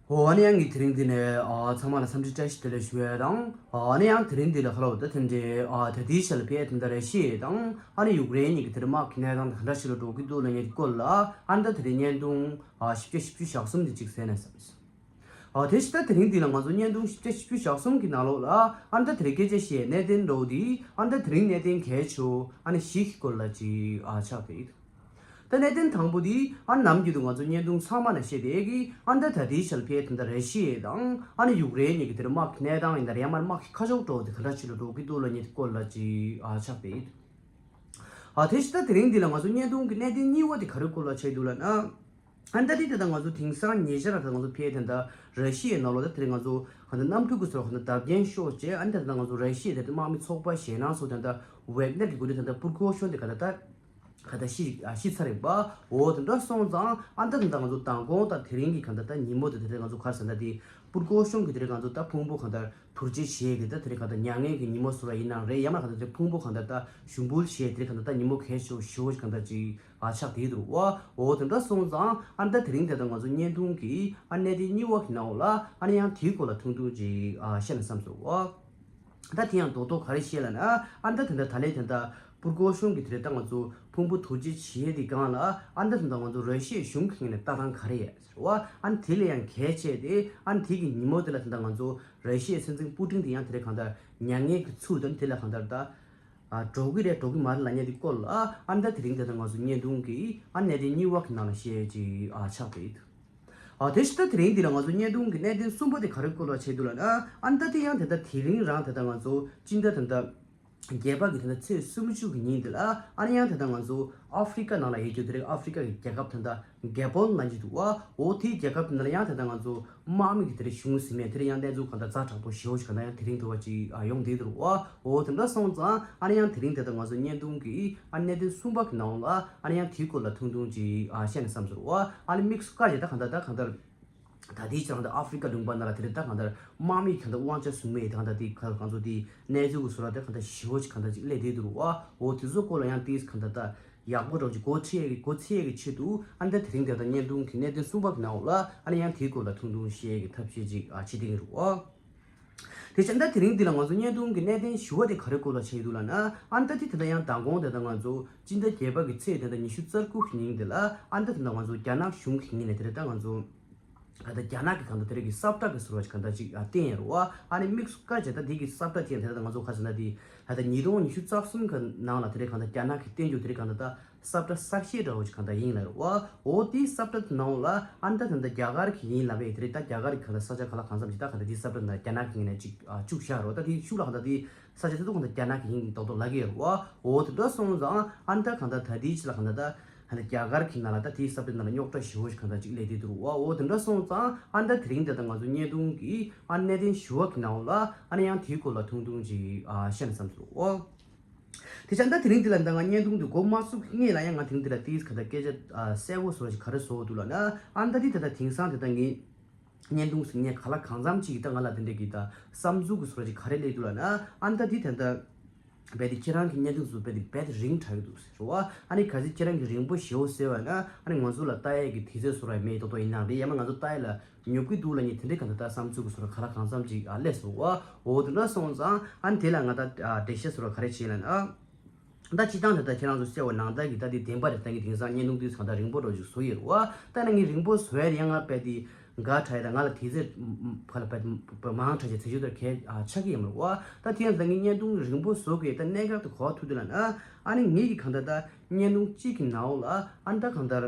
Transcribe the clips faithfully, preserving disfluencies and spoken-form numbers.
འོ་ཨ་ནི་ཡང་ངས་དེ་རིང་འདི་ནས་ཨ་ཚང་མ་ལ་འཚམས་འདྲི་བཀྲ་ཤིས་བདེ་ལེགས་ཞུ་ཡས་དང་། ཨ་ནི་ཡང་དེ་རིང་འདི་ལ་ཁ་ལོ་ད་དེ་འདྲའི་ཨ་ད་ལྟའི་ཆ་ལ་ཕེ་དེ་འདྲ་ར་ཤི་ཡ་དང་ཨ་ནི་ཡུཀ་རེན་གཉིས་ཀྱི་དེ་རིང་དམག་གི་གནས་སྟངས་དེ་ག་འདྲ་ཞིག་ལ་འགྲོ་གི་འདུག་ལབ་མཁན་གྱི་སྐོར་ལ་ཨ་ནི་ད་དེ་རིང་བརྙན་ཐུང་ཨ་བཞི་བརྒྱ་བཞི་བཅུ་ཞེ་གསུམ་འདི་གཅིག་གསན་ན་བསམ། ཨ་དེ་བཞིན་ད་དེ་རིང་འདི་ལ་ང་ཚོ་བརྙན་ཐུང་བཞི་བརྒྱ་བཞི་བཅུ་ཞེ་གསུམ་གྱི་ནང་ལོགས་ལ་ཨ་ནི་ད་དེ་རིང་སྐད་ཆ་བཤད་གནད་དོན་འདྲ་བོ་འདི་ཨ་ནི་ད་དེ་རིང་གནད་དོན་གལ་ཆེ་བོ་ཨ་ནི་བཞི་གི་སྐོར་ལ་ཅིག་ཨ་ཆགས་ཏེ། ད་གནད་དོན་དང་པོ་འདི་ཨ་ནི་ནམ་རྒྱུན་དུ་ང་ཚོ་བརྙན་ཐུང་ཚང་མ་ནང་བཤད་བསྡད་ཀྱི་ཨ་ནི་ད་ད་ལྟའི་ཆར་ཕེ་དེ་འདྲ་ར་ཤི་ཡ་དང་ཨ་ནི་ཡུཀ་རེན་གཉིས་ཀྱི་དེ་རིང་དམག་གི་གནས་སྟངས་ཡིན་ན་རེད་ཡང་མ་དམག་གི་ཁ་ཕྱོགས་འདྲ་བོ་དེ་ག་འདྲ་ཞིག་ལ་འགྲོ་གི་འདུག་ལབ་མཁན་གྱི་སྐོར་ལ་ཅིག་ཨ་ཆགས་ཏེ། ཨ་དེ་བཞིན་ད་དེ་རིང་འདི་ལ་ང་ཚོ་བརྙན་ཐུང་གི་གནད་དོན་གཉིས་པ་དེ་ག་རེ་སྐོར་ལ་ཆགས་འདུག་ལབ་ན། ཨ་ནི་ད་དེ་དེ་ད་ང་ཚོ་དེང་སང་ཉེ་ཆར་ད་ང་ཚོ་ཕེ་དེ་འདྲ་ར་ཤི་ཡའི་ནང་ལོགས་ད་དེ་རིང་ང་ཚོ་ག་འདྲ་གནམ་གྲུ་གི་སོགས་ག་འདྲ་བརྡབ་སྐྱོན་ཤོར་བྱས་ཨ་ནི་ད་ད་ང་ཚོ་ར་ཤི་ཡའི་དེ་དམག་མི་ཚོགས་པ་ཞེད་སྣང་སོགས་དེ་འདྲ་ཝེག་ནེར་གྱི་འགོ་ཁྲིད་དེ་འདྲ་པུར་ཀོ་ཤོན་དེ་ག་འདྲ་ད་ག་འདྲ་ཤི་ཨ་ཤི་ཚར་རེད་པ། འོ་དེ་འདྲ་སོང་ཙང་ཨ་ནི་ད་དེ་འདྲ་ང་ཚོ་མདང་དགོང་དང་དེ་རིང་གི་ག་འདྲ་ད་ཉིན་མོ་དེ་དེ་རིང་ང་ཚོ་ག་རེ་ཟེར་ན་དེ་པུར་ཀོ་ཤོན་གྱི་དེ་རིང་ང་ཚོ་ད་ཕུང་པོ་ག་འདྲ་དུར་རྗེས་བྱས་ཀྱི་ད་དེ་རིང་ག་འདྲ་མྱ་ངན་གྱི་ཉིན་མོ་བཟོ་བ་ཡིན་ནའང་རེད་ཡང་མ་ག་འདྲ་དེ་ཕུང་པོ་ག་འདྲ་ད་ཞུགས་འབུལ་བྱས་དེ་རིང་ག་འདྲ་ད་ཉིན་མོ་གལ་ཆེ་བོ་ཞེ་པོ་ཞིག་ག་འདྲ་ཅིག་ཨ་ཆགས་བསྡད་འདུག་བ། འོ་དེ་འདྲ་སོང་ཙང་ཨ་ནི་ད་དེ་རིང་དེ་ད་ང་ཚོ་བརྙན་ཐུང་གི་ཨ་གནད་དོན་གཉིས་པ་གི་ནང་ལ་ཨ་ནི་ཡང་དེའི་སྐོར་ལ་ཐུང་ཐུང་ཅིག་ཨ་བཤད་ན་བསམ་སོང་བ། ད་དེ་ཡང་རྡོག་རྡོག་ག་རེ་བཤད་ལབ་ན་ཨ་ནི་ད་དེ་འདྲ་ད་ལན་དེ་འདྲ་པུར་ཀོ་ཤོན་གྱི་དེ་རིང་ད་ང་ཚོ་ཕུང་པོ་དུར་རྗེས་བྱས་དེ་སྒང་ལ་ཨ་ནི་ད་དེ་འདྲ་ང་ཚོ་ར་ཤི་ཡའི་གཞུང་གི་ངོས་ནས་ལྟ་སྟངས་ག་རེ་ཡོད་ཟེར་བ་ཨ་ནི་དེ་ལས་ཡང་གལ་ཆེ་དེ་ཨ་ནི་དེ་གི་ཉིན་མོ་དེ་ལ་དེ་འདྲ་ང་ཚོ་ར་ཤི་ཡའི་སྲིད་འཛིན་པུ་ཏིན་དེ་ཡང་དེ་རིང་གང་ལྟར་མྱ་ངན་གྱི་ཚུལ་དང་དེ་ལ་གང་ལྟར་ད། ཨ་འགྲོ་གི་རེད་འགྲོ་གི་མ་རེད་ལབ་མཁན་དེ་སྐོར་ལ་ཨ་ནི་ད་དེ་རིང་དེ་ད་ང་ཚོ་བརྙན་ཐུང་གི་ཨ་གནད་དོན་གཉིས་པ་གི་ནང་ལ་བཤད་ཅིག་ཨ་ཆགས་པ་ཡིན། ཨ་དེ་བཞིན་ད་དེ་རིང་འདི་ལ་ང་ཚོ་བརྙན་ཐུང་གི་གནད་དོན་གསུམ་པ་དེ་ག་རེ་སྐོར་ལ་བྱས་འདུག་ལབ་ན་ཨ་ནི་ད་དེ་ཡང་དེ་ད་དེ་རིང་རང་དེ་ད་ང་ཚོ་སྤྱི་ཟླ་དེ་ད་བརྒྱད་པ་གི་དེ་ད་ཚེས་སུམ་ཅུ་གི་ཉིན་དེ་ལ་ཨ་ནི་ཡང་དེ་ད་ང་ཚོ་ཨ་ཧྥི་རི་ཀ་ནང་ལ་ཡོད་རྒྱུ་དེ་རིང་ཨ་ཧྥི་རི་ཀ་གི་རྒྱལ་ཁབ་དེ་ད། རྒྱ་པོན་ལབ་ཀྱི་འདུག་བ། འོ་དེའི་རྒྱལ་ཁབ་དེ་ནང་ལ་ཡང་དེ་ལྟར་ང་ཚོ་དམག་མི་གི་དེ་རིང་གཞུང་ཟིན་མེད་དེ་རིང་ཡང་གནས་ཚུལ་གང་ལྟར་ཛ་དྲག་པོ་ཞེ་པོ་ཞིག་གང་ལྟར་ཡང་དེ་རིང་དུ་བ་ཅིག་ཨ་ཡོང་བསྡད་འདུག་བ། འོ་དེ་འདྲ་སོང་ཙང་ཨ་ནི་ཡང་དེ་རིང་དེ་ལྟར་ང་ཚོ་བརྙན་ཐུང་གི་ཨ་གནད་དོན་གསུམ་པ་གི་ནང་ལ་ཨ་ནི་ཡང་དེའི་སྐོར་ལ་ཐུང་ཐུང་ཅིག་ཨ་བཤད་ན་བསམ་སོང་བ། ཨ་ནི་དམིགས་སུ་བཀར་བྱས་ད་གང་ལྟར་ད་གང་ལྟར་ད་དེའི་ཆ་ལ་ད་ཨ་ཧྥི་རི་ཀ་ལུང་པ་ནང་ལ་དེ་རིང་ད་གང་ལྟར་དམག་མི་གང་ལྟར་དབང་ཆ་བཟུང་མེད་དེ་གང་ལྟར་དེ་ག་གང་ཚོ་དེ་གནས་ཚུལ་གི་བཟོ་འདྲ་དེ་གང་ལྟར་ཞེ་པོ་ཅིག་གང་ལྟར་ཅིག་སླེབས་བསྡད་འདུག་བ། འོ་དེ་ཚོ་སྐོར་ལ་ཡང་དེ་གང་ལྟར་ད། ཡག་པོ་འདྲ་བོ་ཅིག་སྒོ་ཕྱེ་གི་སྒོ་ཕྱེ་གི་ཆེད་དུ་ཨ་ནི་ད་དེ་རིང་དེ་ད་བརྙན་ཐུང་གི་གནད་དོན་གསུམ་པ་གི་ནང་ལ་ཨ་ནི་ཡང་དེའི་སྐོར་ལ་ཐུང་ཐུང་བཤད་གི་ཐབས་ཤེས་ཅིག་ཨ་བྱེད་དེ་གི་རེད་བ། དེ་བྱས་ད་དེ་རིང་འདི་ལ་ང་ཚོ་བརྙན་ཐུང་གི་གནད་དོན་ཞུ་བ་དེ་ག་རེ་སྐོར་ལ་བྱས་ཡོད་འདུག་ལབ་ན་ཨ་ནི་ད་དེ་དེ་ད་ཡང་མདང་དགོང་དེ་ད་ང་ཚོ་སྤྱི་ཟླ་བརྒྱད་པ་གི་ཚེས་དེ་ད་ཉི་ཤུ་རྩ་དགུ་གི་ཉིན་དེ་ལ་ཨ་ནི་ད་དེ་ད་ང་ཚོ་རྒྱ་ནག་གཞུང་གི་ངོས་ནས་དེ་རེད་ད་ང་ཚོ། ག་ད་རྒྱ་ནག་གི་གང་ལྟར་དེ་རིང་གི་ས་བཀྲ་གི་ཟུར་བ་ཞིག་གང་ལྟར་ཅིག་ཨ་བསྟན་ཡོད་རེད་བ། ཨ་ནི་དམིགས་སུ་བཀར་བྱས་ད་དེ་གི་ས་བཀྲ་དེ་ཡང་དེ་ལྟར་ང་ཚོ་ག་ཟེར་ན་དེ་ད་ལྟ་ཉིས་སྟོང་ཉི་ཤུ་རྩ་གསུམ་གི་ནང་ལ་དེ་རིང་གང་ལྟར་རྒྱ་ནག་གི་བསྟན་རྒྱུ་དེ་རིང་གང་ལྟར་ད་ས་བཀྲ་གསར་བཞེངས་འདྲ་བོ་ཞིག་གང་ལྟར་ཡིན་ལ་རེད་བ། འོ་དེའི་ས་བཀྲ་དེ་ནང་ལ་ཨ་ནི་ད་ད་ལྟ་རྒྱ་གར་གི་ཡིན་ལབ་པས་དེ་རིང་ད་རྒྱ་གར་གི་གང་ལྟར་ས་ཆ་ག་ལ་གང་འཚམ་ཞིག་ད་གང་ལྟར་དེའི་ས་བཀྲ་ནང་རྒྱ་ནག་གི་ངོས་ནས་ཅིག་ཨ་བཅུག་བཞག་རེད་བ། ད་དེའི་ཤུགས་ལ་གང་ལྟར་དེ་ས་ཆ་དེ་ཚོ་གང་ལྟར་རྒྱ་ནག་གི་ཡིན་མདོག་མདོག་ལབ་ཀྱི་ཡོད་རེད་བ། འོ་དེ་འདྲ་སོང་ཙང་ཨ་ནི་ད་གང་ལྟར་ད་དེའི་ཕྱི་ལ་གང་ལྟར་ད། ད་ལྟ་རྒྱ་གར་གྱི་ནང་ལ་ད་དེའི་ས་བཀྲ་ནང་ལ་རྙོག་དྲ་ཞེ་པོ་ཞིག་གང་ལྟར་ཅིག་སླེབས་བསྡད་འདུག་བ། འོ་དེ་འདྲ་སོང་ཙང་ཨ་ནི་ད་དེ་རིང་འདི་ལྟར་ང་ཚོ་བརྙན་ཐུང་གི་ཨ་གནད་དོན་ཞུ་བ་གི་ནང་ལ་ཨ་ནི་ཡང་དེའི་སྐོར་ལ་ཐུང་ཐུང་ཅིག་ཨ་བཤད་ན་བསམ་སོང་། དེ་ཙང་ད་དེ་རིང་འདི་ལ་ད་ང་བརྙན་ཐུང་འདི་འགོ་མ་ཚུགས་སྔོན་ལ་ཡང་ང་དེ་རིང་འདི་ལ་ཏིས་ག་ད་སྐད་ཆ་ཨ་གསལ་པོ་བཟོ་ཞིག་ག་རེ་བཟོ་འདུག་ལབ་ན་ཨ་ནི་ད་དེ་ད་ད་དེང་སང་དེ་ད་ངས་བརྙན་ཐུང་ཟིན་ངས་ག་ལ་གང་འཚམ་ཅིག་ད་ང་ལ་དེ་འདྲ་གི་ད་བསམ་ཚུལ་གི་བཟོ་ཞིག་ག་རེ་སླེབས་འདུག་ལབ་ན་ཨ་ནི་ད་དེ་ད་ད། རྦད་དེ་ཁྱེད་རང་གི་བརྙན་ཐུང་བཟོ་རྦད་དེ་རྦད་དེ་རིང་དྲགས་ཀྱི་འདུག་ཟེར་བ། ཨ་ནི་གལ་སྲིད་ཁྱེད་རང་གི་རིང་པོ་ཞེ་པོ་ཟེར་བ་ན་ཨ་ནི་ང་ཚོ་ལ་ལྟ་ཡས་ཀྱི་དུས་ཚོད་བཟོ་ར་མེད་ཏོག་ཏོག་ཡིན་ནའང་རེད། ཡང་ན་ང་ཚོ་ལྟ་ཡས་ལ་ཉོབ་ཀྱི་འདུག་ལབ་མཁན་དེ་འདྲའི་གང་ལྟར་ད་བསམ་ཚུལ་གྱི་བཟོ་ར་ག་ལ་གང་འཚམ་ཅིག་ཨ་སླེབས་སོང་བ། འོ་དེ་འདྲ་སོང་ཙང་ཨ་ནི་དེ་ལ་ང་ད་ཨ་འགྲེལ་བཤད་བཟོ་ར་ག་རེ་བྱེད་ལབ་ན་ཨ། ད་སྤྱིར་བཏང་དེ་ད་ཁྱེད་རང་ཚོ་གསལ་བ་ནང་ལྟར་གྱི་ད་དེ་བདེན་པ་རེད། ད་ངས་དེང་སང་བརྙན་ཐུང་དུས་གང་ལྟར་རིང་པོ་འདྲ་ཅིག་བཟོ་ཡོད་རེད་བ། ད་ནི་ངས་རིང་པོ་བཟོ་ཡ་དེ་ཡང་ང་རྦད་དེ། དགའ་དྲགས་ཡ་དང་ང་ལ་དེ་ཚེ་ཕ་ལ་ཕ་མང་དྲགས་ཀྱི་ཚེ་ཆུ་དར་གས་ཆགས་ཀྱི་ཡོད་མ་རེད་བ། ད་དེ་ཡང་ད་ངས་བརྙན་ཐུང་རིང་པོ་བཟོ་དགོས་ད་གནད་འགག་ཏུ་གོ་བ་ཐུག་དུས་ལ་ན་ཨ་ནི་ངེད་ཀྱི་གང་ལྟར་ད་བརྙན་ཐུང་གཅིག་གི་ནང་ལ་ཨ་ནི་ད་གང་ལྟར་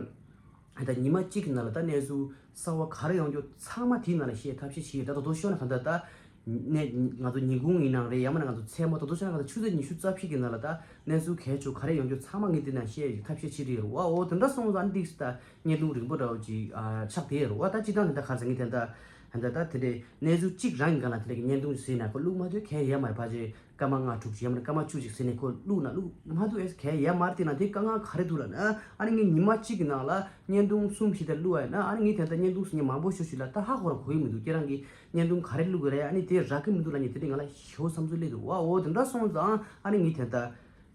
ད་ཉི་མ་གཅིག་གི་ནང་ལ་ད་གནས་ཚུལ་གསར་བ་ག་རེ་ཡོང་རྒྱུ་ཚང་མ་དེའི་ནང་ལ་ཤེས་ཐབས་ཤེས་བྱེད་ད་ད་དོ་ཤོད་ན་གང་ལྟར་ད། ནས་ང་ཚོ་ཉིན་གུང་ཡིན་ནའང་རེད། ཡང་མིན་ན་ང་ཚོ་མཚན་མོ་ད་དུང་ཆ་ན་ང་ཚོ་ཆུ་ཚོད་ཉི་ཤུ་རྩ་བཞི་གི་ནང་ལ་ད་གནས་ཚུལ་གལ་ཆེ་ག་རེ་ཡོང་རྒྱུ་ཚང་མ་ངས་འདི་ན་བཤད་ཡོད་ཐབས་ཤེས་བྱེད་དེ་ཡོད་རེད་བ། འོ་དེ་འདྲ་སོང་ཙང་ཏིག་ད་བརྙན་ཐུང་རིང་པོ་འདྲ་བོ་ཅིག་ཨ་ཆགས་བསྡད་ཡོད་རེད་བ། ད་སྤྱིར་བཏང་དེ་འདྲ་ག་རེ་ཟེར་ངས་དེ་འདྲ་ད་འདྲ་ད་དེ་འདྲའི་གནས་ཚུལ་གཅིག་རང་གི་སྒང་ལ་དེ་འདྲ་གི་བརྙན་ཐུང་ཟེར་ན་ཁོ་བླུག་མ་ཐུབ་གལ་ཡོད་མ་རེད། ཕལ་ཆེར་སྐར་མ་ལྔ་དྲུག་ཅིག་ཡང་མིན་ན་སྐར་མ་བཅུ་ཅིག་ཟེར་ནས་ཁོ་བླུག་ན་བླུག་མ་ཐུབ་ཨེ་གལ་ཡོད་མ་རེད། དེ་ན་དེ་དཀའ་ངལ་ག་རེ་འདུག་ལབ་ན་ཨ་ནི་ངས་ཉི་མ་གཅིག་གི་ནང་ལ་བརྙན་ཐུང་གསུམ་བཞི་དེ་བླུག་ཡ་ན་ཨ་ནི་ངས་དེ་འདྲ་བརྙན་ཐུང་ཟེར་མཁན་མང་པོ་ཞེ་ཅིག་ལ་ད་ཧ་གོ་རང་གོ་གི་མི་འདུག་ཁྱེད་རང་གི་བརྙན་ཐུང་ག་རེ་བླུག་གི་རེད། ཨ་ནི་དེ་རག་གི་མི་འདུག་ལབ་ནས་དེ་འདྲའི་ང་ལ་ཞེ་པོ་བསམ་ཚུལ་སླེབས་འདུག་བ། འོ་དེ་འདྲ་སོང་ཙང་ཨ་ནི་ངས་དེ་འདྲ་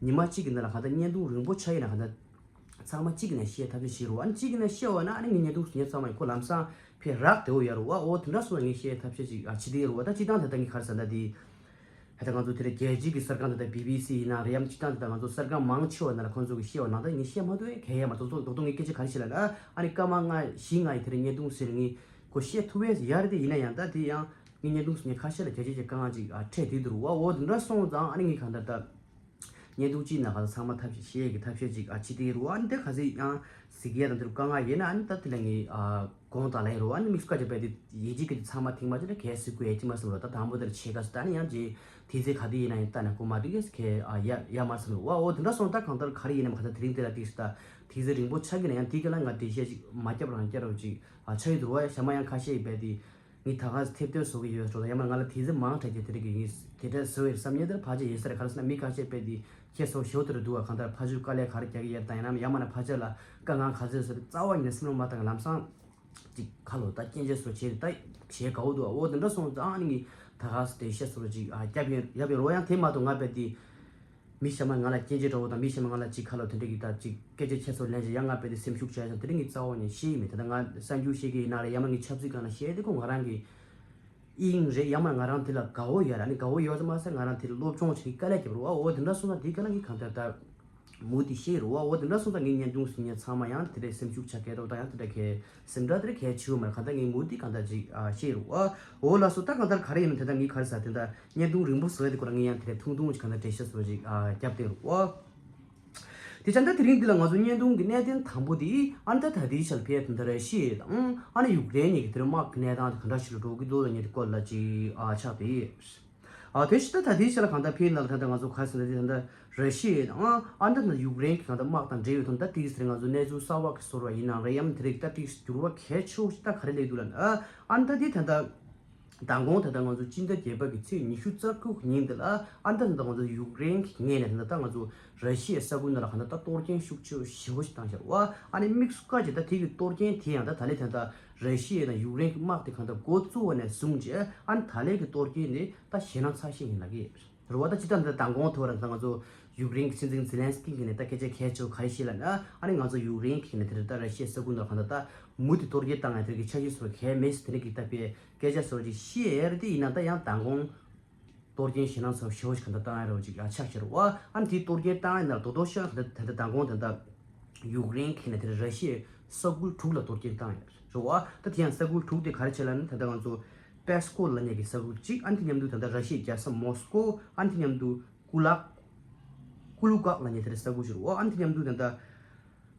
ཉི་མ་གཅིག་གི་ནང་ལ་གང་ལྟར་བརྙན་ཐུང་རིང་པོ་ཆགས་ཡིན་ན་གང་ལྟར་ ཚང་མ་གཅིག་གི་ནས་བཤད་ཐབས་ཤེས་བྱེད་རོགས། ཨ་ནི་གཅིག་གི་ནས་བཤད་པ་ན་ཨ་ནི་ངའི་བརྙན་ཐུང་ཉེ་ཚང་མ་ཁོ་ལམ་སང་ཕེ་རག་དེ་འོ་ཡ་རོགས། ཨོ་དེ་འདྲ་སོང་ངས་བཤད་ཐབས་ཤེས་ཅིག་ཨ་བྱེད་དེ་རོགས། ད་སྤྱི་བཏང་ད་ལྟ་ངས་ག་རེ་ཟེར་ན་དེ། ད་ལྟ་ང་ཚོ་དེ་རིང་རྒྱལ་སྤྱི་གི་གསར་ཁང་དེ་ལྟ་བྷི་བྷི་སི་ཡིན་ན་རེད་ཡམ་སྤྱི་བཏང་དེ་ལྟ་ང་ཚོ་གསར་ཁང་མང་ཆེ་བ་ནང་ལ་ཁོང་ཚོ་གི་བཤད་པ་ནང་ད་ངས་བཤད་མ་ཐུབ་པའི་གལ་ཡ་མ་ཐུབ་ཐུབ་ཐུབ་ངས་སྐད་ཆ་ག་རེ་བཤད་ལ་ན་ཨ་ནི་སྐར་མ་ལྔ་བཞི་ལྔ་ཡི་དེ་རིང་བརྙན་ཐུང་ཟེར་ངས་ཁོ་བཤད་ཐུབ་པས་ཡར་དེ་ཡིན་ན་ཡང་ད་དེ་ཡང་ངས་བརྙན་ཐུང་ངས་ཁ་ཤས་ལ་རྒྱལ་སྤྱི་གི་དཀའ་ངལ་ཅིག་ཨ་འཕྲད་དེ་འདུག་རུ་བ། འོ་དེ་འདྲ་སོང་ཙང་ཨ་ནི་ངས་གང་ལྟར་ད་བརྙན་ཐུང་གཅིག་ནང་གང་ལྟར་ཚང་མ་ཐབས་ཤེས་ཤེས་ཀྱི་ཐབས་ཤེས་ཅིག་ཨ་ཅི་དེ་རུ་བ་འདི་ཁ་ཟིག་ཡང་གཟིགས་ཡས་དང་དེ་རུ་དཀའ་ངལ་ཡོད་ན་ཨ་ནི་ད་དེ་ལ་ངས་ཨ། དགོངས་དག་ལ་ཡིན་རུང་ཨ་ནི་དམིགས་སུ་བཀར་བྱས་པའི་དེ་ཡིད་ཆེས་ཀྱི་དེ་ཚང་མ་ཐེངས་མ་གཅིག་ལ་གས་སི་ཀུ་ཡེ་ཅི་མ་སོང་ར། ད་དང་པོ་དེ་ལ་ཆེ་ག་སི་ད་ནི་ཡང་རྗེས་དེ་ཚེ་ག་དེ་ཡིན་ན་ཡང་ལྟ་ན་ཀུ་མ་དེ་གས་སི་ཁས་ཨ་ཡ་ཡ་མ་སོང་རུང་ཨ་འོ་དེ་འདྲ་སོང་ད་གང་ལྟར་ག་རེ་ཡིན་ནམ་ག་ད་དེ་རིང་དེ་ལ་དེ་སི་ད་དེ་ཚེ་རིང་པོ་ཆགས་ཀྱི་ན་ཡང་དེ་ག་ལ་ང་དེ་བཤད་ཅིག་མ་བརྒྱབ་རང་བསྐྱར་རོགས་ཅིག་ཨ་ཆགས་ཡོད་དུ་རུང་ཨ་ཞག་མ་ཡང་ཁ་ཤས་ཡིན་པས་དེ་ངས་ད་ག་སི་ཐེབས་ཐོས་བཟོ་གི་ཡོད་འགྲོ་ད་ཡང་མ་ང་ལ་དེ་ཚེ་མང་དྲགས་ཀྱི་དེ་རིང་གི་ངས་དེ་འདྲ་བཟོ་བའི་བསམ་ཉེ་དེར་ཕལ་ཆེར་ཡིན་ས་རེད། ག་རེ་ཟེར་ན་མི་ཁ་ཤས་པས་དེ་ཁྱེད་ཚོ་ཞོ་དེར་འདུག་བ་གང་ལྟར་ཕ་ཇུ་དཀའ་ལས་ག་རེ་རྒྱག་གི་ཡོད་དང་ཡང་ན་ཡང་མ་ན་ཕ་ཇ་ལ་དཀའ་ངལ་ག་ཚོད་ཟེར་རྩ་བ་ཉིད་ནས་སེམས་ལ་མ་བཏང་ལམ་སང་ཅིག་ཁ་ལོ་ད་སྐྱེན་ཆ་སོ་བྱེད་ད་བྱེད་དགའ་བོ་འདུག་འོ་དེ་འདྲ་སོང་ཙང་ཨ་ནི་ངས་ད་ག་སི་དེ་བཤད་སོ་ཅིག་ཨ་རྒྱབ་ཡོད་རྒྱབ་ཡོད་རོ། ཡང་དེ་མ་གཏོགས་ང་པས་དེ་མི་ཤ་མ་ང་ལ་སྐྱེན་ཆ་འདྲ་བོ་དང་མི་ཤ་མ་ང་ལ་ཅིག་ཁ་ལོ་དེ་འདྲ་གི་ད་ཅིག་སྐད་ཆ་ཁྱེད་ཚོ་ལན་ཅིག་ཡང་ང་པས་དེ་སེམས་ཤུགས་ཆག་ཡང་དེ་འདྲ་ངས་རྩ་བ་ཉིད་ཤེས་ཡི་མེད། ད་ད་ང་གསར་འགྱུར་བཤད་གི་ཡིན་ན་རེད་ཡང་མ་ངས་ཆབ་སྲིད་སྒང་ལ་བཤད་དེ་ཁོ་ང་རང་གི་ཨིན་རེད། ཡང་མ་ང་རང་དེ་ལ་དགའ་བོ་ཡོད་ར་ནི་དགའ་བོ་ཡོད་ཙམ་མ་ཟད་ང་རང་དེ་ལ་སློབ་སྦྱོང་བྱེད་ཀྱི་དཀའ་ལས་བརྒྱབ་རུ་བ། འོ་དེ་འདྲ་སོང་ཙང་དེའི་སྐབས་ལ་ངས་གང་ལྟར་ད་མུ་མཐུད་བཤད་རུ་བ། འོ་དེ་འདྲ་སོང་ཙང་ངས་བརྙན་ཐུང་གཟིགས་མཁན་ཚང་མ་ཡང་དེ་འདྲའི་སེམས་ཤུགས་ཆག་སྐད་རོགས་དང་ཡང་དེ་འདྲ་གལ་སེམས་ཁྲལ་དེ་འདྲ་གལ་ཆེ་བོ་མ་རེད། གང་ལྟར་ངས་མུ་མཐུད་གང་ལྟར་ཅིག་ཨ་བཤད་རུ་བ། འོ་ལགས་སོ། ད་གང་ལྟར་ག་རེ་ཡིན་ན་དེ་ལྟར་ངས་ག་རེ་ཟ་དེ་འདྲ་བརྙན་ཐུང་རིང་པོ་བཟོས་དེ་ཁོ་རང་ངས་ཡང་དེ་འདྲ་ཐུང་ཐུང་ཅིག་གང་ལྟར་འགྲེལ་བཤད་བཟོ་ཅིག་ཨ་བརྒྱབ་བསྡད་རུ་བ། དེ་ཙང་ད་དེ་རིང་འདི་ལ་ང་ཚོ་བརྙན་ཐུང་གི་གནད་དོན་དང་པོ་དེ་ཨ་ནི་ད་ད་ལྟའི་ཆར་ཕེབས་དེ་འདྲ་ར་ཤི་ཡ་དང་ཨ་ནི་ཡུཀ་རེན་གཉིས་ཀྱི་དེར་དམག་གི་གནས་སྟངས་དེ་ག་འདྲ་ཞིག་ལ་འགྲོ་གི་འདུག་ལ་ཉེ་དེ་སྐོར་ལ་ཅིག་ཨ་ཆགས་ཏེ། ཨ་དེ་ཕྱི་ད་ད་ལྟའི་ཆར་ལ་གང་ལྟར་ཕེབས་ན་ལ་ད་ལྟ་ང་ཚོ་ག་རེ་ཟེར་ན་དེ་ད་ལྟ་ར་ཤི་ཡ་དང་ཨ་ནི་ད་ཡུཀ་རེན་གྱི་གང་ལྟར་དམག་དང་འབྲེལ་ཡོད་དོན་ད་ཏིག་ཙམ་ང་ཚོ་གནས་ཚུལ་གསར་བ་གི་བཟོ་འདྲ་ཡིན་ནའང་རེད་ཡང་དེ་རིགས་ད་ཏིག་ཙམ་འགྱུར་བ་གལ་ཆེ་བོ་ཞིག་ད་ག་རེ་སླེབས་འདུག་ལ་ཨ་ཨ་ནི་ད་དེ་ད་ལྟ། མདང་དགོང་ད་ལྟ་ང་ཚོ་སྤྱི་ཟླ་བརྒྱད་པ་གི་ཚེས་ཉི་ཤུ་རྩ་དགུ་ཉིན་འདི་ལ་ཨ་ནི་ད་ད་ལྟ་ང་ཚོ་ཡུཀ་རེན་གྱི་ངོས་ནས་ད་ལྟ་ང་ཚོ་ར་ཤི་ཡའི་ས་ཁུལ་ནང་ལ་གང་ལྟར་ད་གཏོར་སྐྱོན་ཤུགས་ཆེ་ཞེ་པོ་ཞིག་བཏང་ཤར་བ། ཨ་ནི་དམིགས་སུ་བཀར་བྱས་ད་དེ་གི་གཏོར་སྐྱོན་དེ་ཡང་ད་ད་ལས་ད་ལྟ་ར་ཤི་ཡ་དང་ཡུཀ་རེན་གྱི་དམག་དེ་གང་ལྟར་འགོ་བཙུགས་པ་ནས་བཟུང་བྱས་ཨ་ནི་ད་ལས་ཀྱི་གཏོར་སྐྱོན་དེ་ད་ཞེད་སྣང་ཚ་ཤོས་ཡིན་ལབ་ཀྱི་རེད་བ། ད་ཅི་ད་ད་མདང་དགོང་ཐོག་ར་ད་ང་ཚོ་ཡུཀ་རེན་གྱི་སྲིད་འཛིན་ཛེ་ལན་སི་ཀི་གིས་ནས་ད་སྐད་ཆ་གལ་ཆེ་བོ་ག་རེ་བཤད་ལབ་ན་ཨ་ནི་ང་ཚོ་ཡུཀ་རེན་གྱི་ནས་དེ་རེད་ད་ར་ཤི་ཡའི་ས་ཁུལ་ནང་གང་ལྟར་ད་མུ་མཐུད་གཏོར་སྐྱོན་བཏང་ཡ་དེ་གི་འཆར་གཞི་བཟོ་གལ་མེད་ཟེར་དེ་རིགས་ཀྱི་ད་པའི་སྐད་ཆ་བཟོ་ཅིག་བཤད་ཡ་རེད། དེ་ཡིན་ན་ད་ཡང་མདང་དགོང་གཏོར་སྐྱོན་ཞེད་སྣང་ཚ་ཞེ་པོ་ཞིག་ག་འདྲ་བཏང་ཡ་རེད་ཅིག་ཡང་ཆགས་ཤར་བ། ཨ་ནི་དེའི་གཏོར་སྐྱོན་བཏང་ཡ་ན་རྡོག་རྡོག་ཤོད་ད་ད་ད་མདང་དགོང་ད་ད་ཡུཀ་རེན་གྱི་ནས་དེར་ར་ཤི་ཡའི་ས་ཁུལ་དྲུག་ལ་གཏོར་སྐྱོན་བཏང་ཡ་རེད་བ། ད་དེ་ཡང་ས་ཁུལ་དྲུག་དེ་ག་རེ་བྱས་ལབ་ན་ད་ད་ང་ཚོ་པེ་སི་ཀོ་ལབ་མཁན་གྱི་ས་ཁུལ་གཅིག་ཨ་ནི་དེ་མཉམ་དུ་ད་ད་ར་ཤི་ཡའི་རྒྱལ་ས་མོ་སི་ཀོ་ཨ་ནི་དེ་མཉམ་དུ་ཀུ་ལག་ཀུ་ལུ་ཀག་ལབ་མཁན་དེར་ས་ཁུལ་ཞིག་རེད་བ། ཨ་ནི་དེ་མཉམ་དུ་ད་ད།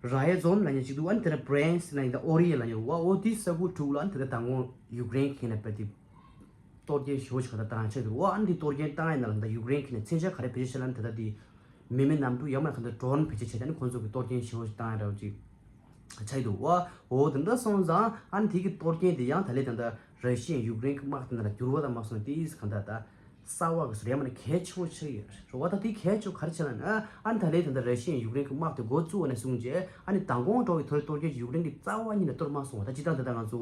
ར་ཡེ་ཛོན་ལབ་མཁན་ཅིག་འདུག་ཨ་ནི་དེ་ནས་བྷི་རེན་སི་ལབ་མཁན་དང་ཨོ་རི་ཡེ་ལབ་མཁན་རེད་བ། འོ་དེའི་ས་ཁུལ་དྲུག་ལ་ཨ་ནི་དེ་ནས་མདང་དགོང་ཡུཀ་རེན་གྱི་ནས་དཔེ་དེ་གཏོར་སྐྱོན་ཞེ་པོ་ཞིག་ག་འདྲ་བཏང་ཆགས་འདུག་འོ་ཨ་ནི་དེ་གཏོར་སྐྱོན་བཏང་ཡ་ན་ལ་ད་ཡུཀ་རེན་གྱི་ནས་མཚོན་ཆ་ག་རེ་བེད་སྤྱོད་བྱས་ལབ་ན་ད་ལྟ་དེ་མི་མེད་གནམ་གྲུ་ཡང་མ་ག་འདྲ་ཌོ་རོན་བེད་སྤྱོད་བྱས་ཏེ་ཨ་ནི་ཁོང་ཚོ་གི་གཏོར་སྐྱོན་ཞེ་པོ་ཞིག་བཏང་ཡ་འདྲ་བ་ཅིག་ཆགས་འདུག་འོ་འོ་དེ་འདྲ་སོང་ཙང་ཨ་ནི་དེ་གི་གཏོར་སྐྱོན་དེ་ཡང་ད་ལས་ད་ལྟ་ར་ཤི་ཡ་ཡུཀ་རེན་གྱི་དམག་དེ་ནང་ལ་འགྱུར་བ་དང་མ་སོང་དེ་ཨིས་ག་འདྲ་ད། གསར་བ་གི་སོ་རེད་མ་ནི་གལ་ཆེ་བོ་ཆགས་ཡོད་རེད་བ། ད་དེ་གལ་ཆེ་བོ་ག་རེ་ཆགས་ལབ་ན་ཨ་ནི་ད་ལས་ད་ལྟ་ར་ཤི་ཡ་ཡུཀ་རེན་གྱི་དམག་དེ་འགོ་བཙུགས་པ་ནས་བཟུང་རྗེས་ཨ་ནི་མདང་དགོང་འགྲོ་བའི་ཐོ་རེ་གཏོར་སྐྱོན་ཡུཀ་རེན་གྱི་རྩ་བ་ཉིད་ནས་གཏོར་མ་སོང་བ། ད་སྤྱིར་བཏང་ད་ལྟ་ང་ཚོ་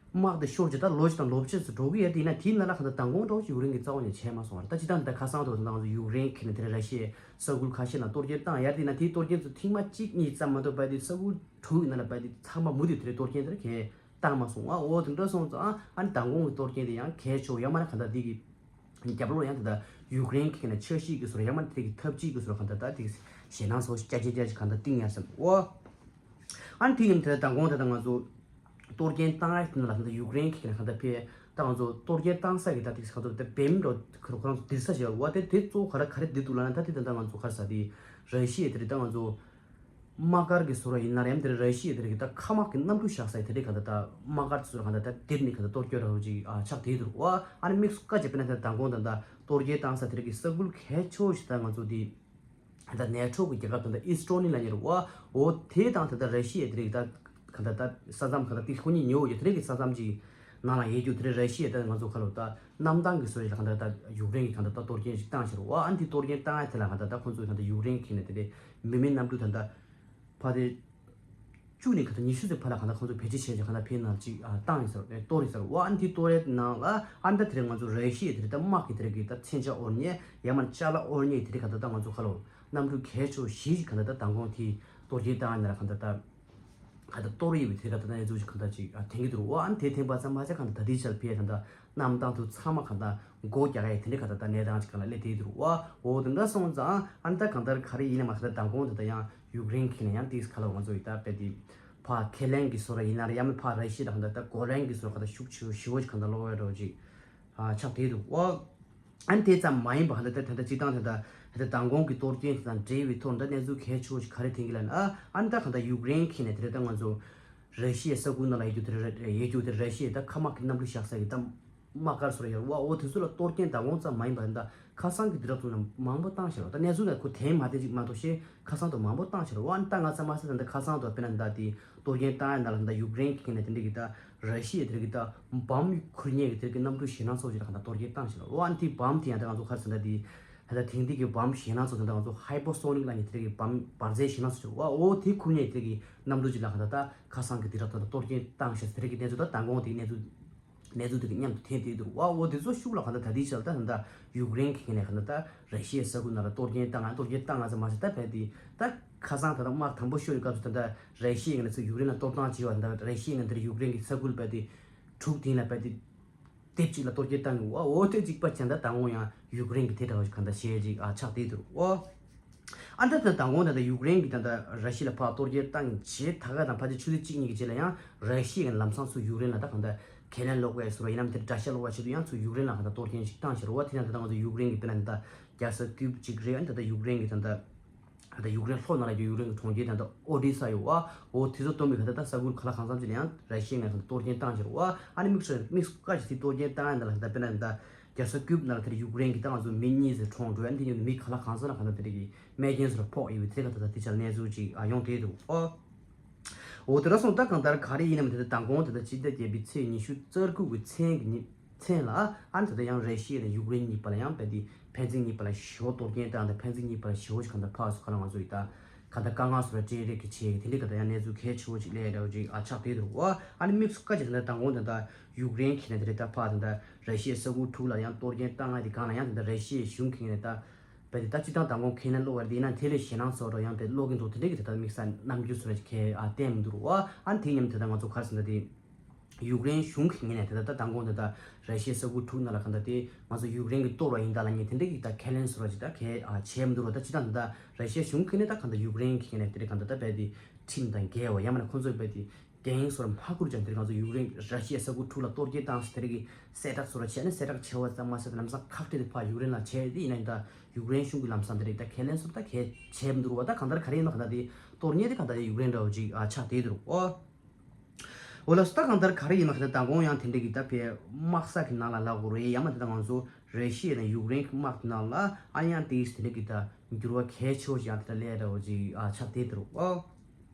དམག་དེ་ཤོར་རྗེས་ད་ལོ་གཅིག་དང་ལོ་ཕྱེད་ཙམ་འགྲོ་གི་ཡོད་དེ་ཡིན་ན་དེའི་ནང་ལ་གང་ལྟར་མདང་དགོང་འགྲོ་ཡུཀ་རེན་གྱི་རྩ་བ་ཉིད་བྱས་མ་སོང་བ་རེད། ད་སྤྱིར་བཏང་ད་ལྟ་ཁ་སང་ཐོག་ད་ང་ཚོ་ཡུཀ་རེན་གྱི་ནས་དེ་ར་ཤི་ཡའི་ས་ཁུལ་ཁ་ཤས་ནང་གཏོར་སྐྱོན་བཏང་ཡ་དེ་ཡིན་ན་དེའི་གཏོར་སྐྱོན་ཚོ་ཐེངས་མ་གཅིག་གཉིས་ཙམ་མ་གཏོགས་པ་དེ་ས་ཁུལ་དྲུག་ཡིན་ན་ལ་པ་དེ་ཚང་མ་མུ་མཐུད་དེ་རེ་གཏོར་སྐྱོན་དེ་རེ་གས་བཏང་མ་སོང་ཨ། འོ་དེ་འདྲ་སོང་ཙང་ཨ་ནི་མདང་དགོང་གི་གཏོར་སྐྱོན་དེ་ཡང་གལ་ཆེ་བོ་ཡང་མ་ན་ག་འདྲ་འདི་གི་རྒྱབ་ལོགས་ཡང་དེ་ལྟར་ཡུཀ་རེན་གྱི་ནས་འཆར་གཞི་གི་སོར་ཡང་མ་ན་དེ་གི་འཐབ་ཇུས་གི་སོར་ག་འདྲ་ད་དེ་ཞེད་སྣང་ཚོ་ཞེ་ཅེ་ཅེ་ག་འདྲ་གཏིང་ཡར་སེམས་ཨོ། ཨ་ནི་དེ་ཡིན་དེ་མདང་དགོང་དེ་ད་ང་ཚོ་གཏོར་སྐྱོན་བཏང་ཡ་དེ་ལ་ད་ཡུཀ་རེན་གྱི་ནས་ག་འདྲ་ཕེ་ད་ང་ཚོ་གཏོར་སྐྱོན་བཏང་ས་གི་ད་དེ་ག་འདྲ་ད་བེམ་འགྲོ་ཁོ་རང་ཚོ་དེ་ས་ཞེ་བ་དེ་དེ་གཙོ་བོ་ག་རེ་ག་རེ་འདི་འདུག་ལབ་ན་ད་དེ་ད་ང་ཚོ་ག་རེ་ས་དེ་ར་ཤི་ཡ་དེ་རེད་ད་ང་ཚོ། དམག་སྒར་གྱི་ཟུར་ཡིན་ན་རེམ་དེར་ར་ཤི་ཡ་དེ་རིགས་ད་མཁའ་དམག་གི་གནམ་གྲུ་བཞག་ས་དེ་རིགས་ག་ད་ད་དམག་སྒར་ཟུར་ག་ད་ད་དེར་ནི་ག་ད་གཏོར་སྐྱོན་ར་བ་ཅིག་ཨ་ཆགས་དེ་དུར་བ། ཨ་ནི་དམིགས་སུ་བཀར་བྱས་པ་ན་ད་མདང་དགོང་ད་ད་གཏོར་སྐྱོན་བཏང་ས་དེ་རིགས་ཀྱི་ས་ཁུལ་གལ་ཆེ་བོ་ཞིག་ད་ང་ཚོ་དེ་ད་ནེ་ཊོ་གི་རྒྱལ་ཁབ་ད་ད་ཨིས་ཊོ་ནི་ལ་ཉེ་རུ་བ། འོ་དེ་དང་ད་ད་ར་ཤི་ཡ་དེ་རིགས་ད་ག་ད་ད་ས་མཚམས་ག་ད་དེ་ཁོ་གཉིས་ཉེ་བོ་ཡོད་དེ་རིགས་ཀྱི་ས་མཚམས་ཅིག་ནང་ལ་ཡོད་རྒྱུ་དེ་རིགས་ར་ཤི་ཡ་ད་ང་ཚོ་ག་ལོ་ད་གནམ་ཐང་གི་སོ་ཡི་ལ་ག་ད་ད་ཡུཀ་རེན་གྱི་ག་ད་ད་གཏོར་སྐྱོན་ཞིག་བཏང་ཟེར་བ། ཨ་ནི་དེ་གཏོར་སྐྱོན་བཏང་ཡ་དེ་ལ་ག་ད་ད་ཁོ་ཚོ་ག་ད་ཡུཀ་རེན་གྱི་ནས་དེ་རེད། མི་མེད་གནམ་གྲུ་ད་ལྟ་ཕ་དེ་བཅུ་ནས་ག་ད་ཉི་ཤུ་ཙམ་ཕ་ལ་ག་ད་ཁོང་ཚོ་བེད་སྤྱོད་བྱས་ཀྱི་ག་ད་ཕའི་ནང་ཅིག་ཨ་བཏང་ཡིན་ཟེར་བ་གཏོར་ཡིན་ཟེར་བ། ཨ་ནི་དེ་གཏོར་ཡའི་ནང་ལ་ཨ་ནི་ད་དེ་རིང་ང་ཚོ་ར་ཤི་ཡའི་དེ་རིང་ད་དམག་གི་དེ་རིང་གི་ད་མཚོན་ཆ་དབོར་མཁན་ཡང་མ་ཅ་ལག་དབོར་མཁན་དེ་རིང་ག་ད་ད་ང་ཚོ་ག་ལོ་གནམ་གྲུ་གལ་ཆེ་བཞི་ཞིག་ག་ད་ད་མདང་དགོང་དེ་ གཏོར་སྐྱོན་བཏང་ཡ་ནི་ལ་གང་ལྟར་ད་གང་ལྟར་གཏོར་ཡོད་པའི་དེ་ག་ད་ལྟ་གནས་ཚུལ་ཞིག་གང་ལྟར་ཅིག་ཨ་ཐོན་གྱི་འདུག་འོ་ཨ་ནི་དེ་ཐོན་པ་ཙམ་མ་ཟད་གང་ལྟར་ད་ལྟའི་ཆར་ཕེ་གང་ལྟར་གནམ་བཏང་དུས་ཚང་མ་གང་ལྟར་སྒོ་རྒྱག་ཡ་དེ་འདྲའི་གང་ལྟར་ད་གནས་སྟངས་ཅིག་གང་ལ་སླེབས་བསྡད་འདུག་འོ་འོ་དེ་འདྲ་སོང་ཙང་ཨ་ནི་ད་གང་ལྟར་ག་རེ་ཡིན་ན་མ་ཟད་ད་མདང་དགོང་དེ་ད་ཡང་ཡུཀ་རེན་གྱི་ནས་ཡང་ཏིས་ག་ལ་ང་ཚོ་ཡི་ད་དཔེ་དེ་ཕ་ཁེ་ལན་གྱི་སོ་ར་ཡིན་ན་རེད་ཡང་མིན་ཕ་ར་ཤི་ཡ་ད་གང་ལྟར་ད་གོ་ལན་གྱི་སོ་ར་གང་ལྟར་ཤུགས་ཆེ་ཞེ་པོ་ཅིག་གང་ལྟར་སློག་ཡ་འདྲ་བོ་ཅིག་ཨ་ཆགས་བསྡད་འདུག་འོ། ཨ་ནི་དེ་ཙམ་མ་ཡིན་པ་ཧ་ད་ད་ད་སྤྱི་བཏང་ད་ད་ད་མདང་དགོང་གི་གཏོར་སྐྱོན་དེ་དང་འབྲེལ་བའི་ཐོག་ད་གནས་ཚུལ་གལ་ཆེ་བོ་ཞིག་ག་རེ་ཐོན་གྱི་ལབ་ན་ཨ་ཨ་ནི་ད་གང་ལྟར་ཡུཀ་རེན་གྱི་ནས་དེ་རེད་ད་ང་ཚོ་ར་ཤི་ཡའི་ས་ཁུལ་ནང་ལ་ཡོད་རྒྱུ་དེ་རེད་ཡོད་རྒྱུ་དེ་ར་ཤི་ཡའི་ད་མཁའ་དམག་གི་གནམ་གྲུ་བཞག་ས་གི་ད་དམག་སྒར་སོ་ར་ཡོད་བ་འོ་དེ་ཚོ་ལ་གཏོར་སྐྱོན་མདང་དགོང་ཙམ་མ་ཡིན་པ་ད་ཁ་སང་གི་དུས་རབས་ཚོ་ནང་མང་པོ་བཏང་ཤག་ད་གནས་ཚུལ་ལ་ཁོ་དེ་མ་དེ་ཅིག་མ་གཏོགས་ཤེས་ཁ་སང་དུ་མང་པོ་བཏང་ཤག་འོ་ཨ་ནི་ད་ང་ཙམ་མ་ཟད་ད་ཁ་སང་དུ་དཔེར་ན་ད་དེ་གཏོར་སྐྱོན་བཏང་ཡ་ནང་ལ་ད་ཡུཀ་རེན་གྱི་ནས་དེ་འདྲ་གི་ད་ར་ཤི་ཡའི་དེ་རིགས་ཀྱི་ད་འབམ་ཁུར་མཁན་གྱི་དེ་རིགས་ཀྱི་གནམ་གྲུ་ཞེད་སྣང་ཚོགས་ཀྱི་ད་གང་ལྟར་གཏོར་སྐྱོན་བཏང་ཞིག་ལ་འོ་ཨ་ནི་དེའི་འབམ་དེ་ཡང་ད་ང་ཚོ་ག་རེ་ཟེར་ན་དེ་ད་ད་དེང་དུས་ཀྱི་འབམ་ཞེད་སྣང་ཚོགས་ཀྱི་ད་ང་ཚོ་ཧའི་པར་སོ་ནིག་ལབ་མཁན་དེ་རིགས་ཀྱི་འབམ་འབར་རྫས་ཞེད་སྣང་ཚོགས་ཀྱི་འོ་འོ་དེ་ཁུར་མཁན་གྱི་དེ་རིགས་ཀྱི་གནམ་གྲུ་ཅིག་ལ་གང་ལྟར་ད་ཁ་སང་གི་དེ་རིགས་ད་ད་གཏོར་སྐྱོན་བཏང་ཞིག་དེ་རིགས་ཀྱི་གནས་ཚུལ་ད་མདང་དགོང་དེ་གནས་ཚུལ་གནས་ཚུལ་དེ་གི་མཉམ་དུ་ཐོན་བསྡད་འདུག་འོ་འོ་དེ་ཚོ་ཤུགས་ལ་གང་ལྟར་ད་ལྟའི་ཆར་ད་ད་ལྟ་ཡུཀ་རེན་གྱི་ནས་གང་ལྟར་ད་ར་ཤི་ཡའི་ས་ཁུལ་ནང་ལ་གཏོར་སྐྱོན་བཏང་ང་གཏོར་སྐྱོན་བཏང་ང་ཚོ་མ་ཟད་ད་བས་དེ་ད་ཁ་སང་ད་ལྟ་དམག་དམ་པོ་ཤོར་བའི་སྐབས་སུ་ད་ལྟ་ར་ཤི་ཡའི་ནས་ཚུར་ཡུཀ་རེན་ལ་གཏོར་བཏང་བྱས་པ་ད་ར་ཤི་ཡའི་ནས་འདིར་ཡུཀ་རེན་གྱི་ས་ཁུལ་བས་དེ་དྲུག་དེ་ལ་བས་དེ་དེབ་གཅིག་ལ་གཏོར་སྐྱོན་བཏང་གི་འོ་འོ་དེ་གཅིག་པ་བྱས་ད་དང་པོ་ཡང་ཡུཀ་རེན་གྱི་དེ་འདྲ་བ་ཞིག་གང་ལྟར་བྱས་ཅིག་ཨ་ཆགས་བསྡད་འདུག་འོ། ཨ་ད་ད་དང་པོ་ད་ལྟ་ཡུཀ་རེན་གྱི་ད་ལྟ་ར་ཤི་ཡ་ལ་ཕར་གཏོར་སྐྱོན་བཏང་རྗེས་ད་ག་དང་ཕལ་ཆེར་ཆུ་ཚོད་གཅིག་གཉིས་ཀྱི་རྗེས་ལ་ཡང་ར་ཤི་ཡ་གི་ལམ་སང་ཚུར་ཡུཀ་རེན་ལ་ད་གང་ལྟར་ཁས་ལེན་སློག་པའི་ཟུར་ཡིན་ནམ་དེར་དགྲ་ཤ་སློག་པ་ཆེད་དུ་ཡང་ཚུར་ཡུཀ་རེན་ལ་གང་ལྟར་གཏོར་སྐྱོན་ཞིག་བཏང་ཤར་བ་དེ་ཡང་ད་ལྟ་ང་ཚོ་ཡུཀ་རེན་གྱི་དཔེར་ན་ད་ལྟ་རྒྱལ་ས་ཀིབ་གཅིག་རེད། ཨ་ད་ལྟ་ཡུཀ་རེན་གྱི་ད་ལྟ་ད་ལྟ་ཡུཀ་རེན་ལྷོ་ནང་ལ་ཡོད་ཡུཀ་རེན་གྱི་གྲོང་ཁྱེར་ད་ལྟ་ཨོ་ཌི་ས་ཡོད་བ་འོ་དེ་ཚོ་སྟོན་པའི་གང་ལྟར་ད་ས་ཁུལ་ག་ལ་གང་འཚམ་ཅིག་ལ་ཡང་ར་ཤི་ཡ་ནས་གང་ལྟར་གཏོར་སྐྱོན་བཏང་ཤར་བ་ཨ་ནི་དམིགས་སུ་དམིགས་སུ་བཀར་ཞིག་དེ་གཏོར་སྐྱོན་བཏང་ཡ་ད་ལ་ད་ལྟ་དཔེར་ན་ད་རྒྱལ་ས་ཀིབ་ནང་ལ་དེར་ཡུཀ་རེན་གྱི་ད་ང་ཚོ་མི་གཉིས་ཟེར་གྲོངས་འགྲོ་ཡ་འདི་ཉིད་མི་ག་ལ་གང་ས་ལ་གང་ལྟར་དེ་རིགས་ཀྱི་རྨས་སྐྱོན་ཟེར་ཕོག་ཡོད་པའི་དེ་ག་ད་ལྟ་དེ་ཆར་གནས་ཚུལ་ཅིག་ཡོང་བསྡད་འདུག་ཨོ། འོ་དེ་འདྲ་སོང་ད་གང་ལྟར་ག་རེ་ཡིན་ནམ་དེ་ལྟར་མདང་དགོང་དེ་ལྟར་སྤྱི་ཟླ་བརྒྱད་པའི་ཚེས་ཉི་ཤུ་རྩ་དགུ་གི་མཚན་གྱི་ཉིན་མཚན་ལ་ཨ་ནི་དེ་ལྟར་ཡང་ར་ཤི་ཡ་དང་ཡུཀ་རེན་གཉིས་བར་ལ་ཡང་རྦད་དེ་ཕན་ཚུན་གཉིས་བར་ལ་ཞི་བ་གཏོར་སྐྱོན་བཏང་དང་ཕན་ཚུན་གཉིས་བར་ལ་ཞི་བ་ཞིག་གང་ལྟར་ཕག་སུ་ག་ལ་ང་ཚོ་ཡི་ད་གང་ལྟར་དཀའ་ངལ་སོགས་ལ་སྤྲད་རེས་ཀྱི་བྱེད་དེ་འདྲའི་ག་ད་ཡང་གནས་ཚུལ་གལ་ཆེ་བོ་ཞིག་སླེབས་འདྲ་བོ་ཅིག་ཨ་ཆགས་བསྡད་འདུག་བ། ཨ་ནི་དམིགས་སུ་བཀར་ཅིག་དེ་ལྟར་མདང་དགོང་དེ་ལྟར་ཡུཀ་རེན་གྱི་ནས་དེ་ལྟར་ཕག་དེ་ལྟར་ར་ཤི་ཡའི་ས་ཁུལ་དྲུག་ལ་ཡང་གཏོར་སྐྱོན་བཏང་ང་དེ་གང་ལ་ཡང་དེ་ལྟར་ར་ཤི་ཡའི་གཞུང་གི་ནས་ད། བས་དེ་ད་སྤྱི་བཏང་མདང་དགོང་ཁས་ལེན་སློག་པ་རེད་དེ་ཡིན་ན་དེ་ལས་ཞེད་སྣང་ཚོར་རོ་ཡང་དེ་སློག་གིན་འདུག་དེ་འདྲའི་གི་དེ་ལྟར་དམིགས་བསལ་རྣམ་འགྱུར་ཚོ་ར་ཞིག་གས་ཨ་བསྟན་མི་འདུག་རོ་ཨ། ཨ་ནི་དེ་མཉམ་དེ་ལྟར་ང་ཚོ་ག་རེ་ཟེར་ན་དེ་ཡུཀ་རེན་གཞུང་གི་ངོས་ནས་དེ་ལྟར་ད་མདང་དགོང་དེ་ལྟར་ར་ཤི་ཡའི་ས་ཁུལ་དྲུག་ནང་ལ་གང་ལྟར་དེ་ང་ཚོ་ཡུཀ་རེན་གི་གཏོར་བ་ཡིན་ད་ལ་ཉིན་དེ་འདྲའི་གི་ད་ཁས་ལེན་ཚོ་ར་ཞིག་ད་གས་ཨ་བྱས་མི་འདུག་རོ། ད་སྤྱི་བཏང་དེ་ལྟར་ར་ཤི་ཡའི་གཞུང་གི་ངོས་ནས་ད་གང་ལྟར་ཡུཀ་རེན་གི་ངོས་ནས་དེ་འདྲའི་གང་ལྟར་ད་རྦད་དེ་ཁྲིམས་དང་འགལ་བ་ཡང་མིན་ན་ཁོང་ཚོས་རྦད་དེ་འགན་སོར་མ་བསྐུར་ཀྱང་དེར་ང་ཚོ་ཡུཀ་རེན་ར་ཤི་ཡའི་ས་ཁུལ་དྲུག་ལ་གཏོར་སྐྱོན་བཏང་ཟེར་དེ་རིགས་ཀྱི་གསལ་བསྒྲགས་སོར་བྱས་ནས་གསལ་བསྒྲགས་བྱས་པ་ཙམ་མ་ཟད་ལམ་སང་ཁག་དཀྲིས་ཏེ་ཕར་ཡུཀ་རེན་ལ་བྱས་ཏེ་ཡིན་ན་ཡིན་ད་ཡུཀ་རེན་གཞུང་གི་ལམ་སང་དེ་རིགས་ད་ཁས་ལེན་སོར་ད་གས་བྱས་མི་འདུག་རོ། ད་གང་ལྟར་ག་རེ་ཡིན་ན་གང་ལྟར་དེ་གཏོར་མཁན་དེ་གང་ལྟར་དེ་ཡུཀ་རེན་འདྲ་བོ་ཅིག་ཨ་ཆགས་བསྡད་འདུག་ཨོ། འོ་ལགས་སོ། ད་གང་ལྟར་ག་རེ་ཡིན་ན་གང་ལྟར་མདང་དགོང་ཡང་དེ་འདྲ་གི་ད་ཕའི་དམག་ས་གི་ནང་ལ་ལབ་དགོས་རེད་ཡང་མིན་ད་ང་ཚོ་ར་ཤི་ཡ་དང་ཡུཀ་རེན་གྱི་དམག་གི་ནང་ལ་ཨ་ཡང་དེ་དེ་འདྲ་གི་ད་འགྱུར་བ་གལ་ཆེ་བོ་ཞིག་ཡང་དེ་འདྲ་སླེབས་འདྲ་བོ་ཅིག་ཨ་ཆགས་བསྡད་འདུག་ཨོ།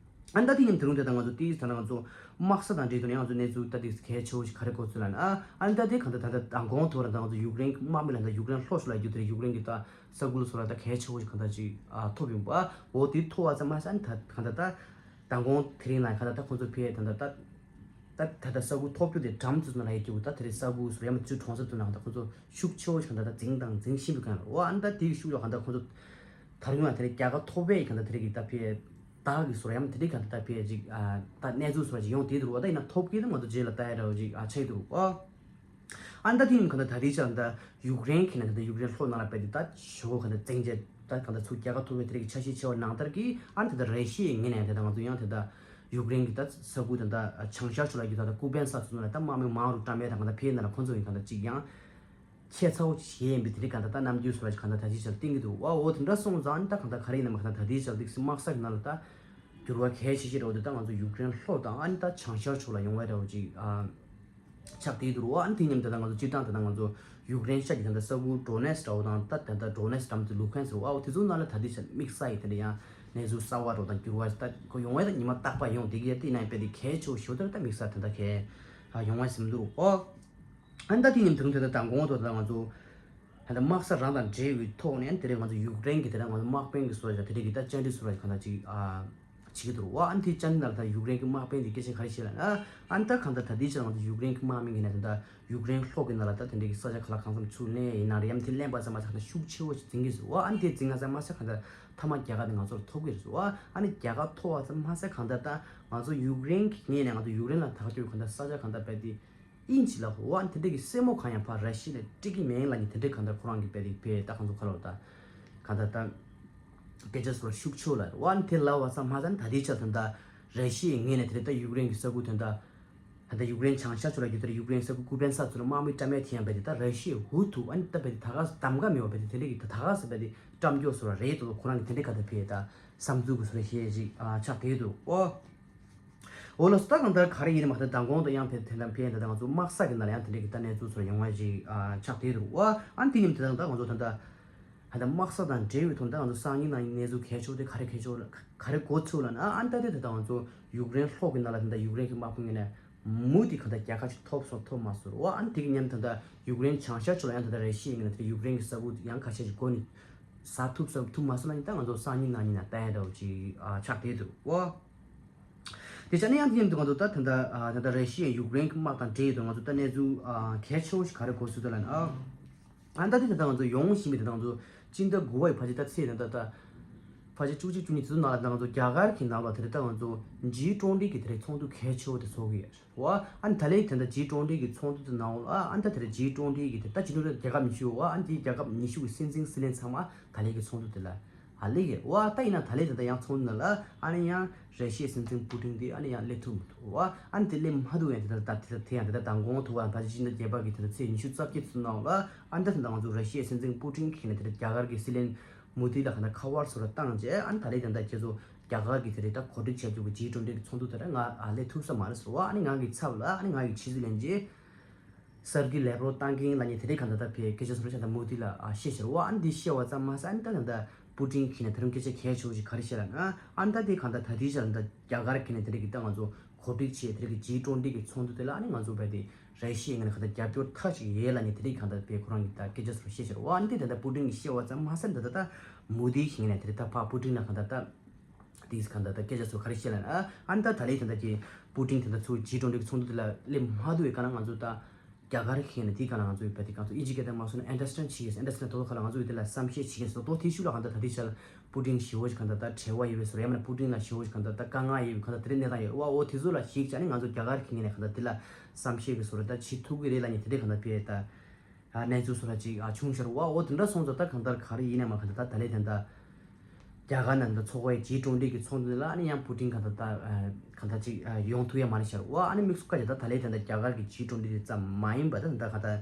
ཨ་ནི་ད་དེ་མཉམ་དུ་རུང་དེ་ད་ང་ཚོ་ཏིས་ད་ང་ཚོ་དམག་ས་དང་འབྲེལ་དུ་ཡང་ང་ཚོ་གནས་ཚུལ་ད་ཏིས་གལ་ཆེ་བོ་ཞིག་ག་རེ་གོ་ཚུལ་ལ་ན་ཨ་ཨ་ནི་ད་དེ་གང་ལྟར་ད་ལྟ་མདང་དགོང་ཐོག་ལ་ད་ང་ཚོ་ཡུཀ་རེན་དམག་མི་ལ་ད་ཡུཀ་རེན་ལྷོ་ཕྱོགས་ལ་རྒྱུ་དེ་ཡུཀ་རེན་གྱི་ད་ས་ཁུལ་སོགས་ལ་ད་གལ་ཆེ་བོ་ཞིག་གང་ལྟར་ཅིག་ཨ་ཐོབ་ཡོང་པ་འོ་དེ་ཐོབ་པ་ཙམ་མ་ཟད་ཨ་ནི་ད་གང་ལྟར་ད་མདང་དགོང་དེ་རིང་ལ་གང་ལྟར་ད་ཁོང་ཚོ་ཕེ་ད་ལྟ་ད་ད་ད་ད་ས་ཁུལ་ཐོབ་རྒྱུ་དེ་འགྲམ་ཚོ་ན་ལ་ཡ་རྒྱུ་ད་དེ་རིང་ས་ཁུལ་སོགས་ཡ་མ་ཚུལ་གྲོང་གསེབ་ཚོ་ན་གང་ལྟར་ཁོང་ཚོ་ཤུགས་ཆེ་བོ་ཞིག་གང་ལྟར་ད་འཛིང་དང་འཛིང་བཞིན་པའི་སྒང་ལ་འོ་ཨ་ནི་ད་དེ་གི་ཤུགས་ལ་གང་ལྟར་ཁོང་ཚོ། ད་རུང་ཡང་དེ་རིང་རྒྱལ་ཁ་ཐོབ་པའི་གང་ལྟར་དེ་རིང་གི་ད་ཕེ་ད་གི་སོར་ཡང་དེ་རིང་གང་ལྟར་ད་ཕེ་ཅིག་ཨ་ད་གནས་ཚུལ་སོར་ཅིག་ཡོང་དེ་འདུག་བ། ད་ཡིན་ན་ཐོབ་ཀྱི་ད་ང་ཚོ་རྗེས་ལ་ལྟ་ཡ་འདྲ་བ་ཅིག་ཨ་ཆགས་འདུག་ཨ། ཨ་ད་དེ་ཡིན་གང་ལྟར་ད་རེས་ཆགས་ད་ཡུཀ་རེན་གྱི་ནང་ད་ཡུཀ་རེན་ལྷོ་ནང་ལ་བལྟས་ཏེ་ད་ཞོ་གང་ལྟར་བཙན་རྒྱལ་ད་གང་ལྟར་ཚུར་རྒྱལ་ཁ་ཐོབ་པའི་དེ་རིང་གི་འཆར་གཞི་བྱས་པ་ནང་ལྟར་གྱི་ཨ་ད་ད་རེ་ཤི་ཡའི་ངོས་ནས་དེ་ད་ང་ཚོ་ཡང་དེ་ད་ཡུཀ་རེན་གྱི་ད་ས་ཁུལ་ད་ད་བྱང་ཤར་ཕྱོགས་ལ་ཡོད་ད་ད་ཀུ་པན་ས་ཚོ་ནང་ལ་ད་དམག་མི་མང་རུ་བཀྲམ་ཡ་ད་གང་ལྟར་ཕེ་ནང་ལ་ཁོང་ཚོ་ཡིན་གང་ལྟར་ཅིག་ཡང་། ཁྱད་མཚར་བོ་ཞིག་ཡིན་པའི་དེ་རིང་གང་ལྟར་ད་རྣམ་འགྱུར་སོགས་ལ་གང་ལྟར་ད་ཅི་བྱས་བསྟན་གྱི་འདུག་ཨ། འོ་དེ་འདྲ་སོང་ཙང་ཨ་ནི་ད་གང་ལྟར་ག་རེ་ཡིན་ནམ་གང་ལྟར་ད་ཅི་བྱས་འདུག་སེ་དམག་ས་གི་ནང་ལ་ད་འགྱུར་བ་གལ་ཆེ་ཤོས་རེད། འོ་དེ་ད་ང་ཚོ་ཡུཀ་རེན་ལྷོ་དང་ཨ་ནི་ད་བྱང་ཤར་ཕྱོགས་ལ་ཡོང་བའི་འདྲ་བོ་ཅིག་ཨ་ཆགས་བསྡད་འདུག་ཨ་ནི་དེ་མཉམ་དུ་ད་ང་ཚོ་སྤྱིར་བཏང་ད་ང་ཚོ་ཡུཀ་རེན་ཤར་གྱི་ད་ལྟ་ས་ཁུལ་ཌོ་ནེ་སི་འདྲ་བོ་དང་ད་ད་ལྟ་ཌོ་ནེ་སི་འགྲམ་དུ་ལུ་ཧན་སི་འདྲ་བོ་ཨ་འོ་དེ་ཚོ་ནང་ལ་ད་ཅི་བྱས་དམིགས་བསལ་ཡིན་དེ་འདྲ་ཡང་གནས་ཚུལ་གསར་བ་འདྲ་བོ་དང་འགྱུར་བ་ད་ཁོ་ཡོང་བའི་ད་ཉི་མ་རྟག་པར་ཡོང་དེ་གི་ཡ་དེ་ནང་དཔེ་དེ་གལ་ཆེ་བོ་ཞུ་དེ་ད་དམིགས་བསལ་ད་ད་གལ་ཡོང་བ་ཟིན་འདུག་ཨོ། ཨ་ནི་ད་དེ་ཡིན་དུས་དེ་ད་མདང་དགོང་དུ་ད་ང་ཚོ་ད་ལྟ་དམག་ས་རང་དང་འབྲེལ་བའི་ཐོག་ནས་དེ་རིང་ང་ཚོ་ཡུཀ་རེན་གྱི་དེ་རིང་ང་ཚོ་དམག་དཔོན་གྱི་སོ་ཡ་དེ་རིང་གི་ད་བཅར་འདྲི་སོ་ཡ་གང་ལྟར་ཅིག་ཨ་ བྱེད་ཀྱི་འདུག་བ། ཨ་ནི་དེ་ཅན་ནང་ད་ཡུཀ་རེན་གྱི་དམག་དཔོན་དེ་སྐད་ཆ་ག་རེ་བཤད་ལབ་ན། ཨ་ནི་ད་གང་ལྟར་ད་ལྟའི་ཆར་ང་ཚོ་ཡུཀ་རེན་གྱི་དམག་མི་ངོས་ནས་ད་ལྟ་ཡུཀ་རེན་ལྷོ་གི་ནང་ལ་ད་དེ་འདྲའི་གི་ས་ཆ་ག་ལ་གང་འཚམ་ཚུར་ལེན་ཡིན་ན་རེད། ཡང་དེ་ལེན་པ་ཙམ་མ་ཟད་གང་ལྟར་ཤུགས་ཆེ་བོ་ཞིག་འཛིང་གི་ཟེར་བ། ཨ་ནི་དེ་འཛིང་ང་ཙམ་མ་ཟད་གང་ལྟར་མཐའ་མ་རྒྱལ་ཁ་དེ་ང་ཚོར་ཐོབ་གི་རེད་ཟེར་བ། ཨ་ནི་རྒྱལ་ཁ་ཐོབ་པ་ཙམ་མ་ཟད་གང་ལྟར་ད་ང་ཚོ་ཡུཀ་རེན་གྱི་ངོས་ནས་ང་ཚོ་ཡུཀ་རེན་ལ་ཐག་གཅོད་གང་ལྟར་ས་ཆ་གང་ལྟར་རྦད་དེ་ཨིན་ཇི་ལ་ཧོ་ཨ་ནི་དེ་འདྲ་གི་སེར་མོ་གང་ཡང་ཕར་ར་ཤི་ཡ་ལ་སྤྲད་ཀྱི་མེད་ལབ་ནི་དེ་འདྲ་གང་ལྟར་ཁོ་རང་གི་རྦད་དེ་བས་ད་གང་ཚོ་ཁ་ལོ་ད་གང་ལྟར་ད། སྐད་ཆ་ཚོར་ཤུགས་ཆེ་ལ་རེད་བ། ཨ་ནི་དེ་ལབ་པ་ཙམ་མ་ཟད་ད་ལྟའི་ཆར་ད་ལྟ་ར་ཤི་ཡའི་ངོས་ནས་དེ་རེད་ད་ཡུཀ་རེན་གྱི་ས་ཁུལ་ད་ལྟ་ད་ལྟ་ཡུཀ་རེན་བྱང་ཤར་ཕྱོགས་ལ་རྒྱུ་དེར་ཡུཀ་རེན་ས་ཁུལ་ཀུ་པན་ས་ཚོར་དམག་མི་བཀྲམ་ཡས་ཐེ་ཡང་རྦད་དེ་ད་ར་ཤི་ཡའི་འུ་ཐུག་ཨ་ནི་ད་རྦད་དེ་ད་ག་གདམ་ག་མེད་པ་རྦད་དེ་དེ་འདྲ་གི་ད་ག་ས་རྦད་དེ་བཀྲམ་རྒྱུ་ཚོར་རེད་དོ་ཁོ་རང་གི་དེ་འདྲ་ག་ད་ཕེ་ད་བསམ་ཚུལ་གི་ཚོར་ཤེས་ཅིག་ཆགས་བསྡད་འདུག་ཨོ། འོ་ལགས་སོ། ད་གང་ལྟར་ག་རེ་ཡིན་ནའི་མ་ད་མདང་དགོང་དུ་ཡང་ཕེ་དེ་ལ་ཕེ་ད་ལྟ་ང་ཚོ་དམག་ས་གི་ནང་ལ་ཡང་དེ་འདྲ་གི་ད་གནས་ཚུལ་ཚོར་ཡོང་བ་ཞིག་ཨ་ཆགས་བསྡད་འདུག་ཨ་ཨ་ནི་དེ་ཡིན་དེ་ད་ལྟ་ང་ཚོ་ད་ལྟ་ད་ལྟ་དམག་ས་དང་འབྲེལ་བའི་ཐོག་ད་ང་ཚོ་སང་ཉིན་གནངས་ཉིན་གནས་ཚུལ་གལ་ཆེ་བོ་དེ་ག་རེ་གལ་ཆེ་བོ་ག་རེ་གོ་ཚུགས་ལབ་ན་ཨ་ནི་ད་ལྟ་དེ་ད་ལྟ་ང་ཚོ་ཡུཀ་རེན་ལྷོ་གི་ནང་ལ་ད་ལྟ་ཡུཀ་རེན་གི་དམག་དཔུང་ངོས་ནས་མུ་མཐུད་གང་ལྟར་རྒྱལ་ཁ་ཅིག་ཐོབ་སོང་ཐོབ་མ་སོང་རེད་བ། ཨ་ནི་དེ་གི་མཉམ་དུ་ད་ལྟ་ཡུཀ་རེན་བྱང་ཤར་ཕྱོགས་ལ་ཡང་ད་ལྟ་ར་ཤི་ཡའི་ངོས་ནས་ད་ལྟ་ཡུཀ་རེན་གི་ས་ཁུལ་ཡང་ཁ་ཤས་ཤིག་སྒོ་ནས་ཟ་ཐུབ་ས་ཐུབ་མ་སོང་ལབ་ནི་ད་ང་ཚོ་སང་ཉིན་གནངས་ཉིན་ལ་ལྟ་ཡ་འདྲ་བོ་ཅིག་ཨ་ཆགས་བསྡད་འདུག་བ། དེ་བྱས་ན་ཡང་དེ་ཡིན་དུས་ང་ཚོ་ད་ད་ལྟ་ཨ་ད་ལྟ་ར་ཤི་ཡའི་ཡུཀ་རེན་གྱི་དམག་དང་འབྲེལ་ཡོད་དུས་ང་ཚོ་ད་གནས་ཚུལ་ཨ་གལ་ཆེ་བོ་ཞིག་ག་རེ་གོ་ཚུལ་ད་ལབ་ན་ཨ་ཨ་ད་དེ་ད་ལྟ་ང་ཚོ་ཡོང་བཞིན་པའི་ད་ལྟ་ང་ཚོ་སྤྱི་ཟླ་དགུ་པ་ཡི་ཕལ་ཆེར་ད་ཚེས་ད་ལྟ་ད་ཕལ་ཆེར་བཅུ་གཅིག་བཅུ་གཉིས་དེ་ཚོ་ནང་ལ་ད་ལྟ་ང་ཚོ་རྒྱ་གར་གྱི་ནང་ལ་དེ་རེད་ད་ང་ཚོ་ཇི་ཊུ་ཝེན་ཊི་གི་དེ་རེད་ཚོགས་འདུ་གལ་ཆེ་བོ་དེ་ཚོགས་ཀྱི་ཡོད་རེད་བ། ཨ་ནི་ད་ལན་དེ་འདྲ་ཇི་ཊུ་ཝེན་ཊི་གི་ཚོགས་འདུ་དེ་ནང་ལ་ཨ་ནི་ད་དེ་རེད་ཇི་ཊུ་ཝེན་ཊི་གི་དེ་ད་ཇི་ཊུ་ཝེན་ཊི་རྒྱལ་ཁབ་ཉི་ཤུ་བ་ཨ་ནི་དེའི་རྒྱལ་ཁབ་ཉི་ཤུ་གི་སྲིད་འཛིན་སྲིད་བློན་ཚང་མ་ད་ལན་གི་ཚོགས་འདུ་དེ་ལ་ཨ་སླེབས་ཡོད་རེད་བ། ད་ཡིན་ན་ད་ལན་དེ་འདྲ་ཡང་ཚོགས་འདུ་ནང་ལ་ཨ་ནི་ཡང་ར་ཤི་ཡའི་སྲིད་འཛིན་པུ་ཏིན་དེ་ཨ་ནི་ཡང་སླེབས་ཐུབ་མི་འདུག་བ། ཨ་ནི་དེ་སླེབས་མ་ཐུབ་ཡང་དེ་ད་ད་དེ་ད་དེ་ཡང་དེ་ད་མདང་དགོང་ཐུག་པ་ད་ཕྱི་ཟླ་བརྒྱད་པ་གི་དེ་ད་ཚེས་ཉི་ཤུ་རྩ་བརྒྱད་ཚོ་ནང་ལ་ཨ་ནི་ད་དེ་ད་ང་ཚོ་ར་ཤི་ཡའི་སྲིད་འཛིན་པུ་ཏིན་གྱིས་ནས་དེ་ད་རྒྱ་གར་གི་སྲིད་བློན་མོ་དི་ལ་ག་ན་ཁ་པར་སོགས་ལ་བཏང་རྗེས་ཨ་ནི་ད་ལན་དེ་འདྲ་ཁྱེད་ཚོ་རྒྱ་གར་གྱི་དེ་རེད་ད་གོ་སྒྲིག་བྱས་འདུག་གི་ཇི་ཊུ་ཝེན་ཊི་གི་ཚོགས་འདུ་དེ་ར་ང་ཨ་སླེབས་ཐུབ་ས་མ་རེད་ཟེར་བ། ཨ་ནི་ང་གི་ཚབ་ལ་ཨ་ནི་ང་གི་ཕྱི་སྲིད་བློན་ཆེན་སར་གི་ལེབ་རོ་བཏང་མཁན་ལ་ནི་དེ་རིང་གང་ལྟར་ད་ཕེ་སྐད་ཆ་ཚོར་བྱས་ད་མོ་དི་ལ་ཨ་བཤད་ཤེར་བ། ཨ་ནི་འདི་བཤད་བ་ཙམ་མ་ཟད་ཨ་ནི་ད་གང་ལྟར་པུ་ཏིན་གྱིས་ནི་དེ་རིང་སྐད་ཆ་གལ་ཆེ་བོ་ཞིག་ག་རེ་བཤད་ལབ་ན་ཨ་ནི་ད་དེ་གང་ལྟར་ད་དེའི་ཆར་ད་རྒྱ་གར་གྱིས་ནི་དེ་རིང་གི་ད་ང་ཚོ་གོ་སྒྲིག་བྱས་དེ་རིང་གི་ཇི་ཊུ་ཝེན་ཊི་གི་ཚོགས་འདུ་དེ་ལ་ཨ་ནི་ང་ཚོ་བས་དེ་ར་ཤི་ཡའི་ངོས་ནས་གང་ལྟར་རྒྱབ་སྐྱོར་མཐའ་གཅིག་ཡོད་ལབ་ནི་དེ་རིང་གང་ལྟར་བས་ཁོ་རང་གི་ད་སྐད་ཆ་ཚོར་བཤད་ཤེར་བ། ཨ་ནི་དེ་ད་ལྟ་པུ་ཏིན་གྱིས་བཤད་བ་ཙམ་མ་ཟད་ད་ད་ད་མོ་དི་གྱིས་ནི་དེ་རིང་ད་ཕ་པུ་ཏིན་ལ་གང་ལྟར་ད། དེས་གང་ལྟར་ད་སྐད་ཆ་ཚོ་ག་རེ་བཤད་ལབ་ན་ཨ་ནི་ད་ད་ལན་དེ་འདྲ་གི་པུ་ཏིན་དེ་འདྲ་ཚུར་ཇི་ཊུ་ཝེན་ཊི་གི་ཚོགས་འདུ་དེ་ལ་སླེབས་མ་ཐུབ་པའི་སྒང་ལ་ང་ཚོ་ད་རྒྱ་གར་གྱིས་ནི་དེའི་སྒང་ལ་ང་ཚོ་བས་དེ་གང་ཚོ་ཨིན་ཇི་སྐད་དང་མ་སོང་ན་ཨན་ཌར་སི་ཊེན་ཌི་བྱེད་ཀྱི་ཡོད། ཨན་ཌར་སི་ཊེན་ཌི་དོ་ཁ་ལ་ང་ཚོ་བས་དེ་ལ་བསམ་ཤེས་བྱེད་ཀྱི་ཡོད། དོ་དེའི་ཤུགས་ལ་གང་ལྟར་ད་དེའི་ཆར་པུ་ཏིན་ཞི་བོ་ཞིག་གང་ལྟར་ད་བྲེལ་བ་ཡོད་པའི་བཟོ་འདྲ་ཡང་མིན་ན་པུ་ཏིན་ལ་ཞི་བོ་ཞིག་གང་ལྟར་ད་དཀའ་ངལ་ཡོད་པའི་གང་ལྟར་དེ་རིང་གནས་སྟངས་ཡོད་རེད་བ། འོ་དེ་ཚོ་ལ་གཞིགས་བྱས་ནས་ང་ཚོ་རྒྱ་གར་གྱིས་ནི་གང་ལྟར་དེ་ལ་བསམ་ཤེས་ཀྱི་བཟོ་འདྲ་ད་བྱེད་ཐུབ་ཀྱི་རེད་ལབ་ནི་དེ་འདྲ་གང་ལྟར་བས་ད། ཨ་གནས་ཚུལ་སོགས་ལ་ཅིག་ཨ་བྱུང་ཤར་བ། འོ་དེ་འདྲ་སོང་ཙང་ད་གང་ལྟར་ག་རེ་ཡིན་ན་མ་གང་ལྟར་ད་ད་ལན་དེ་འདྲ་རྒྱ་གར་ནང་འདི་ཚོགས་པའི་ཇི་ཊུ་ཝེན་ཊི་གི་ཚོགས་འདུ་ལ་ཨ་ནི་ཡང་པུ་ཏིན་གང་ལྟར་ད་གང་ལྟར་ཅིག་ཡོང་ཐུབ་ཡ་མ་རེད་ཤར་བ། ཨ་ནི་དམིགས་སུ་བཀར་ཡ་ད་ད་ལན་དེ་འདྲ་རྒྱ་གར་གྱི་ཇི་ཊུ་ཝེན་ཊི་དེ་ཙམ་མ་ཡིན་པ་ད་ད་གང་ལྟར་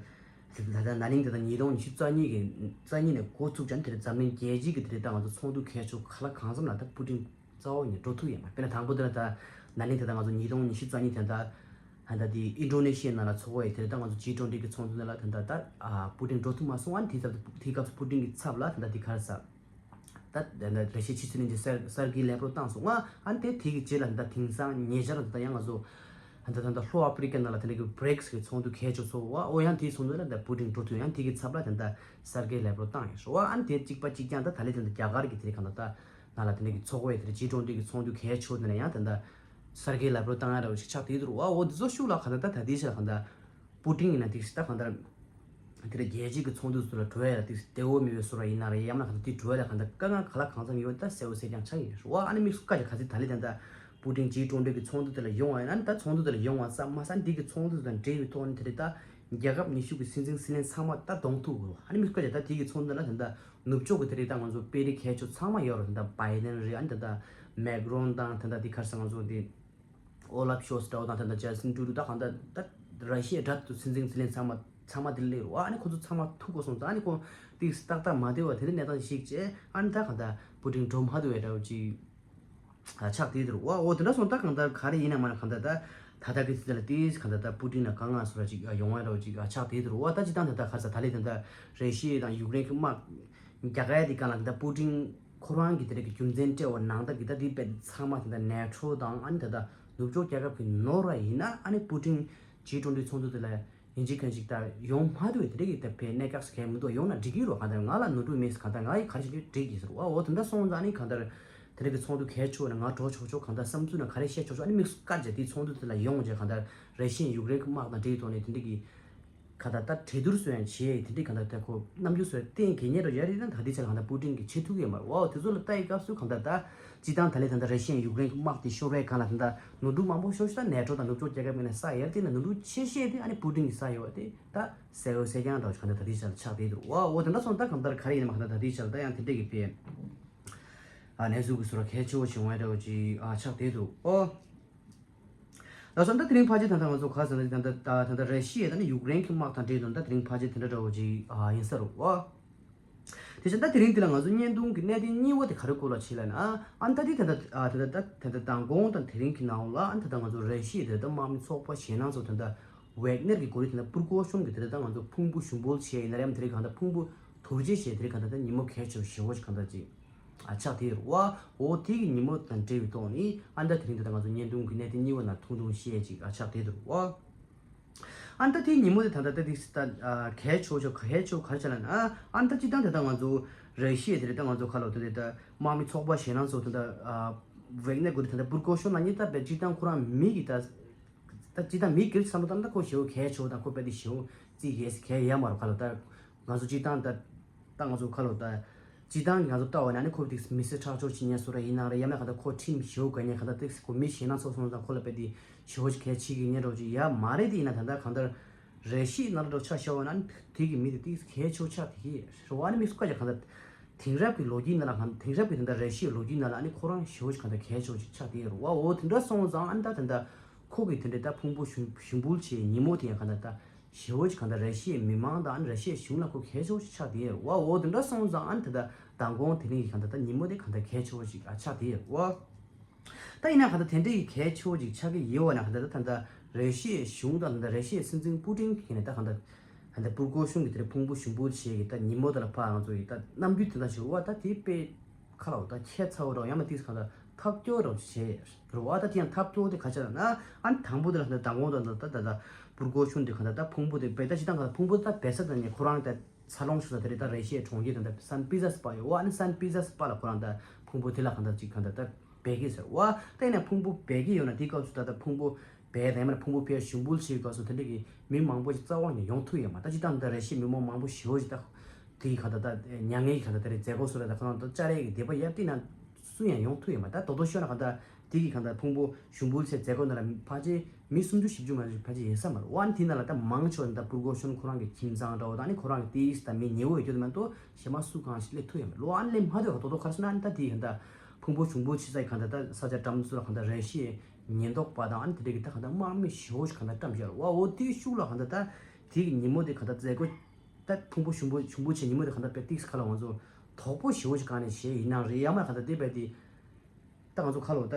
ད་ད་ན་ནིང་དེ་ད་ཉིས་སྟོང་ཉི་ཤུ་རྩ་གཉིས་ཀྱི་རྩ་གཉིས་ནས་འགོ་ཚུགས་ཀྱང་དེ་འདྲ་འཛམ་གླིང་རྒྱལ་སྤྱི་གི་དེ་འདྲ་ད་ང་ཚོ་ཚོགས་འདུ་གལ་ཆེ་ག་ལ་གང་འཚམ་ལ་ད་པུ་ཏིན་རྩ་བ་ནས་འགྲོ་ཐུབ་ཡོད་མ་རེད། དཔེར་ན་དང་པོ་དེ་ལ་ད་ན་ནིང་དེ་ད་ང་ཚོ་ཉིས་སྟོང་ཉི་ཤུ་རྩ་གཉིས་དེ་ད་ད་ད་དེ་ཨིན་ཌོ་ནེ་ཤི་ཡའི་ནང་ལ་ཚོགས་པ་ཡི་དེ་ད་ང་ཚོ་ཇི་ཊུ་ཝེན་ཊི་གི་ཚོགས་འདུ་ནང་ལ་ད་ད་ད་ཨ་པུ་ཏིན་འགྲོ་ཐུབ་མ་སོང་། ཨ་ནི་དེ་ཚབ་དེ་སྐབས་སུ་པུ་ཏིན་གི་ཚབ་ལ་ད་ད་དེ་ག་རེ་ཟ་ད་ད་ར་ཤི་ཡའི་ཕྱི་སྲིད་བློན་ཆེན་སར་སར་གི་ལེབ་རོ་བཏང་སོང་ང་། ཨ་ནི་དེ་དེ་གི་རྗེས་ལ་ད་དེང་སང་ཉེ་ཆར་ད་ད་ཡང་ང་ཚོ་ད་ད་ད་ལྷོ་ཨ་ཕི་རི་ཀ་ནང་ལ་དེ་འདྲ་གི་བྷི་རིག་སི་གི་ཚོགས་འདུ་གལ་ཆེ་ཚོགས་པ། འོ་ཡང་དེའི་ཚོགས་འདུ་ལ་ད་པུ་ཏིན་འགྲོ་ཐུབ། ཡང་དེ་གི་ཚབ་ལ་ད་ད་སར་གི་ལེབ་རོ་བཏང་ཡོད་རེད་བ། ཨ་ནི་དེ་གཅིག་པ་གཅིག་རྐྱང་ད་ད་ལན་ད་ད་རྒྱ་གར་གི་དེ་རིང་གང་ལྟར་ད་ནང་ལ་དེ་འདྲ་གི་ཚོགས་པའི་དེ་ཇི་ཊུ་ཝེན་ཊི་གི་ཚོགས་འདུ་གལ་ཆེ་དེ་ནས་ཡང་དེ་འདྲ་སར་གི་ལེབ་རོ་བཏང་ཡ་འདྲ་བོ་ཞིག་ཆགས་བསྡད་འདུག་བ། འོ་འདི་ཚོ་ཤུགས་ལ་གང་ལྟར་ད་ད་ལྟའི་ཆར་གང་ལྟར་པུ་ཏིན་ཡིན་ན་དེ་ད་གང་ལྟར་དེ་འདྲ་རྒྱལ་སྤྱི་གི་ཚོགས་འདུ་ཚོ་ལ་འགྲོ་ཡ་ལ་དེ་བདེ་བོ་མེད་པའི་བཟོ་འདྲ་ཡིན་ན་རེད། ཡང་ན་གང་ལྟར་དེ་འགྲོ་ཡ་ལ་གང་ལྟར་དཀའ་ངལ་ག་ལ་གང་འཚམ་ཡོད་ད་གསལ་བོ་གསལ་རྐྱང་ཆགས་ཡིན་རེད་བ། ཨ་ནི་དམིགས་སུ་བཀར་ཡ་ག་ཚོད་ད་ལྟའི་ད་ལྟ་པུ་ཏིན་ཇི་ཊུ་ཝེན་ཊི་གི་ཚོགས་འདུ་དེ་ལ་ཡོང་བ་ཡིན་ན་ད་ཚོགས་འདུ་དེ་ལ་ཡོང་བ་ཙམ་མ་ཟད་འདི་གི་ཚོགས་འདུ་དང་འབྲེལ་བའི་ཐོག་ནས་དེ་རེད་ད། རྒྱལ་ཁབ་ཉི་ཤུ་གི་སྲིད་འཛིན་སྲིད་བློན་ཚང་མ་ད་གདོང་ཐུག་དགོས། ཨ་ནི་དམིགས་བཀར་བྱས་ད་དེ་གི་ཚོགས་འདུ་ལ་ད་ལྟ་ནུབ་ཕྱོགས་ཀྱི་དེ་རིགས་ད་ང་ཚོ་དཔོན་རིགས་གལ་ཆེ་ཚང་མ་ཡོད་རེད། ད་ལྟ་བྷའི་ཌེན་རེད། ཨ་ནི་ད་ལྟ་མེག་རོན་དང་ད་ལྟ་དེ་ག་རེ་ཟེར་ང་ཚོ་དེ་ཨོ་ལབ་ཤོལ་ཚ་འདྲ་བོ་དང་ད་ལྟ་ཇ་སི་ཊིན་ཊུ་རུ་ད་གང་ལྟར་ད་ར་ཤི་ཡའི་འདྲ་ཐུ་སྲིད་འཛིན་སྲིད་བློན་ཚང་མ་ཚང་མ་དེ་སླེབས་རེད་བ། ཨ་ནི་ཁོ་ཚོ་ཚང་མ་ཐུག་དགོས་སོང་ཙང་ཨ་ནི་ཁོ་དེ་ཏག་ཏག་མ་བདེ་བ་དེ་འདྲ་གནས་སྟངས་ཤིག་བྱས། ཨ་ནི་ད་གང་ལྟར་པུ་ཏིན་འགྲོ་མ་ཐུབ་པའི་འདྲ་བོ་ཅིག་ཨ་ཆགས་བསྡད་འདུག་བ། འོ་དེ་འདྲ་སོང་ད་གང་ལྟར་ག་རེ་ཡིན་ན་མ་ན་གང་ལྟར་ད་ད་ལྟ་གི་དུས་ཚོད་ལ་དེ་གང་ལྟར་ད་པུ་ཏིན་ལ་དཀའ་ངལ་བཟོ་འདྲ་ཅིག་ཡོང་བ་འདྲ་བོ་ཅིག་ཨ་ཆགས་བསྡད་འདུག་བ། ད་སྤྱིར་བཏང་ད་ལྟ་ག་རེ་ཟེར་ད་ལན་ད་ལྟ་ར་ཤི་ཡ་དང་ཡུཀ་རེན་གྱི་དམག་རྒྱག་ཡ་དེ་གང་ལ་ད་ལྟ་པུ་ཏིན་ཁོ་རང་གི་དེ་རིགས་ཀྱི་རྒྱུ་མཚན་སྤྲད་པ་ནང་ལྟར་གྱི་ད་དེ་དཔེ་ཚང་མ་ད་ལྟ་ནེ་ཊོ་དང་ཨ་ནི་ད་ལྟ་ནུབ་ཕྱོགས་རྒྱལ་ཁབ་ཀྱི་ནོར་བ་ཡིན་ན་ཨ་ནི་པུ་ཏིན་ཇི་ཊུ་ཝེན་ཊི་ཚོགས་འདུ་དེ་ལ་ཡིན་གཅིག་མིན་གཅིག་ད་ཡོང་མ་ཐུབ་པའི་དེ་རིགས་ཀྱི་ད་ཕའི་གནད་འགག་ཟེར་མཁན་མི་འདུག་ཡོང་ན་འགྲིག་གི་རེད། གང་ལྟར་ང་ལ་ནོར་འཁྲུལ་མེད་ཟེར། གང་ལྟར་ང་ཡི་ག་རེ་བྱེད་རྒྱུ་འགྲིག་གི་ཟེར་བ། འོ་དེ་འདྲ་སོང་ཙང་ནི་གང་ལྟར་ དེ་འདྲ་གི་ཚོགས་འདུ་གལ་ཆེ་བ་ནས་ང་འགྲོ་ཆོག་ཆོག་གང་ལྟར་བསམ་ཚུལ་ན་ག་རེ་བཤད་ཆོག་ཆོག་ཨ་ནི་དམིགས་སུ་བཀར་བྱས་དེའི་ཚོགས་འདུ་དེ་ལ་ཡོང་བྱས་གང་ལྟར་ར་ཤི་ཡ་ཡུཀ་རེན་གྱི་དམག་དང་འབྲེལ་ཡོད་ཐོག་ནས་དེ་འདྲ་གི་ག་ད་ལྟ་གྲོས་བསྡུར་སོགས་ཡང་བྱས་དེ་འདྲའི་གང་ལྟར་ད་ཁོ་རྣམ་འགྱུར་སོགས་གཏན་འཁེལ་ཉེ་རུ་ཡ་རེད་ན་ད་ལྟའི་ཆ་ལ་གང་ལྟར་པུ་ཏིན་གྱིས་བྱེད་ཐུབ་ཀྱི་ཡོད་མ་རེད། ཝའོ་དེ་ཚོ་ལ་ལྟ་ཡི་སྐབས་སུ་གང་ལྟར་ད་སྤྱི་བཏང་ད་ལན་ད་ལྟ་ར་ཤི་ཡ་ཡུཀ་རེན་གྱི་དམག་དེ་ཤོར་བའི་སྒང་ལ་ད་ལྟ་ནོར་འཁྲུལ་མང་པོ་ཤོར་ཤག་ད་ནེ་ཊོ་དང་ནུབ་ཕྱོགས་རྒྱལ་ཁབ་ཀྱི་ནས་ས་ཡར་བལྟས་ན་ནོར་འཁྲུལ་ཆེ་ཤོས་དེ་ཨ་ནི་པུ་ཏིན་གྱིས་ས་ཡོད་པ་དེ་ད་གསལ་བོ་གསལ་རྐྱང་འདྲ་བོ་གང་ལྟར་ད་ལྟའི་ཆ་ལ་ཆགས་བསྡད་འདུག་ཝའོ་དེ་འདྲ་སོང་ད་གང་ལྟར་ག་རེ་ཡིན་ན་མ་གང་ལྟར་ད་ལྟའི་ཆ་ལ་ད་ཡང་དེ་འདྲ་གི་དཔེ་ཨ་གནས་ཚུལ་གྱི་བཟོ་འདྲ་གལ་ཆེ་བོ་ཞིག་ཡོང་བའི་འདྲ་བོ་ཅིག་ཨ་ཆགས་བསྡད་འདུག་ཨོ། ལགས་སོ། ད་དེ་རིང་ཕལ་ཆེར་ད་ལྟ་ང་ཚོ་ག་ཟེར་ན་ད་ལྟ་ད་ལྟ་ར་ཤི་ཡ་དང་ནི་ཡུཀ་རེན་གྱི་དམག་དང་འབྲེལ་དུ་ད་དེ་རིང་ཕལ་ཆེར་དེ་འདྲ་འདྲ་བོ་ཅིག་ཨ་ཡིན་ས་རེད་བ། དེ་བཞིན་ད་དེ་རིང་འདི་ལ་ང་ཚོ་བརྙན་ཐུང་གི་གནད་དོན་གཉིས་པ་དེ་ག་རེ་སྐོར་ལ་བྱེད་ལབ་ན་ཨ་ད་དེ་ད་ལྟ་ཨ་ད་ལྟ་ད་ད་ལྟ་མདང་དགོང་དང་དེ་རིང་གི་ནང་ལ་ཨ་ད་ལྟ་ང་ཚོ་ར་ཤི་ཡའི་དེ་ལྟ་དམག་མི་ཚོགས་པ་གཞན་སྣ་ཚོགས་དེ་ལྟ་ཝེག་ནེར་གྱི་འགོ་ཁྲིད་དེ་ལྟ་པུར་གོ་ཤོན་གྱི་དེ་ལྟ་ད་ང་ཚོ་ཕུང་པོ་ཞུ་འབོད་བྱས་ཡིན་ན་རེམ་དེ་རིང་གང་ལྟ་ཕུང་པོ་དུར་རྗེས་བྱས་དེ་རིང་གང་ལྟ་ད་ཉིན་མོ་གལ་ཆེ་བ་ཞེ་བོ་ཞིག་གང་ལྟ་ཅིག་ཨ་ཆགས་དེ་རུ་བ། འོ་དེ་གི་ཉིན་མོ་དང་འབྲེལ་བའི་ཐོག་ནས་ཨ་ད་དེ་རིང་འདི་ད་ང་ཚོ་བརྙན་ཐུང་གི་གནད་དོན་གཉིས་པ་ནང་ཐུང་ཐུང་བཤད་ཅིག་ཨ་ཆགས་དེ་རུ་བ། ཨ་ད་དེའི་ཉིན་མོ་དེ་ད་ད་ད་དེ་ད་གལ་ཆེ་བ་ཆོ་གལ་ཆེ་བ་ག་རེ་ཆགས་ན་ཨ་ཨ་ད་སྤྱི་བཏང་དེ་ད་ང་ཚོ་ར་ཤི་ཡ་དེ་རེད་ད་ང་ཚོ་ཁ་ལོ་དེ་རེད་ད་དམག་མི་ཚོགས་པ་གཞན་ལ་ཚོ་དེ་ད་ཝེག་ནེ་གོ་དེ་ད་པུར་གོ་ཤོན་ལ་ཉིད་ད་པའི་སྤྱི་བཏང་ཁོ་རང་མི་གི་ད་ད་སྤྱི་བཏང་མི་སྒེར་བསམ་བློ་བཏང་ད་ཁོ་ཞེ་བོ་གལ་ཆེ་བ་དང་ཁོ་པའི་དེ་ཞེ་བོ་རྩིས་གལ་གལ་ཡ་མ་རུ་ཁ་ལོ་ད། ང་ཚོ་སྤྱི་བཏང་ད་ད་ང་ཚོ་ཁ་ལོ་ད་སྤྱི་བཏང་གི་ང་ཚོ་ལྟ་བ་ན་ནི་ཁོ་དེ་མི་སེར་ཁྲག་སྦྱོར་བྱེད་མཁན་སུ་ར་ཡིན་ནའང་རེད་ཡང་ན་གང་ལྟར་ཁོ་ཁྲིམས་ཞེ་བོ་དགའ་མཁན་གང་ལྟར་ཏིག་ཁོ་མི་གཞན་ན་ཚོགས་སོང་ཙང་ཁོ་ལ་དཔེ་དེ་ཞེ་བོ་ཞིག་གལ་ཆེ་གི་ཉེ་འགྲོ་ཅིག་ཡ་མ་རེད་དེ་ཡིན་ན་ད་ལྟ་གང་ལྟར་ར་ཤི་ཡའི་ནང་ལ་འགྲོ་ཆ་ཤོར་བ་ན་ནི་དེ་གི་མི་དེ་ཏིག་གལ་ཆེ་བོ་ཆགས་དེ་གི་རེད་བ། ཨ་ནི་མི་སུ་ཀ་ཅག་གང་ལྟར་དེང་རབས་ཀྱི་ལོ་རྒྱུས་ནང་ལ་གང་དེང་རབས་ཀྱི་དེ་འདྲ་ར་ཤི་ཡའི་ལོ་རྒྱུས་ནང་ལ་ཨ་ནི་ཁོ་རང་ཞེ་བོ་ཞིག་གང་ལྟར་གལ་ཆེ་བོ་ཞིག་ཆགས་དེ་རེད་བ། འོ་དེ་འདྲ་སོང་ཙང་ཨ་ནི་ད་དེ་འདྲ་ཁོ་གི་དེ་འདྲ་ད་ཕུང་པོ་ཞུ་ཞུ་འབུལ་བྱེད་ཉིན་མོ་དེ་ཡང་གང་ལྟར་ད། ཞེ་བོ་ཅིག་གང་ལྟར་ར་ཤི་ཡའི་མི་མང་དང་ཨ་ནི་ར་ཤི་ཡའི་གཞུང་ལ་ཁོ་གལ་ཆེ་བོ་ཞིག་ཆགས་བསྡད་ཡོད་རེད་བ། འོ་དེ་འདྲ་སོང་ཙང་ཨ་ནི་དེ་ལྟར་མདང་དགོང་དེ་རིང་གི་གང་ལྟར་ད་ཉིན་མོ་དེ་གང་ལྟར་གལ་ཆེ་བོ་ཞིག་ཨ་ཆགས་བསྡད་ཡོད་རེད་བ། ད་ཡིན་ན་གང་ལྟར་དེ་འདྲ་གི་གལ་ཆེ་བོ་ཅིག་ཆགས་ཀྱི་ཡོད་བ་ན་གང་ལྟར་ད་ད་ལྟ་ར་ཤི་ཡའི་གཞུང་དང་ད་ལྟ་ར་ཤི་ཡའི་སྲིད་འཛིན་པུ་ཏིན་གྱིས་ནས་ད་གང་ལྟར་གང་ལྟར་པུར་གོ་ཤུན་གྱི་དེ་རིང་ཕུང་པོ་ཞུ་འབུལ་བྱེད་ཀྱི་ད་ཉིན་མོ་དེ་ལ་ཕར་ང་ཚོ་ཡི་ད་རྣམ་འགྱུར་དེ་འདྲ་ཞིག་འོ་ད་དེ་དཔེ་ཁ་ལ་འོ་ད་ཁྱད་མཚར་བོ་རོ་ཡང་མ་ཏིག་གང་ལྟར་ཐབས་སྐྱོ་རོ་བྱེད་རོ། ཨ་ད་དེ་ཡང་ཐབས་སྐྱོ་དེ་ག་ཆ་ལ་ན་ཨ་ནི་དང་པོ་དེ་ལ་ད་དང་པོ་དེ་ལ་ད་ད་ད་པུར་གོ་ཤུན་དེ་གང་ལྟར་ད་ཕུང་པོ་དེ་བེ་ད་ཅི་ད་གང་ལྟར་ཕུང་པོ་ད་བེ་ས་ད་ནི་ཁོ་རང་ད་འཚར་ལོངས་ཤུགས་ད་དེ་རེད། ད་རེ་ཤེས་གྲོང་ཁྱེར་དང་ད་སན་པི་ཛ་སི་པ་ཡོད་ཨ་ནི་སན་པི་ཛ་སི་པ་ལ་ཁོ་རང་ད་ཕུང་པོ་དེ་ལ་གང་ལྟར་ཅིག་གང་ལྟར་ད་བེ་གི་ཟེར་བ་ད་ཡིན་ན་ཕུང་པོ་བེ་གི་ཡོད་ན་དེའི་སྐབས་སུ་ད་ད་ཕུང་པོ་བེ་ད་ཡིན་མ་ཕུང་པོ་བེ་ཞུ་འབུལ་བྱེད་སྐབས་སུ་དེ་འདྲ་གི་མི་མང་པོ་ཞིག་རྩ་བ་ནས་ཡོང་ཐུབ་ཡོད་མ། ད་ཅི་ད་ད་རེ་ཤེས་མི་མང་མང་པོ་ཞེ་བོ་ཞིག་ད། དེ་གི་གང་ལྟར་ད་མྱ་ངན་གྱི་གང་ལྟར་དེ་རེད་མཛད་སྒོ་སུ་ར་ད་ཁོ་རང་ད་ཅ་རེ་གི་སྡེ་པ་ཡར་བལྟས་ན་སུ་ཡང་ཡོང་ཐུབ་ཡོད་མ། ད་དོ་དོ་ཤོད་ན་གང་ལྟར་དེ་གི་གང་ལྟར་ཕུང་པོ་ཞུ་འབུལ་བྱས་མཛད་སྒོ་ནང་ལ་ཕལ་ཆེར་མི་སུམ་ཅུ་བཞི་བཅུ་མ་གཏོགས་ཕལ་ཆེར་ཡིན་ས་མ་རེད། ཨ་ནི་དེ་ནང་ལ་ད་མང་ཆེ་བ་ནི་ད་པུར་གོ་ཤོན་ཁོ་རང་གི་ཁྱིམ་ཚང་འདྲ་བོ་དང་ནི་ཁོ་རང་གི་ཏིས་ད་མི་ཉེ་བོ་ཡོད་རྒྱུ་དེ་མ་གཏོགས་གཞན་མ་སུ་གང་ཞིག་སླེབས་ཐུབ་ཡོད་མ་རེད། ཨ་ནི་སླེབས་མ་ཐུབ་པ་དོ་དོ་ག་རེ་ཟེར་ན་ཨ་ནི་ད་དེ་གང་ལྟར་ཕུང་པོ་ཞུ་འབུལ་བྱེད་ས་གི་གང་ལྟར་ད་ས་ཆ་འགྲམ་སུ་ལ་གང་ལྟར་རེ་ཤེས་ཉེན་རྟོག་པ་དང་ཨ་ནི་དེ་འདྲ་གི་ད་གང་ལྟར་དམག་མི་ཞེ་བོ་ཞིག་གང་ལྟར་བཀྲམ་བཞག་རེད་བ། འོ་དེའི་ཤུགས་ལ་གང་ལྟར་ད་དེ་གི་ཉིན་མོ་དེ་གང་ལྟར་མཛད་སྒོ་ད་ཕུང་པོ་ཞུ་འབུལ་ཞུ་འབུལ་བྱེད་ཉིན་མོ་དེ་གང་ལྟར་དཔེ་ཏིག་ཁ་ལ་ང་ཚོ་དོག་པོ་ཞེ་བོ་ཞིག་གང་ནས་བྱས་ཡིན་ནའང་རེད། ཡང་མ་གང་ལྟར་དེ་དཔེ་དེ་ད་ང་ཚོ་ཁ་ལོ་ད་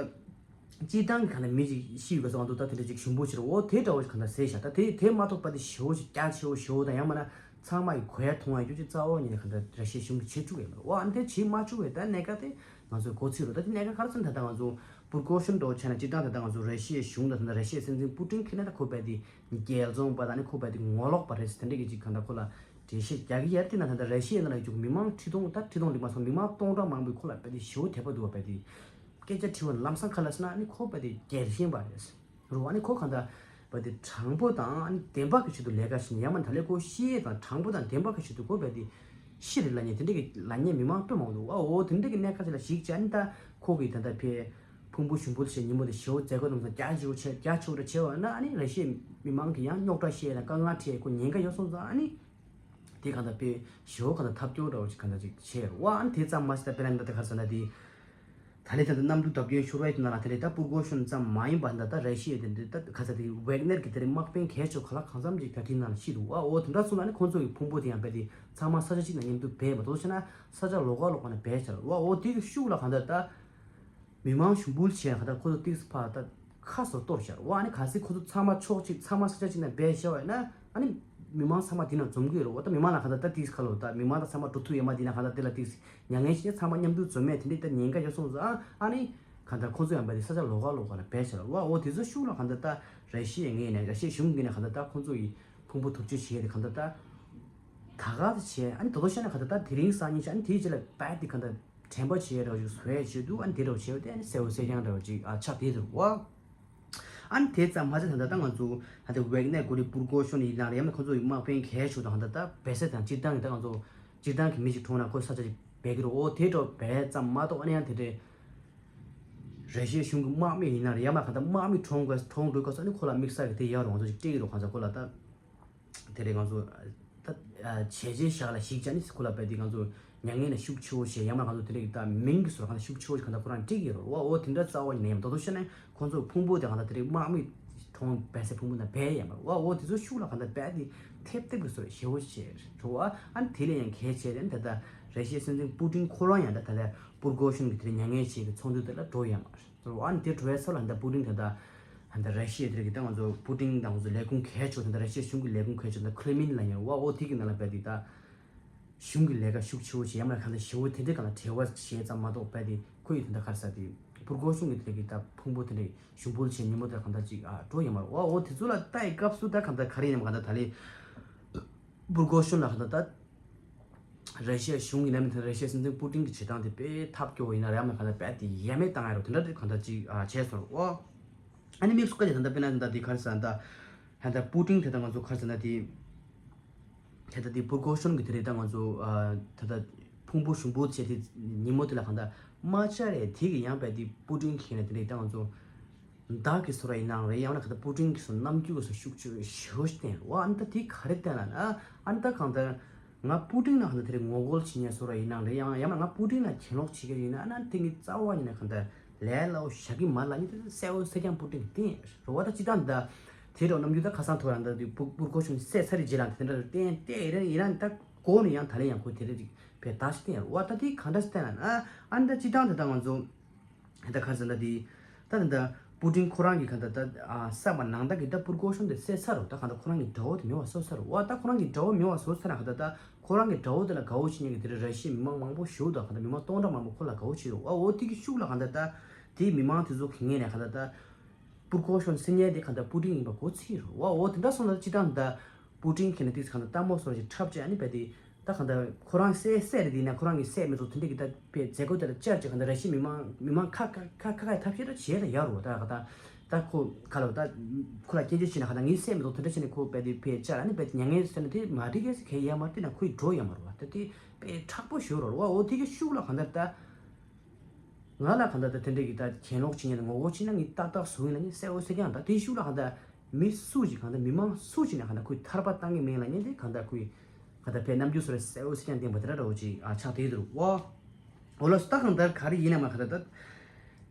སྤྱིར་བཏང་གི་གང་ལྟར་མི་ཅིག་ཤི་ཡོད་པ་སོགས་ང་ཚོ་ད་དེ་འདྲ་ཅིག་ཞུ་འབུལ་བྱེད་རོགས་འོ་དེ་འདྲ་བོ་ཞིག་གང་ལྟར་ཟེར་བཞག་ད་དེ་དེ་མ་གཏོགས་པ་དེ་ཞེ་བོ་ཞིག་རྒྱ་ཆེ་བོ་ཞེ་བོ་དང་ཡང་མ་ན་ཚང་མ་ཡི་གོ་ཡ་མཐོང་ཡ་རྒྱུ་ཅིག་རྩ་བ་ཉིད་ནས་གང་ལྟར་རེ་ཤེས་གཞུང་གི་བྱེད་བཅུག་ཡོད་མ་རེད། འོ་ཨ་ནི་དེ་བྱེད་མ་བཅུག་པའི་ད་གནད་འགག་དེ་ང་ཚོའི་གོ་ཚིག་རེད། ད་དེ་གནད་འགག་ག་རེ་ཟེར་ན་ད་ལྟ་ང་ཚོ་པུར་གོ་ཤོན་འདྲ་བོ་བྱས་ན་སྤྱིར་བཏང་ད་ལྟ་ང་ཚོ་རེ་ཤེས་གཞུང་དང་ད་ལྟ་རེ་ཤེས་སྲིད་འཛིན་པུ་ཏིན་གྱིས་ན་ད་ཁོ་པའི་དེ་རྒྱལ་བཙོང་པ་དང་ནི་ཁོ་པ་དེ་ངོ་ལོག་པ་རེད་ཟེར་དེ་འདྲ་གི་ཅིག་གང་ལྟར་ཁོ་ལ་འགྲེལ་བཤད་རྒྱག་གི་ཡར་བལྟས་ན་ད་ལྟ་ར་ཤི་ཡའི་ནང་ལ་བཅུག་མི་མང་ཁྲི་སྟོང་ད་ཁྲི་སྟོང་ལས་མ་སོང་མི་མང་སྟོང་ཕྲག་མང་པོས་ཁོ་ལ་དཔེ་དེ་ཞེ་བོ་དད་པ་འདུག་བ། དཔེ་དེ་སྐད་ཆ་དྲི་བ་ལམ་སང་ག་ལ་ཟེར་ན་ཨ་ནི་ཁོ་དཔེ་དེ་རྒྱལ་ཞེན་པ་རེད་རུ་ཨ་ནི་ཁོ་གང་ལྟར་དཔེ་དེ་དྲང་པོ་དང་ཨ་ནི་བདེན་པ་གི་ཆེད་དུ་ལས་ཀ་བྱེད་ནས་ཡང་མ་ད་ལས་ཁོ་ཤི་ཡས་དང་དྲང་པོ་དང་བདེན་པ་གི་ཆེད་དུ་ཁོ་དཔེ་དེ་ཤི་རེད་ལབ་མཁན་དེ་འདྲ་གི་ལབ་མཁན་མི་མང་དཔེ་མང་འདུག་བ། འོ་དེ་འདྲ་གི་གནད་ཁ་ཅིག་ལ་གཞིགས་བྱས་ཨ་ནི་ད་ཁོ་གི་ད་ལྟ་ཕེ་ཕུང་པོ་ཞུ་འབུལ་བྱས་ཉིན་མོ་དེ་ཞེ་བོ་མཛད་སྒོ་དང་རྒྱ་ཆེ་བོ་བྱས་རྒྱ་ཆེ་བོ་འདྲ་བྱས་པ་ན་ཨ་ནི་ར་ཤི་ཡའི་མི་མང་གི་ཡང་རྙོག་དྲ་བཤད་ལ་དཀའ་ངལ་འཕྲད་ཁོ་ཉེན་ཁ་ཡོད་སོང་ཙང་ཨ་ནི་དེ་གང་ལྟར་དཔེ་ཞེ་བོ་གང་ལྟར་ཐབས་སྐྱོ་འདྲ་བོ་ཞིག་གང་ལྟར་ཅིག་བྱས་རེད་བ། ཨ་ནི་དེ་ཙམ་མ་ཟད་ད་དཔེར་ན་ད་ལྟ་ག་རེ་ཟེར་ན་དེ་ད་ལྟའི་ད་ལྟ་གནམ་གྲུ་བརྡབ་སྐྱོན་ཤོར་བའི་དེ་ནང་ལ་དེ་ལས་ད་པུར་གོ་ཤོན་ཙམ་མ་ཡིན་པ་ད་ལྟ་ར་ཤི་ཡའི་དེ་འདྲ་ད་ག་ཚ་དེ་ཝེག་ནེར་གྱི་དེ་རིང་དམག་དཔོན་གལ་ཆེ་ག་ལ་གང་འཚམ་ཅིག་ད་དེ་ནང་ལ་ཤི་འདུག་བ། འོ་དེ་འདྲ་སོང་ན་ནི་ཁོང་ཚོ་གི་ཕུང་པོ་དེ་ཡང་རྦད་དེ་ཚང་མ་ས་ཆ་གཅིག་ན་མཉམ་དུ་སྦས་པ་དོ་ཆ་ན་ས་ཆ་ལོགས་ཀ་ལོགས་ཀ་ན་སྦས་ཆ་ལ་བ། འོ་དེ་གི་ཤུགས་ལ་གང་ལྟར་ད་མི་མང་ཞུ་འབུལ་བྱས་ན་གང་ལྟར་ཁོ་ཚོ་ཏིག་ཕ་ད་ཁ་སོ་གཏོར་བཞག་བ། ཨ་ནི་གལ་སྲིད་ཁོ་ཚོ་ཚང་མ་ཕྱོགས་གཅིག་ཚང་མ་ས་ཆ་གཅིག་ན་སྦས་བཞག་བ་ཡིན་ན་ཨ་ནི་མི་མང་ཚང་མ་དེ་ན་འཛོམས་གི་རེད་བ། ད་མི་མང་ལ་གང་ལྟར་ད་ཏིག་ཁ་ལོ་ད་མི་མང་ད་ཚང་མ་འགྲོ་ཐུབ་ཡོད་མ་དེ་ན་གང་ལྟར་དེ་ལ་ཏིག་མྱ་ངན་ཞིག་ཚང་མ་མཉམ་དུ་འཛོམས་མེད་དེ་འདྲའི་ད་ཉེན་ཁ་ཡོད་སོང་ཙང་ཨ་ནི་གང་ལྟར་ཁོ་ཚོ་ཡང་བ་དེ་ས་ཆ་ལོགས་ཀ་ལོགས་ཀ་ལ་སྦས་བཞག་བ། འོ་དེ་ཚོ་ཤུགས་ལ་གང་ལྟར་ད་ར་ཤི་ཡའི་ངོས་ནས་ར་ཤི་ཡའི་གཞུང་གི་ནས་གང་ལྟར་ད་ཁོང་ཚོ་ཡི་ཕུང་པོ་དུར་ཆུ་བྱས་ཏེ་གང་ལྟར་ད་ད་ག་ད་བྱས་ཨ་ནི་དོ་དོ་བཤད་ན་གང་ལྟར་ད་དེ་རིང་སང་ཉིན་ཞིག་ཨ་ནི་དེའི་རྗེས་ལ་བད་དེ་གང་ལྟར་ དྲན་པ་བྱེད་ཡ་འདྲ་བོ་ཅིག་བཟོ་ཡ་བྱེད་དུས། ཨ་ནི་དེ་འདྲ་བོ་བྱས་པ་དེ་ཨ་ནི་གསལ་པོ་གསལ་རྐྱང་འདྲ་བོ་ཅིག་ཨ་ཆགས་བསྡད་འདུག་བ། ཨ་ནི་དེ་ཙམ་མ་ཟད་ད་ལྟ་ད་ང་ཚོ་ད་ལྟ་ཝེག་ནེ་གོ་རི་པུར་གོ་ཤོན་ཡིན་ན་རེད། ཡང་ན་ཁོ་ཚོ་ཡི་དམག་དཔོན་གལ་ཆེ་ཤོས་དང་ད་ལྟ་བལ་ས་དང་སྤྱིར་བཏང་གི་ད་ང་ཚོ་སྤྱིར་བཏང་གི་མི་ཞིག་གྲོངས་ན་ཁོ་ས་ཆ་ཅིག་བལ་གི་རེད། འོ་དེ་འདྲ་བོ་བལ་ཙམ་མ་གཏོགས་ཨ་ནི་ཡང་དེ་འདྲའི་ར་ཤི་ཡའི་གཞུང་གི་དམག་མི་ཡིན་ན་རེད། ཡང་ན་གང་ལྟར་དམག་མི་གྲོངས་དགོས་གྲོངས་འགྲོ་དགོས་ས་ནི་ཁོ་ལ་དམིགས་བསལ་གྱི་དེ་ཡོད་རེད། ང་ཚོ་ཅིག་སྤྲད་ཀྱི་རེད། གང་ལྟར་ཁོ་ལ་ད་དེ་རེད། ང་ཚོ་ད་བྱས་རྗེས་བཞག་ལ་གཞིགས་བྱས་ནས་ཁོ་ལ་བལ་དེ་ང་ཚོ་མྱ་ངན་ལ་ཤུགས་ཆེ་བོ་བྱས། ཡང་ན་གང་ལྟར་དེ་རིགས་ད་མིང་གི་བཟོ་འདྲ་གང་ལྟར་ཤུགས་ཆེ་བོ་ཞིག་གང་ལྟར་ཁོ་རང་སྤྲད་ཀྱི་ཡོད་རེད་བ། འོ་དེ་འདྲ་རྩ་བ་ཉིད་ནས་ཡང་མ་རེད། མདོར་བསྡུས་བཤད་ན་ཁོ་ཚོ་ཕུང་པོ་དེ་གང་ལྟར་དེ་རིགས་དམག་མི་གྲོངས་བལ་སའི་ཕུང་པོ་ན་བལ་ཡིན་པ་རེད་བ། འོ་དེ་ཚོ་ཤུགས་ལ་གང་ལྟར་བལ་དེ་ཐེབས་ཐེབས་ཀྱི་བཟོ་འདྲ་ཞེ་བོ་བྱས་རེད་བ། ཨ་ནི་དེ་ལས་ཡང་གལ་ཆེ་དེ་ནི་ད་ལྟ་ར་ཤི་ཡའི་སྲིད་འཛིན་པུ་ཏིན་ཁོ་རང་ཡང་ད་ད་ལྟ་པུར་གོ་ཤོན་གྱི་དེ་རིགས་མྱ་ངན་བྱེད་ཀྱི་ཚོགས་འདུ་དེ་ལ་འགྲོ་ཡོད་མ་རེད། ཨ་ནི་དེ་འགྲོ་བའི་ས་ལ་ད་པུ་ཏིན་ད་ལྟ་ད་ལྟ་ར་ཤི་ཡའི་དེ་རིགས་ད་ང་ཚོ་པུ་ཏིན་དང་ང་ཚོ་ལས་ཁུངས་གལ་ཆེ་བ་ད་ལྟ་ར་ཤི་ཡའི་གཞུང་གི་ལས་ཁུངས་གལ་ཆེ་བ་ད་ཁི་རེམ་ལིན་ལ་ཡོད་བ། འོ་དེ་གི་ནང་ལ་བལ་དེ་ད་གཞུང་གི་ལས་ཀ་ཤུགས་ཆེ་བོ་བྱེད་ཡ་མ་གང་ལྟར་ཞེ་བོ་དེ་འདྲའི་གང་ལ་བྲེལ་བ་བྱེད་ཙམ་མ་གཏོགས་བལ་དེ་ཁོ་ཡི་དེ་འདྲ་ག་རེ་ཟེར་དེ་པུར་གོ་ཤོན་གྱི་དེ་རིགས་ད་ཕུང་པོ་དེ་འདྲའི་ཞུ་འབུལ་བྱེད་ཉིན་མོ་དེ་གང་ལྟར་ཅིག་ཨ་འགྲོ་ཡོད་མ་རེད་བ། འོ་དེ་ཚོ་ལ་ལྟ་ཡི་སྐབས་སུ་ད་གང་ལྟར་ག་རེ་ཡིན་ནམ་གང་ལྟར་ད་ལི་པུར་གོ་ཤོན་ལ་གང་ལྟར་ད་ར་ཤི་ཡ་གཞུང་གི་ནང་མི་དང་ར་ཤི་ཡ་སྲིད་འཛིན་པུ་ཏིན་གྱི་བྱེད་སྟངས་དེ་དཔེ་ཐབས་སྐྱོ་བོ་ཡིན་ན་རེད། ཡང་མིན་གང་ལྟར་རྦད་དེ་ཡ་མེད་བཏང་ཡ་རོ་དེ་འདྲ་དེ་གང་ལྟར་ཅིག་ཨ་བྱས་སོང་རོ། ཨ་ནི་དམིགས་སུ་བཀར་ཏེ་ད་ལྟ་དཔེར་ན་ད་ལྟ་དེ་ག་རེ་ཟེར་ན་ད་ད་ལྟ་པུ་ཏིན་དེ་ད་ང་ཚོ་ག་རེ་ཟེར་ན་དེ་ད་ལྟ་དེ་པུར་གོ་ཤོན་གྱི་དེ་རེད། ད་ང་ཚོ་ཨ་ད་ལྟ་ཕུང་པོ་ཞུ་འབུལ་བྱས་དེ་ཉིན་མོ་དེ་ལ་གང་ལྟར་དམག་འཆར་རེད། དེ་གི་ཡང་རྦད་དེ་པུ་ཏིན་གྱི་ནས་དེ་རེད། ད་ང་ཚོ་བདག་གི་བཟོ་འདྲ་ཡིན་ནའང་རེད། ཡང་ན་ག་ད་པུ་ཏིན་གྱི་བཟོ་རྣམ་འགྱུར་གྱི་བཟོ་ཤུགས་ཆེ་ཞེ་པོ་ཞིག་བསྟན་རེད་བ། ཨ་ནི་ད་དེ་ག་རེ་བསྟན་ལ་ན། ཨ་ནི་ད་གང་ལྟར་ང་པུ་ཏིན་ལ་གང་ལྟར་དེ་རིགས་ངོ་རྒོལ་བྱེད་མཁན་བཟོ་འདྲ་ཡིན་ནའང་རེད། ཡང་ཡང་ན་ང་པུ་ཏིན་ལ་གྱེན་ལོག་བྱེད་མཁན་ཡིན་ན། ཨ་ནི་དེ་ངས་རྩ་བ་ཉིད་ནས་གང་ལྟར་ལས་སླ་བོ་བཞག་གི་མ་རེད་ལབ་མཁན་དེ་གསལ་པོ་གསལ་རྐྱང་པུ་ཏིན་བསྟན་རེད་བ། ད་སྤྱིར་བཏང་ད་དེ་འདྲ་རྣམ་འགྱུར་ད་ཁ་སང་ཐོག་རང་ད་དེ་པུར་པུར་གོ་ཤོན་བསད་ཚར་རེད་རྗེས་ལ་དེ་འདྲ་བསྟན་བསྟན་ཡིན་ན་ཡིན་ན་ད་གོ་ནས་ཡང་ད་ལན་ཡང་ཁོ་དེ་རིགས་རིགས་པའི་ད་ཞིག་བསྟན་རེད་བ། ད་དེ་གང་འདྲ་ཞིག་བསྟན་ལ་ན། ཨ་ནི་ད་སྤྱིར་བཏང་ད་ད་ང་ཚོ་ད་ག་རེ་ཟེར་ན་དེ་ད་ད་ད་པུ་ཏིན་ཁོ་རང་གི་ག་ད་ད་ཨ་བསམ་པ་ནང་ལྟར་གྱི་ད་པུར་གོ་ཤོན་དེ་བསད་ཚར་རོ། ད་ག་ད་ཁོ་རང་གི་དགྲ་བོ་དེ་མེད་པ་བཟོ་ཚར་རོ་བ། ད་ཁོ་རང་གི་དགྲ་བོ་མེད་པ་བཟོ་ཚར་ན་ག་ད་ད་ཁོ་རང་གི་དགྲ་བོ་དེ་ལ་དགའ་བོ་བྱེད་མཁན་གྱི་དེ་རེད། ར་ཤི་ཡའི་མི་མང་མང་པོ་ཞེ་པོ་དང་ག་ད་མི་མང་སྟོང་ཕྲག་མང་པོ་ཁོ་ལ་དགའ་བོ་བྱེད་རོ་བ། འོ་དེ་གི་ཤུགས་ལ་ག་ད་ད་དེའི་མི་མང་དེ་ཚོ་གི་ངོས་ནས་ག་ད་ད་པུར་གོ་ཤོན་བསད་མཁན་དེ་ག་ད་པུ་ཏིན་ཡིན་པ་གོ་ཚིག་རོ་བ། འོ་དེ་འདྲ་སོང་ན་སྤྱིར་བཏང་ད་པུ་ཏིན་གྱི་ནས་ཏིག་གང་ལྟར་ལྟད་མོ་བཟོ་འདྲ་ཞིག་འཁྲབ་བྱས། ཨ་ནི་རྦད་དེ་ད་གང་ལྟར་ཁོ་རང་བསད་བསད་རེད། དེ་ཡིན་ན་ཁོ་རང་གི་བསད་མི་ཚོ་དེ་འདྲ་གི་ད་དཔེ་མཛད་སྒོ་དེ་ལ་བཅར་བྱས་གང་ལྟར་ར་ཤི་མི་མང་མི་མང་ཁ་ཁ་ཁ་ཁ་ཁ་ཐབས་ཤེས་ད་བྱས་ད་ཡར་རོ། ད་ག་ད་ད་ཁོ་ག་ལ་ད་ཁོ་ལ་སྐྱོན་བརྗོད་བྱས་ན་ག་ད་ངས་བསད་མི་ཚོ་དེ་འདྲ་བྱས་ནས་ཁོ་རྦད་དེ་དཔེ་བཅར། ཨ་ནི་རྦད་དེ་མྱ་ངན་ཟེར་ན་དེ་མ་འགྲིག་གི་ཟེར་གལ་ཡོད་མ་རེད། དེ་ན་ཁོའི་འགྲོ་ཡོད་མ་རེད་བ། ད་དེ་དཔེ་མཁྲེགས་པོ་ཞེ་པོ་རོ་བ། འོ་དེ་གི་ཤུགས་ལ་གང་ལྟར་ད། ང་ལ་གང་ལྟར་ད་དེ་འདྲ་གི་ད་གྱེན་ལོག་བྱེད་མཁན་དང་ངོ་རྒོལ་བྱེད་མཁན་ངས་ཏག་ཏག་བཟོ་ཡིན་ལབ་མཁན་གསལ་པོ་གསལ་རྐྱང་། ད་དེའི་ཤུགས་ལ་གང་ལྟར་མི་སུ་ཞིག་གང་ལྟར་མི་མང་སུ་ཞིག་ནས་གང་ལྟར་ཁོས་ཐར་པ་བཏང་གི་མེད་ལབ་མཁན་དེ་གང་ལྟར་ཁོས་གང་ལྟར་དཔེ་རྣམ་འགྱུར་བཟོ་འདྲ་གསལ་པོ་གསལ་རྐྱང་བསྟན་པ་དེ་འདྲ་འདྲ་བོ་ཅིག་ཨ་ཆགས་བསྡད་འདུག་བ། འོ་ལགས་སོ། ད་གང་ལྟར་ག་རེ་ཡིན་ནའང་གང་ལྟར་ད་ད་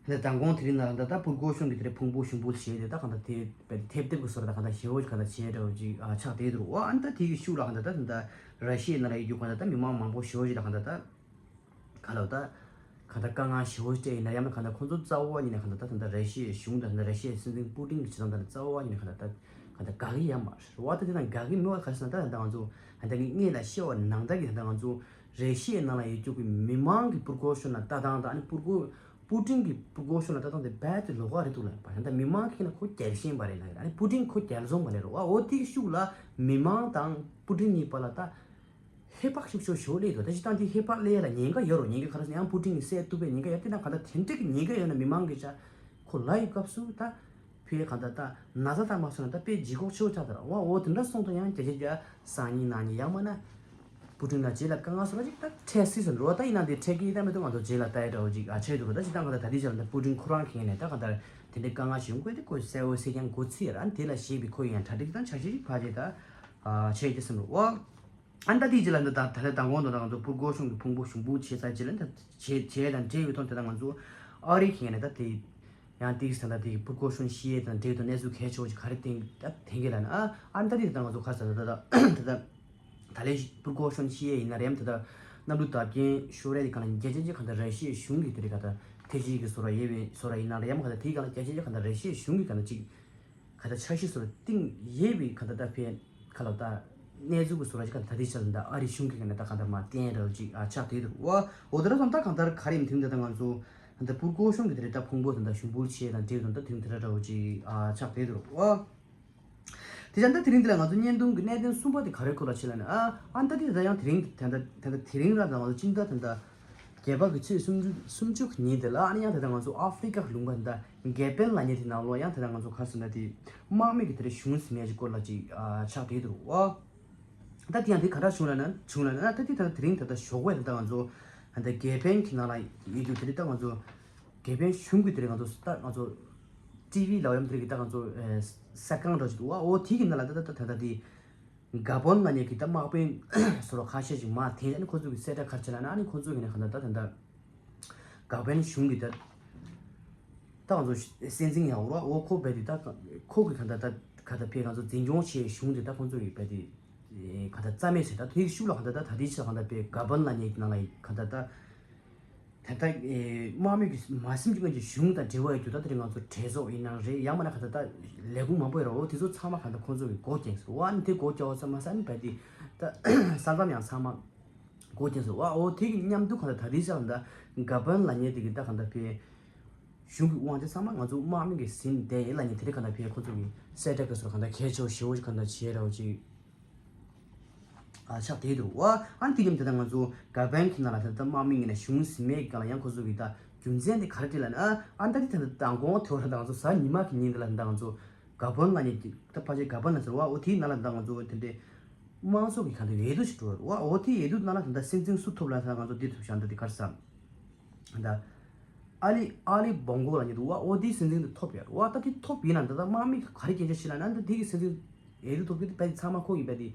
མདང་དགོང་དེ་རིང་ལ་གང་ལྟར་ད་པུར་གོ་ཤོན་གྱི་དེ་འདྲ་ཕུང་པོ་ཞུ་འབུལ་བྱས་ཏེ་ད་གང་ལྟར་དེ་དཔེ་ཐེབས་ཐེབས་ཀྱི་བཟོ་འདྲ་ད་གང་ལྟར་ཞེ་པོ་ཅིག་གང་ལྟར་བྱས་འདྲ་བོ་ཅིག་ཨ་ཆགས་བསྡད་འདུག་བ། ཨ་ནི་ད་དེ་གི་ཤུགས་ལ་གང་ལྟར་ད་ད་ལྟ་ར་ཤི་ཡའི་ནང་ལ་ཡོད་རྒྱུ་གང་ལྟར་ད་མི་མང་མང་པོ་ཞེ་པོ་ཅིག་ལ་གང་ལྟར་ད། ག་ལ་ད་ག་ད་དཀའ་ངལ་ཞེ་པོ་སྤྲད་ཡིན་ན་ཡང་ན་ག་ད་ཁོང་ཚོ་རྩ་བ་ཉིད་ནས་ག་ད་ད་ད་ད་ར་ཤི་ཡའི་གཞུང་དང་ད་ར་ཤི་ཡའི་སྲིད་འཛིན་པུ་ཏིན་གྱི་བྱེད་སྟངས་དང་རྩ་བ་ཉིད་ནས་ག་ད་ད་ག་ད་དགའ་གི་ཡོད་མ་རེད་བ། ད་དེ་དང་དགའ་གི་མེད་པ་ག་རེ་ཟེར་ན་ད་ད་ང་ཚོ་ད་ད་ངས་སྔོན་ལ་བཤད་པ་ནང་ལྟར་གྱི་ད་ད་ང་ཚོ་ར་ཤི་ཡའི་ནང་ལ་ཡོད་རྒྱུ་གི་མི་མང་གི་པུར་གོ་ཤོན་ལ་ལྟ་སྟངས་དང་ཨ་ནི་པུར་གོ་པུ་ཏིན་གྱི་པུར་གོ་ཤོན་ལ་ལྟ་སྟངས་དེ་རྦད་དེ་ལོགས་ཀ་རེད་འདུག་ལབ་པ། ད་ད་མི་མང་གི་ན་ཁོ་རྒྱལ་ཞེན་པ་རེད་ལབ། ཨ་ནི་པུ་ཏིན་ཁོ་རྒྱལ་བཟང་པ་རེད་རོ་བ། འོ་དེ་གི་ཤུགས་ལ་མི་མང་དང་པུ་ཏིན་གཉིས་བར་ལ་ད། ཧེ་བག་ཤུགས་ཆེ་ཤོས་ལས་དོ་ད་ཅི་ཏང་དེ་ཧེ་བག་ལས་ལ་ཉེན་ཁ་ཡོད་རོ། ཉེན་ཁ་ག་རེ་ཟེར་ན་ཡང་པུ་ཏིན་གྱིས་བསད་ཐུབ་པའི་ཉེན་ཁ་ཡོད། དེ་ན་ག་ད་དེ་འདྲ་གི་ཉེན་ཁ་ཡོད་ན་མི་མང་གི་ཅག་ཁོ་ལ་ཡི་སྐབས་སུ་ད་ཕའི་ག་ད་ད་ན་ཚ་ད་མ་སོང་ན་ད་དཔེ་ལྗིད་ཁོག་ཆེ་བོ་ཆགས་ད་ར་བ། འོ་དེ་འདྲ་སོང་དུ་ཡང་རྒྱ་ཆེ་རྒྱ་སང་ཉིན་གནངས་ཉིན་ཡང་མ་ན་པུ་ཏིན་ལ་རྗེས་ལ་དཀའ་ངལ་སོང་ན་ཅིག་ད་འཕྲད་སྲིད་ཟེར་རོ། ད་ཡིན་ན་དེ་འཕྲད་ཀྱི་ཡིན་ད་མི་འདུག་ང་ཚོ་རྗེས་ལ་ལྟ་ཡ་འདྲ་བོ་ཅིག་ཨ་ཆེ་འདུག་ད་ཅི་ཏང་ག་ད་ད་དེ་ཆ་ལ་ད་པུ་ཏིན་ཁོ་རང་གི་ངོས་ནས་ད་ག་ད་དེ་འདྲའི་དཀའ་ངལ་ཞིག་ཡོང་དགོས་དེ་ཁོས་གསལ་བོ་གསལ་རྐྱང་གོ་ཚིག་ཡ་ར་དེ་ལ་ཞེས་པའི་ཁོ་ཡང་གྲ་སྒྲིག་དང་འཆར་གཞི་ཞིག་ཕར་རྗེས་ད་ཨ་ཆེ་རྒྱུ་སེམས་རོ་བ། ཨ་ནི་ད་དེའི་རྗེས་ལ་འདི་ད་ད་ལྟ་མདང་དགོང་དུ་ད་ང་ཚོ་པུར་གོ་ཤོན་གྱི་ཕུང་པོ་ཞུ་འབུལ་བྱས་ཚར་རྗེས་ལ་ད་བྱས་བྱས་དང་འབྲེལ་བའི་ཐོག་དེ་ད་ང་ཚོ་ཨ་རི་གི་ངོས་ནས་ད་དེ་ཡང་ཏིག་ས་ད་དེ་པུར་གོ་ཤོན་ཤི་ཡས་དང་འབྲེལ་བའི་ཐོག་གནས་ཚུལ་གལ་ཆེ་བོ་ཞིག་ག་རེ་བསྟན་ད་བསྟན་གྱི་ལ་ན་ཨ་ཨ་ནི་ད་དེ་ད་ང་ཚོ་ག་ས་ད་ད་ད་ད་ད་ད་ལས་པུར་གོ་ཤོན་ཤི་ཡས་ཡིན་ན་རེམ་ད་ད་གནམ་གྲུ་བརྡབ་སྐྱོན་ཤོར་རེད། དེ་ག་ན་རྒྱལ་སྤྱི་ག་ད་ར་ཤི་ཡའི་གཞུང་གི་དེ་རེད་ག་ད་ཐེ་ཇི་གི་བཟོ་འདྲ་ཡོད་པའི་བཟོ་འདྲ་ཡིན་ན་རེམ་ག་ད་དེ་ག་ན་རྒྱལ་སྤྱི་ག་ད་ར་ཤི་ཡའི་གཞུང་གི་ག་ད་ཅིག་ག་ད་འཆར་གཞི་སོགས་ལ་གཏིང་ཡས་པའི་ག་ད་ད་ཕན་ག་ལ་ད་གནས་ཚུལ་གྱི་སོགས་ལ་ཅིག་ག་ད་ད་དེ་ཆ་ལ་ད་ཨ་རི་གཞུང་གི་ག་ནས་ད་ག་ད་མ་བསྟན་འདྲ་བོ་ཅིག་ཨ་ཆགས་བསྡད་འདུག་བ། འོ་དེ་འདྲ་སོང་ད་གང་ལྟར་ག་རེ་ཡིན་དེ་ད་ང་ཚོ་ད་པུར་གོ་ཤོན་གྱི་དེ་རེད་ད་ཕུང་པོ་དེ་ད་ཞུ་འབུལ་བྱས་དང་འབྲེལ་དང་ད་དེ་འདྲ་འདྲ་བོ་ཅིག་ཨ་ཆགས་བསྡད་འདུག་བ། དེ་ཆ་ད་དེ་རིང་འདི་ལ་ང་ཚོ་བརྙན་ཐུང་གི་གནད་དོན་གསུམ་པ་དེ་ག་རེ་སྐོར་ལ་ཆེ་ལ་ནི་ཨ་ཨ་ད་དེ་ད་ཡང་དེ་རིང་ད་ད་ད་དེ་རིང་ར་ད་ང་ཚོ་ཅིང་ད་ད་ད། བརྒྱད་པ་གི་ཚེས་སུམ་ཅུ་སུམ་ཅུ་གི་ཉིན་དེ་ལ་ཨ་ནི་ཡང་དེ་ལྟར་ང་ཚོ་ཨ་ཧྥེ་རི་ཀ་གི་ལུང་པ་འདི་དགེ་སྤེན་ལ་ཉེ་དེ་ནང་ལོགས་ཡང་དེ་ལྟར་ང་ཚོ་ག་རེ་ཟེར་ན་དེ་དམག་མི་གི་དེ་རེ་གཞུང་ཟིན་ཡས་ཀྱི་སྐོར་ལ་ཅིག་ཨ་ཆགས་བསྡད་འདུག་བ། ད་དེ་ཡང་དེ་ག་འདྲ་བྱུང་ལ་ན་བྱུང་ལ་ན་ད་དེ་ད་དེ་རིང་ད་ལྟ་ཞོགས་པ་ད་ལྟ་ང་ཚོ་ད་ལྟ་དགེ་སྤེན་གྱི་ནང་ལ་ཡིན་དུས་དེ་རིང་ད་ང་ཚོ་དགེ་སྤེན་གཞུང་གི་དེ་རིང་ང་ཚོ་ད་ང་ཚོ་ཊི་ཝི་ལ་ཡང་དེ་རིང་གི་ད་ང་ཚོ་གསར་ཁང་འདྲ་ཞིག་འདུག་བ། འོ་དེ་གི་ནང་ལ་ད་ད་ད་ད་ད་དེ་ག་བོན་ལ་ཉེ་གི་ད་དམག་དཔོན་སོ་ལོ་ཁ་ཤས་ཤིག་མ་དེ་ཨ་ནི་ཁོ་ཚོ་གི་གསལ་བསྒྲགས་ག་རེ་བྱས་ལ་ན་ཨ་ནི་ཁོ་ཚོ་གི་ནས་ག་ད་ད་ད་ག་བོན་གཞུང་གི་ད་ད་ང་ཚོ་སྲིད་འཛིན་ཡང་འོ་ར་འོ་ཁོ་བས་དེ་ད་ཁོ་གི་ག་ད་ད་ག་ད་ཕེ་ང་ཚོ་འཛིན་སྐྱོང་བྱས་གཞུང་དེ་ད་ཁོ་ཚོ་གི་བས་དེ་ག་ད་རྩ་མེད་བྱས་ད་དེ་གི་ཤུགས་ལ་ག་ད་ད་ད་དེ་ཆ་ག་ད་ཕེ་ག་བོན་ལ་ཉེ་གི་ནང་ལ་ག་ད་ད། ད་ལྟ་དམག་མི་གི་མ་སེམས་ཀྱི་ངོས་ཀྱི་གཞུང་དང་འབྲེལ་བ་ཡོད་རྒྱུ་ད་དེ་རིང་ང་ཚོ་གྲོས་ཚོགས་ཡིན་ནའང་རེད། ཡང་མིན་ན་ག་ད་ལྟ་ལས་ཁུངས་མང་པོ་ཡོད་རེད། འོ་དེ་ཚོ་ཚང་མ་ག་ད་ཁོང་ཚོ་གི་སྒོ་རྒྱག་སོང་བ། ཨ་ནི་དེ་སྒོ་རྒྱག་འོ་ཚང་མ་ས་ནི་བས་དེ་ད་ས་མཚམས་ཡང་ཚང་མ་སྒོ་རྒྱག་སོང་བ། འོ་དེ་གི་མཉམ་དུ་ག་ད་ད་དེ་ཆ་ག་ད་ག་བོན་ལ་ཉེ་དེ་གི་ད་ག་ད་ཕེ་གཞུང་གི་དབང་ཆ་ཚང་མ་ང་ཚོ་དམག་མི་གི་ཟིན་བསྡད་ཡིན་ལ་ཉེ་དེ་རིང་ག་ད་ཕེ་ཁོང་ཚོ་གི་གསལ་བསྒྲགས་གི་སོ་ག་ད་གལ་ཆེ་བོ་ཞེ་བོ་ཞིག་ག་ད་བྱེད་ར་བ་ཅིག་ཨ་ཆགས་བསྡད་འདུག་བ། ཨ་ནི་དེ་ནས་ད་ལྟ་ང་ཚོ་ག་བོན་གྱི་ནང་ལ་ད་ལྟ་དམག་མི་ཡིན་ན་གཞུང་ཟིན་མེད་ཀྱི་སྒང་ལ་ཡང་ཁོ་ཚོ་གི་ད་རྒྱུ་མཚན་དེ་ག་རེ་དྲིས་ལ་ན་ཨ་ད་དེ་ད་ལྟ་མདང་དགོང་དེ་བར་ད་ང་ཚོ་གཟའ་ཉི་མ་གི་ཉིན་དེ་ལ་ད་ང་ཚོ་ག་བོན་ལ་ཉེ་ད་ཕལ་ཆེར་ག་བོན་ལ་ཟེར་བ། འོ་དེའི་ནང་ལ་ད་ང་ཚོ་དེ་འདྲའི་དམངས་གཙོ་གི་ག་ད་འོས་བསྡུ་ཞིག་འགྲོ་བ། འོ་དེའི་འོས་བསྡུ་ནང་ལ་ད་ལྟ་སྲིད་འཛིན་སུ་ཐོབ་ལ་ད་ང་ཚོ་འདི་ཐོབ་ཤག་ད་དེ་ག་རེ་ཟེར། ད་ཨ་ལི་ཨ་ལི་བོང་གོ་ལ་ཉེ་འདུག་བ། འོ་དེའི་སྲིད་འཛིན་དེ་ཐོབ་ཡོད་རེད་བ། ད་དེ་ཐོབ་ཡིན་ན་ད་ལྟ་དམག་མི་ག་རེ་སྐད་ཆ་བཤད་ལ་ན་ད་དེ་གི་སྲིད་འཛིན་འོས་བསྡུ་ཐོབ་རྒྱུ་དེ་བས་དེ་ཚང་མ་ཁོ་ཡིན་པ་དེ་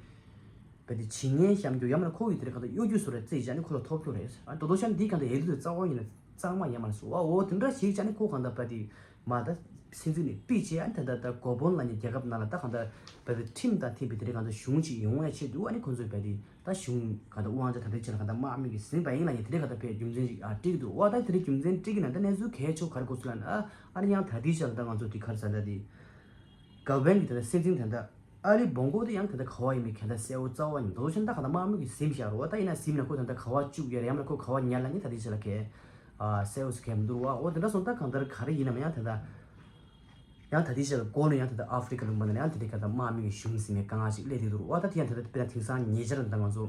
བས་དེ་བྱེད་ཉན་བཤམ་རྒྱུ་ཡང་མིན་ན་ཁོ་གི་དེ་རེད་ག་ད་གཡོ་སྒྱུ་སོ་རེ་རྩིས་བྱས་ནས་ཁོ་ལ་ཐོབ་རྒྱུ་རེད། ཨ་དོ་དོ་ཤ་འདི་ག་ད་འོས་བསྡུ་དེ་རྩ་བ་ཡིན་ན་གཙང་མ་ཡིན་མ་སོང་བ། འོ་དེ་འདྲ་ཞིག་བྱས་ནས་ཁོ་ག་ད་བས་དེ་མ་ད་སྲིད་འཛིན་ནས་ཕུད་བྱས། ཨ་ད་ད་ད་གོ་བོན་ལ་ཉེ་རྒྱལ་ཁབ་ནང་ལ་ད་ག་ད་བས་དེ་ཁྲིམས་དང་མཐུན་པའི་དེ་རེད་ག་ད་གཞུང་ཅིག་ཡོང་ཡ་ཆེད་དུ་ཨ་ནི་ཁོ་ཚོས་བས་དེ། ད་གཞུང་ག་ད་དབང་ཆ་ད་ལྟའི་ཆ་ལ་ག་ད་དམག་མི་གི་ཟིན་པ་ཡིན་ལ་ཡིན་དེ་རེད་ག་ད་བས་རྒྱུ་མཚན་ཅིག་ཨ་དྲིས་འདུག་བ། ད་དེ་རིང་རྒྱུ་མཚན་དྲིས་ཀྱི་ན་ད་གནས་ཚུལ་གལ་ཆེ་བ་ག་རེ་གོ་སོང་ལ་ན་ཨ་ནི་ཡང་ད་ལྟའི་ཆ་ལ་ད་ང་ཚོ་དེ་ག་རེ་ཟ་ད་དེ་ག་བན་གི་ད་ལྟ་སྲིད་འཛིན་ད་ལྟ་ཨ་ལི་བོང་གོ་དེ་ཡང་ད་ལྟ་ག་བ་ཡིན་མིན་ག་ད་གསལ་བོ་རྩ་བ་ཡིན་མདོག་ཆེན་ད་ག་ད་དམག་མི་གི་ཟིན་བཞག་རོ་བ། ད་ཡིན་ན་ཟིན་ན་ཁོ་ད་ལྟ་ག་བ་བཅུག་ཡོད་རེད་ཡང་ན་ཁོ་ག་བ་ཉར་ལ་ནི་ད་ལྟའི་ཆ་ལ་གལ་ཨ་གསལ་བོ་ཟེར་གལ་མི་འདུག་རོ་བ། འོ་དེ་འདྲ་སོང་ད་གང་ལྟར་ག་རེ་ཡིན་ནམ་ཡང་ད་ལྟ། ཡང་ད་ལྟའི་ཆར་གོ་ནས་ཡང་ད་ལྟ་ཨ་ཧྥེ་རི་ཀ་ལུང་པ་ནང་ལ་ཡང་དེ་འདྲའི་ག་ད་དམག་མི་གི་གཞུང་ཟིན་མའི་དཀའ་ངལ་ཞིག་སླེབས་བསྡད་འདུག་བ། ད་དེ་ཡང་ད་ལྟ་དཔེར་ན་དེང་སང་ཉེ་ཆར་ད་ང་ཚོ་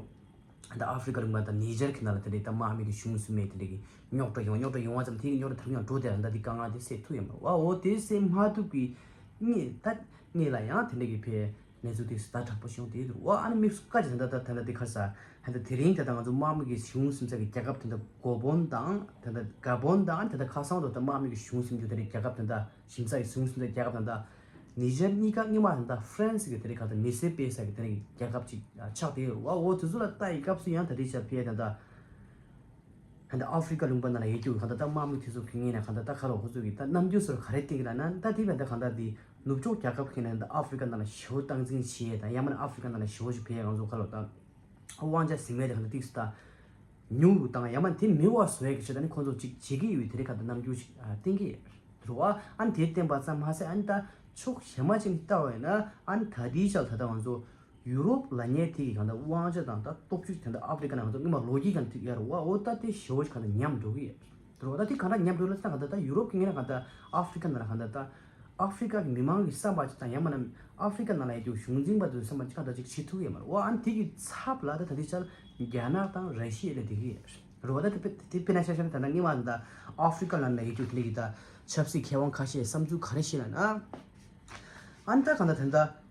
ད་ཨ་ཧྥེ་རི་ཀ་ལུང་པ་དང་ནི་ཇར་གྱི་ནང་ལ་དེ་འདྲའི་ད་དམག་མི་གི་གཞུང་ཟིན་མའི་དེ་འདྲའི་གི་རྙོག་དྲ་ཡོང་རྙོག་དྲ་ཡོང་བ་ཙམ་དེ་གི་རྙོག་དྲ་ད་རུང་ཡང་འགྲོ་བསྡད་ད་ལྟ་དེ་དཀའ་ངལ་དེ་སེལ་ཐུབ་ཡོད་མ་རེད་བ། འོ་དེ་སེལ་མ་ཐུབ་ཀྱི་སྔས་ད་སྔས་ལ་ཡང་དེ་འདྲའི་གི་ཕེ་གནས་ཚུལ་དེ་ད་དྲག་པོ་བྱུང་བསྡད་འདུག་བ། ཨ་ནི་དམིགས་སུ་བཀར་གྱི་ད་ལྟ་ད་ལྟ་དེ་ག་རེ་ཟ་ད་ལྟ་དེ་རིང་ད་ལྟ་ང་ཚོ་དམག་མི་གི་གཞུང་ཟིན་ས་གི་རྒྱལ་ཁབ་ད་ལྟ་གོ་བོན་དང་ད་ལྟ་ག་བོན་དང་ད་ལྟ་ཁ་སང་དུ་ད་དམག་མི་གི་གཞུང་ཟིན་རྒྱུ་དེ་འདྲའི་རྒྱལ་ཁབ་ད་ལྟ། ཞིམ་ས་ཡི་ཟུང་ཟིང་ས་རྒྱལ་ཁབ་དང་འདྲ། ནི་ཇར་གཉིས་ཀ་སྔོན་མ་དང་འདྲ་ཧྥ་རན་སི་གི་དེ་རིང་ག་ད་མི་སེར་སྤེལ་ས་གི་དེ་རིང་རྒྱལ་ཁབ་ཅིག་ཆགས་བསྡད་ཡོད་རེད་བ། འོ་དེ་ཚོ་ལ་ལྟ་ཡི་སྐབས་སུ་ཡང་ད་རེས་ཆ་ཕི་ཡ་དང་འདྲ། ད་ལྟ་ཨ་ཧྥེ་རི་ཀ་ལུང་པ་ནང་ལ་ཡོད་རྒྱུ་ག་ད་ད་དམག་མི་དེ་ཚོ་གི་ངོས་ནས་ག་ད་ད་ཁ་ལོ་ཁོ་ཚོ་གི་ད་རྣམ་འགྱུར་སོར་ག་རེ་བསྟན་གི་ལ་ན་ད་དེ་བས་ད་ག་ད་དེ་ནུབ་ཕྱོགས་རྒྱལ་ཁབ་ཁེ་ན་ད་ཨ་ཧྥེ་རི་ཀ་ནང་ལ་ཞེ་པོ་སྟངས་འཛིན་བྱེད་ཡས་དང་ཡང་མིན་ན་ཨ་ཧྥེ་རི་ཀ་ནང་ལ་ཞེ་པོ་ཞིག་ཕེ་ཡ་ང་ཚོ་ཁ་ལོ་ད། དབང་ཆ་ཟིན་མེད་དེ་ག་ད་ཏིག་སི་ད་ཉུང་རུ་བཏང་ཡང་མ་དེ་མི་བ་བཟོ་ཡ་གི་ཆེད་དུ་ནི་ཁོང་ཚོ་ཅིག་བྱེད་ཀྱི་ཡོད་དེ་རེད་ག་ད་རྣམ་འགྱུར་ཞིག་བསྟན་གྱི་ཡོད་རེད་བ། ཨ་ནི་དེ་བསྟན་པ་ཙམ་མ་ཟད་ཨ་ནི་ད་ཕྱོགས་གཞན་མ་ཅིག་ནས་ལྟ་བ་ཡིན་ན་ཨ་ནི་ད་ལྟའི་ཆར་ད་ལྟ་ང་ཚོ་ཡུ་རོབ་ལ་ཉེ་དེ་གི་ག་ད་དབང་ཆ་དང་ད་སྟོབས་ཤུགས་དེ་འདྲ་ཨ་ཧྥེ་རི་ཀ་ནང་ང་ཚོ་སྔོན་མ་ལོ་རྒྱུས་ག་ད་ཡོད་རེད་བ། འོ་ད་དེ་ཞེ་པོ་ཞིག་ག་ད་ཉམས་འགྲོ་གི་ཡོད། དེ་རེད་བ། ད་དེ་ག་འདྲ་ཉམས་འགྲོ་ལ་ད་ག་ད་ད་ཡུ་རོབ་ཀྱི་ངོས་ནས་ག་ད་ཨ་ཧྥེ་རི་ཀ་ནང་ལ་ག་ད་ད་ཨ་ཧྥེ་རི་ཀ་གི་མི་མང་གི་བསམ་པ་ཅིག་དང་ཡང་མིན་ན་ཨ་ཧྥེ་རི་ཀ་ནང་ལ་ཡོད་རྒྱུ་གཞུང་འཛིན་པ་དེ་ཚོའི་བསམ་པ་ཅིག་ག་ད་ཅིག་བྱེད་ཐུབ་ཡོད་མ་རེད་བ། ཨ་ནི་དེ་གི་ཚབ་ལ་ད་ད་དེ་ཆར་རྒྱ་ནག་དང་ར་ཤི་ཡ་ལ་དེ་གི་རེད་བ། ད་དེ་དཔེ་དེ་དཔེར་ན་ཆ་བཞག་ན་ད་ད་སྔོན་མ་ད་ཨ་ཧྥེ་རི་ཀ་ནང་ལ་ཡོད་རྒྱུ་དེ་གི་ད་ཆབ་སྲིད་མཁས་དབང་ཁ་ཤས་བསམ་ཚུལ་ག་རེ་བཤད་ལ་ན། ཨ་ནི་ད་ག་ད་ད་ད།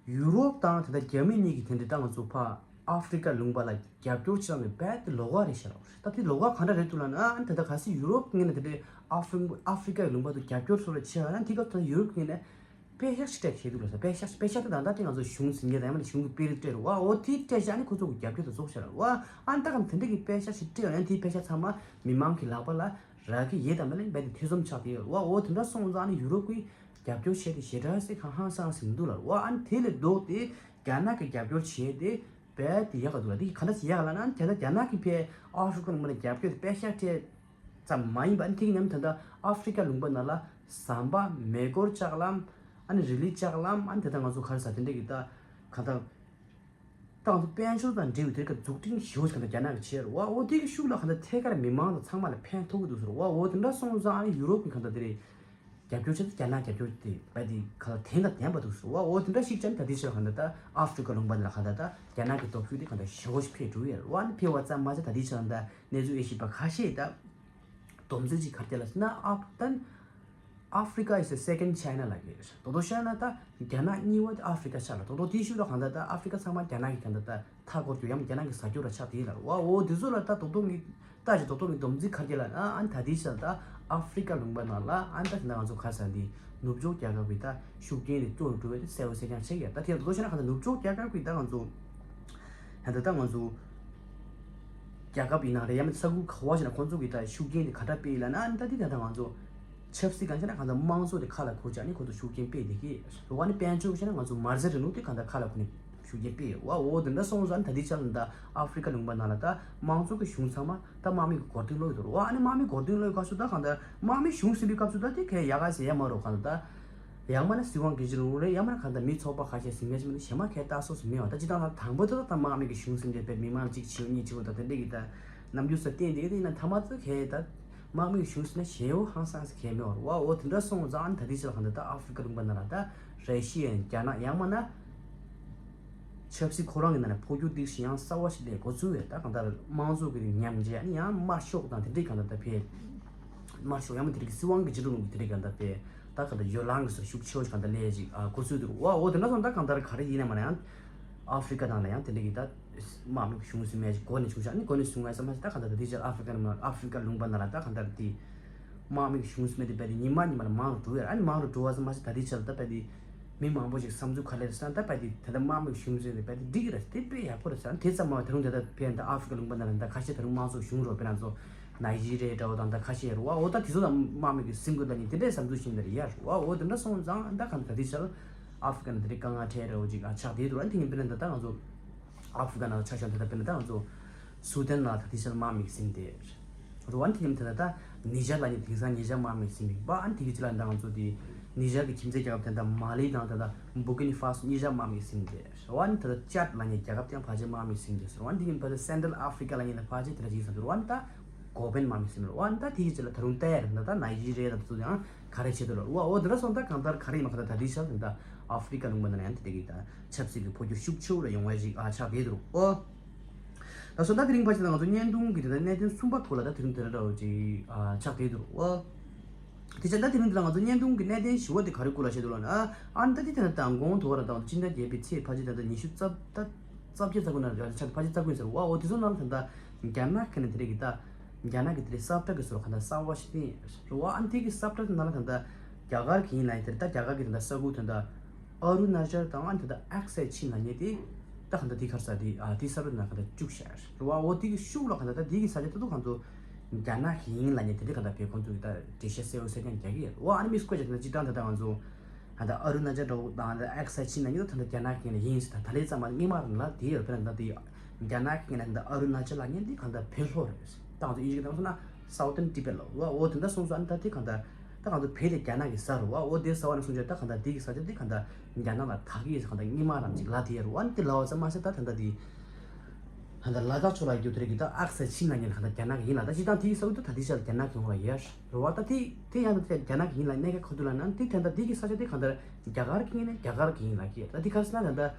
ཡུ་རོབ་དང་ད་ལྟ་རྒྱ་མི་གཉིས་ཀྱིས་དེ་འདྲའི་ད་ང་ཚོ་ཕར་ཨ་ཧྥེ་རི་ཀ་ལུང་པ་ལ་རྒྱབ་སྐྱོར་བྱས་ནས་རྦད་དེ་ལོགས་ཀ་རེད་ཤག་ལ། ད་དེ་ལོགས་ཀ་ག་འདྲ་རེད་འདུག་ལབ་ན་ཨ་ནི་ད་ལྟ་གལ་སྲིད་ཡུ་རོབ་ངོས་ནས་དེ་འདྲའི་ཨ་ཧྥེ་ཨ་ཧྥེ་རི་ཀ་ལུང་པ་དུ་རྒྱབ་སྐྱོར་སོགས་ལ་བྱས་པ་ན་དེ་སྐབས་ད་ཡུ་རོབ་ངོས་ནས་པད་ཤག་ཞིག་སྤྲད་བྱས་འདུག་ལ་ས། པད་ཤག་པད་ཤག་དེ་ད་ལྟ་དེ་ང་ཚོ་གཞུང་ཟིན་རྒྱ་དང་ཡང་མིན་ན་གཞུང་གི་དཔེ་རིས་སྤྲད་རེད་བ། འོ་དེ་སྤྲད་བྱས་ཨ་ནི་ཁོ་ཚོ་གི་རྒྱབ་སྐྱོར་དུ་རྫོགས་བྱས་རེད་བ། ཨ་ནི་ད་གམ་དེ་འདྲ་གི་པད་ཤག་ཞིག་སྤྲད་ཡོད་ན་དེའི་པད་ཤག་ཚང་མ་མི་མང་གི་ལག་པ་ལ་རག་གི་ཡོད་དམ་མེད་ལ་རྦད་དེ་ཐེ་ཚོམ་ཆགས་བསྡད་ཡོད་རེད་བ། འོ་དེ་འདྲ་སོང་ཙང་ཨ་ནི་ཡུ་རོབ་ཀྱིས། རྒྱབ་སྐྱོར་བྱས་ཏེ་ཞེ་དྲག་སེ་གང་ཧང་སང་སེ་མི་འདུག་ལ། འོ་ཨ་ནི་དེ་ལས་ལྡོག་སྟེ་རྒྱ་ནག་གིས་རྒྱབ་སྐྱོར་བྱས་ཏེ་རྦད་དེ་ཡག་ག་འདུག་ལ། དེ་ག་འདྲ་ཞིག་ཡག་ལ་ན་དེ་ལ་རྒྱ་ནག་གིས་ཕའི་ཨ་ཧྥེ་རི་ཀ་ལུང་པ་ལ་རྒྱབ་སྐྱོར་དེ་པད་ཤག་སྤྲད་ཙམ་མ་ཡིན་པ། ཨ་ནི་དེ་གི་མཉམ་ད་ལྟ་ཨ་ཧྥེ་རི་ཀ་ལུང་པ་ནང་ལ་ཟམ་པ་མེ་འཁོར་ལྕགས་ལམ་ཨ་ནི་རི་ལི་ལྕགས་ལམ་ཨ་ནི་དེ་ལྟ་ང་ཚོ་ག་རེ་ཟ་དེ་འདྲ་གི་ད་ག་ད། ཏང་དང་དཔལ་འབྱོར་དང་འབྲེལ་བའི་དེ་ག་འཛུགས་སྐྲུན་ཞེ་པོ་ཞིག་ག་ད་རྒྱ་ནག་གིས་བྱས་རེད་བ། འོ་དེ་གི་ཤུགས་ལ་ག་ད་ཐད་ཀར་མི་མང་དང་ཚང་མ་ལ་ཕན་ཐོགས་ཀྱི་འདུག་ཟེར་བ། འོ་དེ་འདྲ་སོང་ཙང་ཨ་ནི་ཡུ་རོབ་ཀྱི་ག་ད་དེ་རེད། རྒྱབ་སྐྱོར་བྱས་ཏེ་རྒྱ་ནག་རྒྱབ་སྐྱོར་དེ་བས་དེ་ག་ལ་དེ་འདྲ་ལྡན་པ་འདུག་ཟེར་བ། འོ་དེ་འདྲ་ཞིག་ཅན་ད་ལྟའི་ཆར་གང་ལྟར་ད་ཨ་ཧྥི་རི་ཀ་ལུང་པ་འདི་ལ་གང་ལྟར་ད་རྒྱ་ནག་གི་སྟོབས་ཤུགས་དེ་གང་ལྟར་ཞེ་པོ་ཞིག་འཕེལ་འགྲོ་ཡོད་རེད་བ། ཨ་ནི་འཕེལ་བ་ཙམ་མ་ཟད་ད་ལྟའི་ཆར་གང་ལྟར་གནས་ཚུལ་ཨེ་ཤེས་པ་ཁ་ཤས་ད་སྡོམ་ཚིག་ཅིག་ག་རེ་བརྒྱབ་ལ་ཟེར་ན། ཨ་ད་Africa is the second China ལབ་ཀྱི་རེད། དོ་དོ་བཤད་ན་ད་རྒྱ་ནག་གཉིས་པ་དེ་ཨ་ཧྥི་རི་ཀ་ཆགས་ལ། དོ་དོ་དེའི་ཤུགས་ལ་གང་ལྟར་ད་ཨ་ཧྥི་རི་ཀ་ཚང་མ་རྒྱ་ནག་གི་གང་ལྟར་ད་མཐའ་སྐོར་རྒྱུ་ཡང་རྒྱ་ནག་གི་ཟ་རྒྱུ་ར་ཆགས་དེ་ལ་རེད་བ། འོ་དེ་ཚོ་ལ་ད་དོ་དོ་ངི་ལྟ་ཅི་དོ་དོ་ངི་སྡོམ་རྩིས་ག་རེ་ལ་ཨ་ཨ་ནི་ད་དེའི་ཆར་ད་ཨ་ཧྥི་རི་ཀ་ལུང་པ་ནང་ལ་ཨ་ནི་ད་དེ་ན་ང་ཚོ་ག་ས་འདི་ནུབ་ཕྱོགས་རྒྱལ་ཁབ་ཀྱི་ད་ཤུགས་རྐྱེན་དེ་སྐྱོ་རུ་འགྲོ་བའི་དེ་གསལ་བོ་གསལ་རྐྱང་ཆགས་ཡ། ད་དེ་ལ་དོ་དོ་བཤད་ན་གང་ལྟར་ནུབ་ཕྱོགས་རྒྱལ་ཁབ་ཀྱི་ད་ང་ཚོ་ད་ད་ང་ཚོ་རྒྱལ་ཁབ་ཡིན་ན་རེད། ཡང་མིན་ས་ཁུལ་ག་བ་ཞིག་ན་ཁོང་ཚོ་གི་ད་ཤུགས་རྐྱེན་དེ་ག་འདྲ་སྤེལ་ཡོད་ལབ་ན། ཨ་ནི་ད་དེ་ད་ད་ང་ཚོ་ཆབ་སྲིད་གང་ཞིག་ན་གང་ལྟར་དམངས་གཙོ་དེ་ཁ་ལ་འཁུར་བྱས་ཨ་ནི་ཁོ་ཚོ་ཤུགས་རྐྱེན་སྤེལ་བསྡད་ཀྱི་རེད་བ། ཨ་ནི་དཔལ་འབྱོར་ཞིག་ན་ང་ཚོ་མ་རྩ་རིང་ལུགས་དེ་གང་ལྟར་ཁ་ལ་འཁུར་ནས་ཤུགས་རྐྱེན་སྤེལ་ཡོད་བ། འོ་དེ་འདྲ་སོང་ཙང་ད་དེ་ཆ་ལ་ད་ཨ་ཧྥི་རི་ཀ་ལུང་པ་ནང་ལ་ད་དམངས་གཙོ་གི་གཞུང་ཚང་མ་ད་དམག་མི་གི་མགོ་རྟིང་སློག་ཡོད་རེད་བ། ཨ་ནི་དམག་མི་མགོ་རྟིང་སློག་སྐབས་སུ་ད་གང་ལྟར་དམག་མི་གཞུང་ཟིན་པའི་སྐབས་སུ་ད་དེ་གས་ཡག་ག་ཟེར་ཡ་མ་རེད། གང་ལྟར་ཡང་མིན་ན་སྲིད་དབང་སྒེར་གཅོད་རིང་ལུགས་རེད། ཡང་མིན་ན་གང་ལྟར་མི་ཚོགས་པ་ཁ་ཤས་ཟིན་མཁན་ཞིག་མིན་ན་གཞན་མ་གས་ལྟ་སོགས་སུ་མེད་བ། ད་སྤྱི་བཏང་ལ་དང་པོ་དེ་ད་ད་དམག་མི་གི་གཞུང་ཟིན་ཏེ་བས་མི་མང་གཅིག་བྱིའུ་གཉིས་བྱིའུ་ད་དེ་འདྲས་ཀྱི་ད་རྣམ་འགྱུར་ས་བསྟན་དེ་གི་དེ་ཡིན་ན་མཐའ་མ་ཚོ་གས་ད་དམག་མི་གི་གཞུང་ཟིན་ན་ཞེ་བོ་ཧང་སངས་ས་གས་མེད་བ། འོ་དེ་འདྲ་སོང་ཙང་ད་དེ་ཕྱི་ལ་གང་ལྟར་ད་ཨ་ཧྥི་རི་ཀ་ལུང་པ་ནང་ལ་ད་རེ་ཤི་ཡན་རྒྱ་ནག་ཡང་མིན་ན་ཆབ་སྲིད་ཁོ་རང་གི་ནང་ནས་འཕོ་འགྱུར་ཏིག་ཞིག་ཡང་གསར་བ་ཞིག་སླེབས་འགོ་ཚུགས་ཡོད། ད་གང་ལྟར་དམངས་གཙོ་གི་ཉམས་བཅས་ཨ་ནི་ཡང་དམར་ཤོག་དང་དེ་འདྲའི་གང་ལྟར་ད་ཕེ་དམར་ཤོག་ཡང་མིན་དེ་རིགས་སྲིད་དབང་གི་སྤྱི་འགྲོ་ལུགས་དེ་རིགས་གང་ལྟར་ཕེ་ད་གང་ལྟར་ཡོ་ལང་གི་སོ་ཤུགས་ཆེ་བ་ཞིག་གང་ལྟར་སླེབས་ཅིག་ཨ་འགོ་ཚུགས་འདུག་བ། འོ་དེ་འདྲ་སོང་ད་གང་ལྟར་ག་རེ་ཡིན་ན་མ་ན་ཡང་ཨ་ཧྥི་རི་ཀ་ནང་ལ་ཡང་དེ་འདྲ་གི་ད་དམག་མི་གཞུང་ཟིན་མེད་ཅིག་འགོ་ནས་བྱུང་ཤག་ནི་འགོ་ནས་བཟུང་བ་ཙམ་མ་ཟད་ད་གང་ལྟར་ད་དེ་ཕྱིར་ཨ་ཧྥི་རི་ཀ་ནང་ཨ་ཧྥི་རི་ཀ་ལུང་པ་ནང་ལ་ད་གང་ལྟར་དེ་དམག་མི་གཞུང་ཟིན་མེད་དེ་བས་དེ་ཉི་མ་ཉི་མ་ལ་མང་རུ་འགྲོ་ཡོད། ཨ་ནི་མང་རུ་འགྲོ་བ་ཙམ་མ་ཟད་ད་དེ་ཕྱིར་ད་བས་དེ་མི་མང་པོ་ཞིག་བསམ་ཚུལ་ག་རེ་རེད་ཟེར་ན། ད་བས་དེ་ད་ལྟ་དམག་མི་གཞུང་ཟིན་དེ་བས་དེ་འགྲིག་གི་རེད། དེ་དཔེ་ཡག་པོ་རེད་ཟེར་ན། དེ་ཙམ་མ་ཟད་ད་རུང་དེ་ད་བས་ད་ཨ་ཧྥི་རི་ཀ་ལུང་པ་ནང་ལ་ད་ཁ་ཤས་ད་རུང་དམངས་གཙོ་གཞུང་རོ་བས་ན་ཚོ་ནའི་ཇི་རེད་འདྲ་བོ་དང་ད་ཁ་ཤས་རེད་བ། འོ་ད་དེ་ཚོ་དང་དམག་མི་གི་སེམས་ཁུར་ལ་ནི་དེ་འདྲའི་བསམ་ཚུལ་ཞིག་འདི་རེད་ཡ་རེད་བ། འོ་དེ་འདྲ་སོང་ཙང་ད་གང་ད་དེ་ཕྱིར་ཨ་ཧྥི་རི་ཀ་ནང་དེ་འདྲའི་དཀའ་ངལ་འཕྲད་རེ་བ་ཅིག་ཨ་ཆགས་བསྡད་འདུག་ཨ་དེ་ཡིན་པས་ན་ད་ད་ང་ཚོ་ཨ་ཧྥི་རི་ཀ་ནང་ཆ་བཞག་ད་ད་དཔེར་ན་ད་ང་ཚོ་སུ་དན་ནང་ད་དེ་ཕྱིར་དམག་མི་ཟིན་བསྡད་རེད་བ། དེ་ཡིན་པས་ན་ད་ནི་ཇར་ལ་ནི་དེང་སང་ནི་ཇར་དམག་མི་ཟིན་བསྡད་པ། ཨ་ནི་དེ་གི་ཅི་ལ་ད་ང་ཚོ་དེ་ནི་ཇར་གི་ཁྱིམ་མཚེས་རྒྱལ་ཁབ་དེ་ད་མ་ལི་དང་ད་ད་བུར་ཀི་ནི་ཧྥ་སོ་ནི་ཇར་དམག་མི་ཟིན་བསྡད་རེད་བ། ཨ་ནི་ད་ད་ཅད་ལ་ནི་རྒྱལ་ཁབ་དེ་ཡང་ཕལ་ཆེར་དམག་མི་ཟིན་བསྡད་ཟེར་བ། ཨ་ནི་དེ་ཡིན་པ་ད་སེན་ཊྲལ་ཨ་ཧྥི་རི་ཀ་ལ་ནི་ད་ཕལ་ཆེར་དེ་འདྲ་ཅིག་ཟིན་ཟེར་བ། ཨ་ནི་ད་གོ་བན་དམག་མི་ཟིན་རེད་བ། ཨ་ནི་ད་དེ་གི་ཅི་ལ་ད་རུང་ད་ཡ་རེད་ད་ད་ནའི་ཇི་རེད་ད་དེ་ཚོ་ཡང་ག་རེ་བྱེད་དུ་ལ་རུ་བ། འོ་དེ་འདྲ་སོང་ད་གང་ལྟར་ག་རེ་ཡིན་མ་ག་ད་ད་དེ་ཤར་ད་ཨ་ཧྥི་རི་ཀ་ལུང་པ་ནང་ཡང་དེ་དེ་གི་ད་ཆབ་སྲིད་ཀྱི་འཕོ་འགྱུར་ཤུགས་ཆེ་བོ་ར་ཡོང་བ་ཞིག་ཨ་ཆགས་བསྡད་འདུག་འོ། ད་སོ་ད་དེ་རིང་ཕལ་ཆེར་ང་ཚོ་བརྙན་ཐུང་གི་དེ་ད་གནད་དོན་གསུམ་པ་སྐོར་ལ་ད་དེ་རིང་དེ་འདྲ་འདྲ་བོ་ཅིག་ཨ་ཆགས་བསྡད་འདུག་འོ། དེ་ཆ་ད་དེ་རིང་དེ་ལ་ང་ཚོ་བརྙན་ཐུང་གི་གནད་དོན་བཞི་བ་དེ་ག་རེ་སྐོར་ལ་བཤད་འདུག་ལབ་ན། ཨ་ནི་ད་དེ་དེ་ན་དང་གོང་དུ་བ་ར་དང་སྤྱི་ཟླ་བརྒྱད་པའི་ཚེས་ཕལ་ཆེར་ད་ལྟ་ཉི་ཤུ་རྩ་ད་རྩ་བརྒྱད་རྩ་དགུ་ན་ར་ཆ་ཕལ་ཆེར་རྩ་དགུ་ཡིན་ཟེར་བ། འོ་དེ་ཚོ་ནང་ལ་ད་ལྟ་རྒྱ་ནག་གི་ནས་དེ་རིགས་ཀྱི་ད་རྒྱ་ནག་གི་དེ་རིགས་ས་བཀྲ་གི་སོར་ག་ད་གསར་བ་ཞིག་བསྟན་ར་བ། ཨ་ནི་དེ་གི་ས་བཀྲ་དེ་ནང་ལ་ད་ལྟ་རྒྱ་གར་གི་ཡིན་ལ་ཡིན་དེ་ད་རྒྱ་གར་གི་ད་ལྟ་ས་ཁུལ་ད་ལྟ་ཨ་རུ་ན་ཅལ་དང་ཨ་ནི་ད་ལྟ་ཨག་སའི་ཆིན་ལ་ཉེ་དེ་ད་ག་ད་དེ་གར་ས་དེ་ཨ་དེ་ས་བཀྲ་ནང་ག་ད་བཅུག་ཤག་ར་བ། འོ་དེ་གི་ཤུགས་ལ་ག་ད་ད་དེ་གི་ས་ཆ་ད་དུ་གང་ཚོ་རྒྱ་ནག་གི་ཡིན་ལ་ཉེ་དེ་འདྲ་ག་ད་བས་ཁོང་ཚོ་གི་ད་འགྲེལ་བཤད་གསལ་བོ་གསལ་རྐྱང་རྒྱག་གི་ཡོད་ར་བ། ཨ་ནི་མི་སྐོར་ཅིག་ད་ལྟ་སྤྱི་བཏང་ད་ལྟ་ང་ཚོ་ད་ལྟ་ཨ་རུ་ན་ཅལ་འདྲ་བོ་དང་ད་ལྟ་ཨག་སའི་ཆིན་ལ་ཉེ་དུ་ད་ལྟ་རྒྱ་ནག་གི་ཡིན་ལ་ཡིན་ཟེར་ད་ད་ལེ་ཙམ་མ་སྔོན་མ་རང་ལ་དེ་ཡོད། དཔེར་ན་ད་དེ་རྒྱ་ནག་གི་ཡིན་ལ་ད་ཨ་རུ་ན་ཅལ་ལ་ཉེ་དེ་གང་ད་བོད་ལྷོ་རེད། ད་ང་ཚོ་ཨིན་ཇི་གི་ད་ང་ཚོ་ན་Southern Tibet ལ་འོ་འོ་དེ་འདྲ་སོང་ཙང་ད་དེ་གང་ད་ད་ང་ཚོ་བོད་དེ་རྒྱ་ནག་གི་ས་རེད་བ། འོ་དེ་ས་བ་ནས་སོང་ཙང་ད་གང་ད་དེ་གི་ས་ཆ་དེ་གང་ད་རྒྱ་ནག་ལ་ད་གི་ཡིན་ཟེར་གང་ད་སྔོན་མ་རང་ཅིག་ལ་དེ་ཡོད་ར་བ། ཨ་ནི་དེ་ལ་བ་ཙམ་མ་ཟད་ད་ད་ད་དེ། ད་ལྟ་ལ་དྭགས་ཕྱོགས་ལ་ཡོད་དེ་རེད་གི་ད་ཨག་སའི་ཆིན་ལ་ཉེ་ད་གང་ལྟར་རྒྱ་ནག་གི་ཡིན་ལ། ད་སྤྱི་བཏང་དེའི་ས་ཁུལ་དུ་ད་དེ་ཤར་རྒྱ་ནག་གི་ཡོང་ལ་ཡོད་རེད་བ། ད་དེ་དེ་ཡང་ད་རྒྱ་ནག་གི་ཡིན་ལ་གནད་འགག་ཁ་ཐུག་ལ་ན་དེ་ད་ལྟ་དེ་གི་ས་ཆ་དེ་གང་ལྟར་རྒྱ་གར་གི་ཡིན་ན་རྒྱ་གར་གི་ཡིན་ལ་གི། ད་དེ་ག་རེ་ཟེར་ན་ད་ལྟ་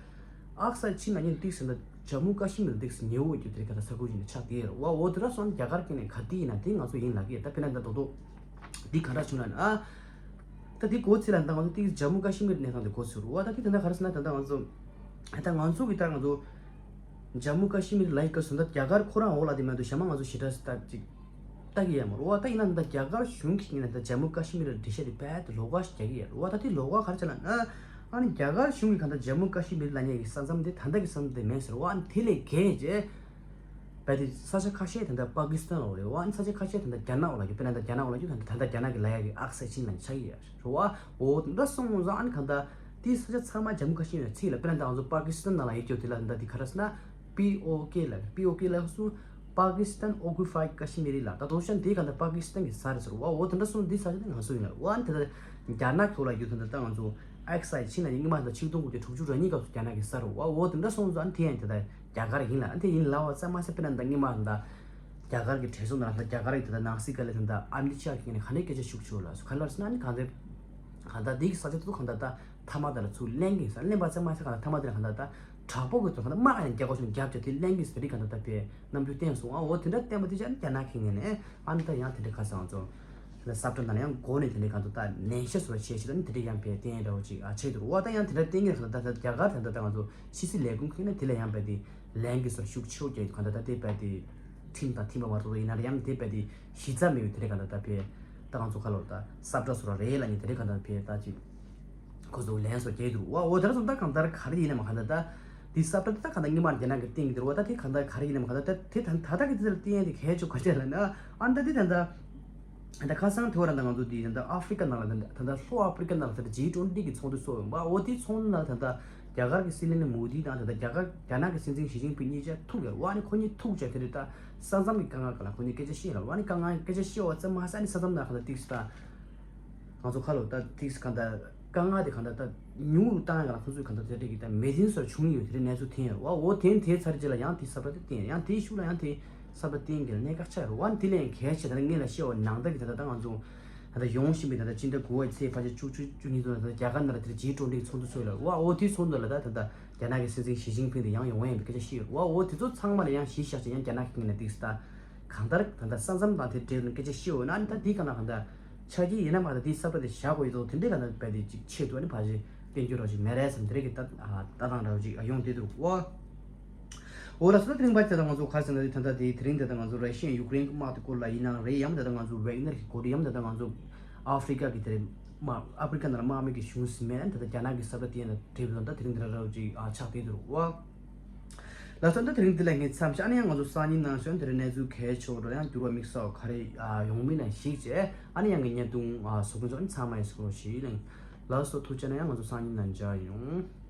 ཨག་སའི་ཆིན་ལ་ཉེ་དེ་ཟེར་ན་ཇམ་མུ་ཀ་ཤི་མིར་དེ་ཟེར་ཉེ་བོ་ཡོད་དེ་རེད་ག་ད་ས་ཁུལ་ཡིན་ན་ཆགས་དེ་རེད་བ། འོ་དེ་འདྲ་སོང་ན་རྒྱ་གར་གི་ཡིན་ན་ག་དེ་ཡིན་ན་དེ་ང་ཚོ་ཡིན་ལ་གི། ད་དཔེར་ན་ད་རྡོག་རྡོག་འདི་ག་འདྲ་བྱུང་ལ་ན། ད་འདི་འགོ་ཚུགས་ལ་ད་ང་ཚོ་ཏིག་ཇམ་མུ་ཀ་ཤི་མིར་གནས་སྟངས་འདི་འགོ་ཚུགས་རུ་བ། ད་འདི་ད་ལྟ་ག་རེ་ཟེར་ན་ད་ལྟ་ང་ཚོ་ད་ང་ཚོ་གི་ད་ང་ཚོ་ཇམ་མུ་ཀ་ཤི་མིར་ལ་ཡི་ག་སོང་ད་རྒྱ་གར་ཁོ་རང་འོག་ལ་དེ་མ་གཏོགས་གཞན་མ་ང་ཚོ་ཞེ་དྲག་ད་ཅིག་ལྟ་གི་ཡ་མ་རུ་བ། ད་ཡིན་ན་ད་རྒྱ་གར་གཞུང་གི་ཡིན་ན་ད་ཇམ་མུ་ཀ་ཤི་མིར་འགྲེལ་བཤད་དེ་རྦད་དེ་ལོགས་ཀ་ཞིག་རྒྱག་གི་ཡ་རུ་བ། ད་དེ་ལོགས་ཀ་ག་རེ་བྱས་ལ་ན། ཨ་ནི་རྒྱ་གར་གཞུང་གི་གང་ལྟར་ཇམ་མུ་ཀ་ཤི་མིར་ལ་ཉེ་གི་ས་མཚམས་དེ་ད་ལྟ་གི་ས་མཚམས་དེ་མེད་ཟེར་བ། ཨ་ནི་དེ་ལས་བརྒལ་རྗེས། བས་དེ་ས་ཆ་ཁ་ཤས་དེ་འདྲ་པ་ཀི་སི་ཐན་འོག་རེད་བ། ཨ་ནི་ས་ཆ་ཁ་ཤས་དེ་འདྲ་རྒྱ་ནག་འོག་ལ་རྒྱུ། དཔེར་ན་ད་རྒྱ་ནག་འོག་ལ་རྒྱུ་ད་ད་རྒྱ་ནག་གི་ལ་ཡ་གི་ཨག་སའི་ཆིན་ལ་ཆགས་ཀྱི་ཡོད་རེད་བ། འོ་འདྲ་སོང་ཙང་ཨ་ནི་གང་ལྟར་དེའི་ས་ཆ་ཚང་མ་ཇམ་མུ་ཀ་ཤི་མིར་ཚིག་ལ། དཔེར་ན་ད་ང་ཚོ་པ་ཀི་སི་ཐན་ནང་ལ་ཡོད་རྒྱུ་དེ་ལ་ད་དེ་ག་རེ་ཟེར་ན་པི་ཨོ་ཀེ་ལ། པི་ཨོ་ཀེ་ལ་སུ་པ་ཀི་སི་ཐན་ཨོ་ཀུ་པའི་ཀ་ཤི་མི་རི་ལ། ད་དོ་ཤན་དེ་གང་ལྟར་པ་ཀི་སི་ཐན་གི་ས་རེད་ཟེར་བ། འོ་དེ་འདྲ་སོང་དེ་ས་ཆ་དེ་ང་ཚོ་ཡིན་ལ་བ། ཨ་ནི་དེ་ལ་རྒྱ་ནག་ཐོག་ལ་རྒྱུ་དེ་འདྲ་ད་ང་ཚོ་ཨག་སའི་ཆིན་ལ་ཡིན་གི་མ་ད་ཆིག་སྟོང་དགུ་བརྒྱ་དྲུག་ཅུ་རེ་གཉིས་སྐབས་སུ་རྒྱ་ནག་གི་ས་རེད་བ། འོ་དེ་འདྲ་སོང་ཙང་ཨ་ནི་དེ་ཡང་དེ་ལ། རྒྱ་གར་ཡིན་ལ། དེ་ཡིན་ལ་བ་ཙམ་མ་ཟད་དཔེར་ན་ད་སྔོན་མ་ད་རྒྱ་གར་གྱི་གྲོས་ཚོགས་ནང་ད་རྒྱ་གར་གྱི་ད་ནང་སྲིད་བཀའ་བློན་ད་ཨ་མི་ཤ་གི་ནས་ག་ནས་སྐད་ཆ་ཤུགས་ཆེ་ལ་སུ་ག་ལ་སོང་ན་ནི་གང་དེ་ གང་ལྟར་འདི་གི་ས་ཆ་དེ་ཚོ་གང་ལྟར་ད་མཐའ་མ་དེ་ལ་ཚུར་ལེན་གྱི་ས་ལེན་པ་ཙམ་མ་ཟད་གང་ལྟར་མཐའ་མ་དེ་ལ་གང་ལྟར་ད་དྲག་པོ་གི་ཚོ་གང་ལྟར་དམག་ཡང་རྒྱག་དགོས་བྱུང་རྒྱབ་བྱས་དེ་ལེན་གྱི་ས་དེ་གང་ལྟར་ད་དཔེ་རྣམ་འགྱུར་བསྟན་སོང་ཨ། འོ་དེ་འདྲ་བསྟན་པ་དེ་ཅག་ནི་རྒྱ་ནག་གི་ངོས་ནས་ཨ་ནི་ད་ཡང་དེ་འདྲ་ཁ་སང་ཚོ་ས་བཀྲ་ནང་ཡང་སྒོ་ནས་དེ་འདྲ་གང་ལྟར་ད་ནན་བཤད་བཟོ་བྱས་ཤིག་ད་ནི་དེ་འདྲ་ཡང་དཔེ་བསྟན་འདྲ་བོ་ཅིག་ཨ་བྱས་འདུག་འོ་ད་ཡང་དེ་འདྲ་བསྟན་གྱི་གང་ལྟར་ད་རྒྱ་གར་གང་ལྟར་ད་ང་ཚོ་ཕྱི་སྲིད་ལས་ཁུངས་ཁྱོན་ནས་དེ་ལ་ཡང་དཔེ་དེ་ལན་གྱི་སོར་ཤུགས་ཆེ་བོ་རྒྱག་གི་འདུག་གང་ལྟར་ད་དེ་དཔེ་དེ་ཁྲིམས་དང་མཐུན་པ་མ་གཏོགས་ཡིན་ན་ཡང་དེ་དཔེ་དེ་གཞི་རྩ་མེད་པའི་དེ་རེད་གང་ལྟར་ད་དཔེ་ད་ང་ཚོ་ཁ་ལོ་ད་ས་བཀྲ་སོ་ར་རེད་ལ་ནི་དེ་རེད་གང་ལྟར་དཔེ་ད་ཅིག་ཁོ་ཚོ་ལན་སོར་རྒྱག་གི་འདུག་ཝ་འོ་དེ་ར་སོང་ད་གང་ལྟར་ག་རེ་ཡིན་ནམ་གང་ལྟར་ད་དེ་ས་བཀྲ་དེ་ད་གང་ལྟར་སྔོན་མ་རྒྱ་ནག་གི་སྟེང་གི་དེ་རེད་ཝ་ད་དེ་གང་ལྟར་ག་རེ་ཡིན་ནམ་གང་ལྟར་ད་དེ་ད་ད་ལྟ་གི་དེ་ལ་བསྟན་ཡ་དེ་གལ་ཆེ་ག་ཅེ་ལ་ན་ཨ་ད་དེ་ད་ད། ད་ཁ་སང་དེ་བར་ད་ང་ཚོ་འདི་ད་ཨ་ཧྥི་རི་ཀ་ནང་ལ་ད་ད་ལྷོ་ཨ་ཧྥི་རི་ཀ་ནང་ལ་ད་ཇི་ཊུ་ཝེན་ཊི་གི་ཚོགས་འདུ་ཚོགས་ཡོང་བ་འོ་དེའི་ཚོགས་འདུ་ནང་ད་ད་རྒྱ་གར་གི་སྲིད་བློན་མོ་དི་དང་ད་ད་རྒྱ་གར་རྒྱ་ནག་གི་སྲིད་འཛིན་ཞི་ཅིན་ཕིང་གཉིས་ཆ་ཐུག་ཡོད་བ་ནི་ཁོ་གཉིས་ཐུག་བྱས་དེ་རེད་ད་ས་མཚམས་ཀྱི་དཀའ་ངལ་ག་ལ་ཁོ་གཉིས་སྐད་ཆ་བཤད་ལ་བ་ནི་དཀའ་ངལ་སྐད་ཆ་བཤད་བ་ཙམ་མ་ཟད་ནི་ས་མཚམས་ནང་ཁ་ད་ཏིག་སི་ད་ང་ཚོ་ཁ་ལོ་ད་ཏིག་སི་ག་ད། དཀའ་ངལ་དེ་གང་ལྟར་ད་ཉུང་རུ་བཏང་ཡ་ལ་ཁོ་ཚོས་གང་ལྟར་དེ་འདྲ་གི་ད་མེད་མཁན་སོགས་བྱུང་ཡོད་དེ་རིང་གནས་ཚུལ་ཐོན་ཡོད་རེད་བ། འོ་དེ་དེ་ཚར་རྗེས་ལ་ཡང་དེ་ས་བཀྲ་དེ་བསྟན་ཡང་དེའི་ཤུགས་ལ་ཡང་དེ་ས་བཀྲ་བསྟན་གྱི་གནད་འགག་ཆགས་ཡོད་རེད་བ། དེ་ལས་གལ་ཆེ་ད་ནི་ངས་ལ་བཤད་བ་ནང་ལྟར་གྱི་ད་ལྟ་ད་ང་ཚོ་ད་ལྟ་ཡོང་བཞིན་པའི་ད་ལྟ་སྤྱི་ཟླ་དགུ་པའི་ཚེས་ཕལ་ཆེར་བཅུ་བཅུ་བཅུ་གཉིས་ཚོ་ད་ལྟ་རྒྱ་གར་ནང་ལ་དེ་ཇི་ཊུ་ཝེན་ཊི་ཚོགས་འདུ་ཚོགས་ཡོད་རེད་བ། འོ་དེའི་ཚོགས་འདུ་ལ་ད་ད་ལྟ་རྒྱ་ནག་གི་སྲིད་འཛིན་ཞི་ཅིན་ཕིང་དེ་ཡང་ཡོང་ཡ་ཡིན་པའི་སྐད་ཆ་བཤད་ཡོད་རེད་བ། འོ་དེ་ཚོ་ཚང་མ་ལ་ཡང་གཞི་བཞག་ཅིང་ཡང་རྒྱ་ནག་གི་ངོས་ནས་ཏིག་སི་ད། གང་ལྟར་ད་ལྟ་ས་མཚམས་དང་དེ་འབྲེལ་ནས་སྐད་ཆ་བཤད་འོས་ན་ཨ་ནི་ད་འདི་ག་ན་གང་ལྟར་ཆ་རྐྱེན་ཡིན་ན་མ་ད་འདི་ས་བཀྲ་དེ་བཞག་དགོས་ཡོད་དོ་དེ་འདྲའི་ག་ན་དཔེ་དེ་ཅིག་ཆེད་དུ་ཨ་ནི་ཕ་ཞེ་བསྟན་རྒྱུ་རོགས་ཅིག་མེད་རེད་བསམ་དེ་རེད་ཀྱི་ད་ལྟ་དང་འདྲ་བ་ཅིག་ཡོང་བསྡད་འདུག་ཨོ། འོ་ལ་སོ་ད་དེ་རིང་པ་ཅིག་ད་ལྟ་ང་ཚོ་ག་རེ་ཟེར་ན་ད་ལྟ་དེ་དེ་རིང་ད་ལྟ་ང་ཚོ་ར་ཤི་ཡ་ཡུ་ཀེ་རེན་གྱི་དམག་དེ་སྐོར་ལ་ཡིན་ནའང་རེད་ཡང་ད་ལྟ་ང་ཚོ་ཝེག་ནར་གྱི་སྐོར་ཡང་ད་ལྟ་ང་ཚོ་ཨ་ཧྥི་རི་ཀ་གི་དེ་རེད་དམག་ཨ་ཧྥི་རི་ཀ་ནང་ལ་དམག་མི་གི་གཞུང་ཟིན་མེད་ད་ལྟ་རྒྱ་ནག་གི་ས་བཀྲ་དེ་ཡང་ད་འབྲེལ་བ་ད་དེ་རིང་ད་ལྟ་འདྲ་བ་ཅིག་ཆགས་བསྡད་འདུག་ཨོ། ལགས་སོ། ད་དེ་རིང་འདི་ལ་ངས་མཚམས་བཞག་ཨ་ནི་ཡང་ང་ཚོ་སང་ཉིན་ནང་ཞོན་དེ་རིང་གནས་ཚུལ་གལ་ཆེ་བོ་འགྲོ་ཡང་འགྱུར་བ་དམིགས་བསལ་ག་རེ་ཡོང་མིན་ལ་གཞིགས་བྱས་ཨ་ནི་ཡང་གི་བརྙན་ཐུང་བཟོ་མཁན་ཚོ་ཨ་ནི་ཚང་མ་ཡིན་སྐོར་ཞིག་གླེང་ལགས་སོ། ཐུགས་རྗེ་ཆེ་ན་ཡང་ང་ཚོ་སང་ཉིན་ནང་མཇལ་ཡོང་།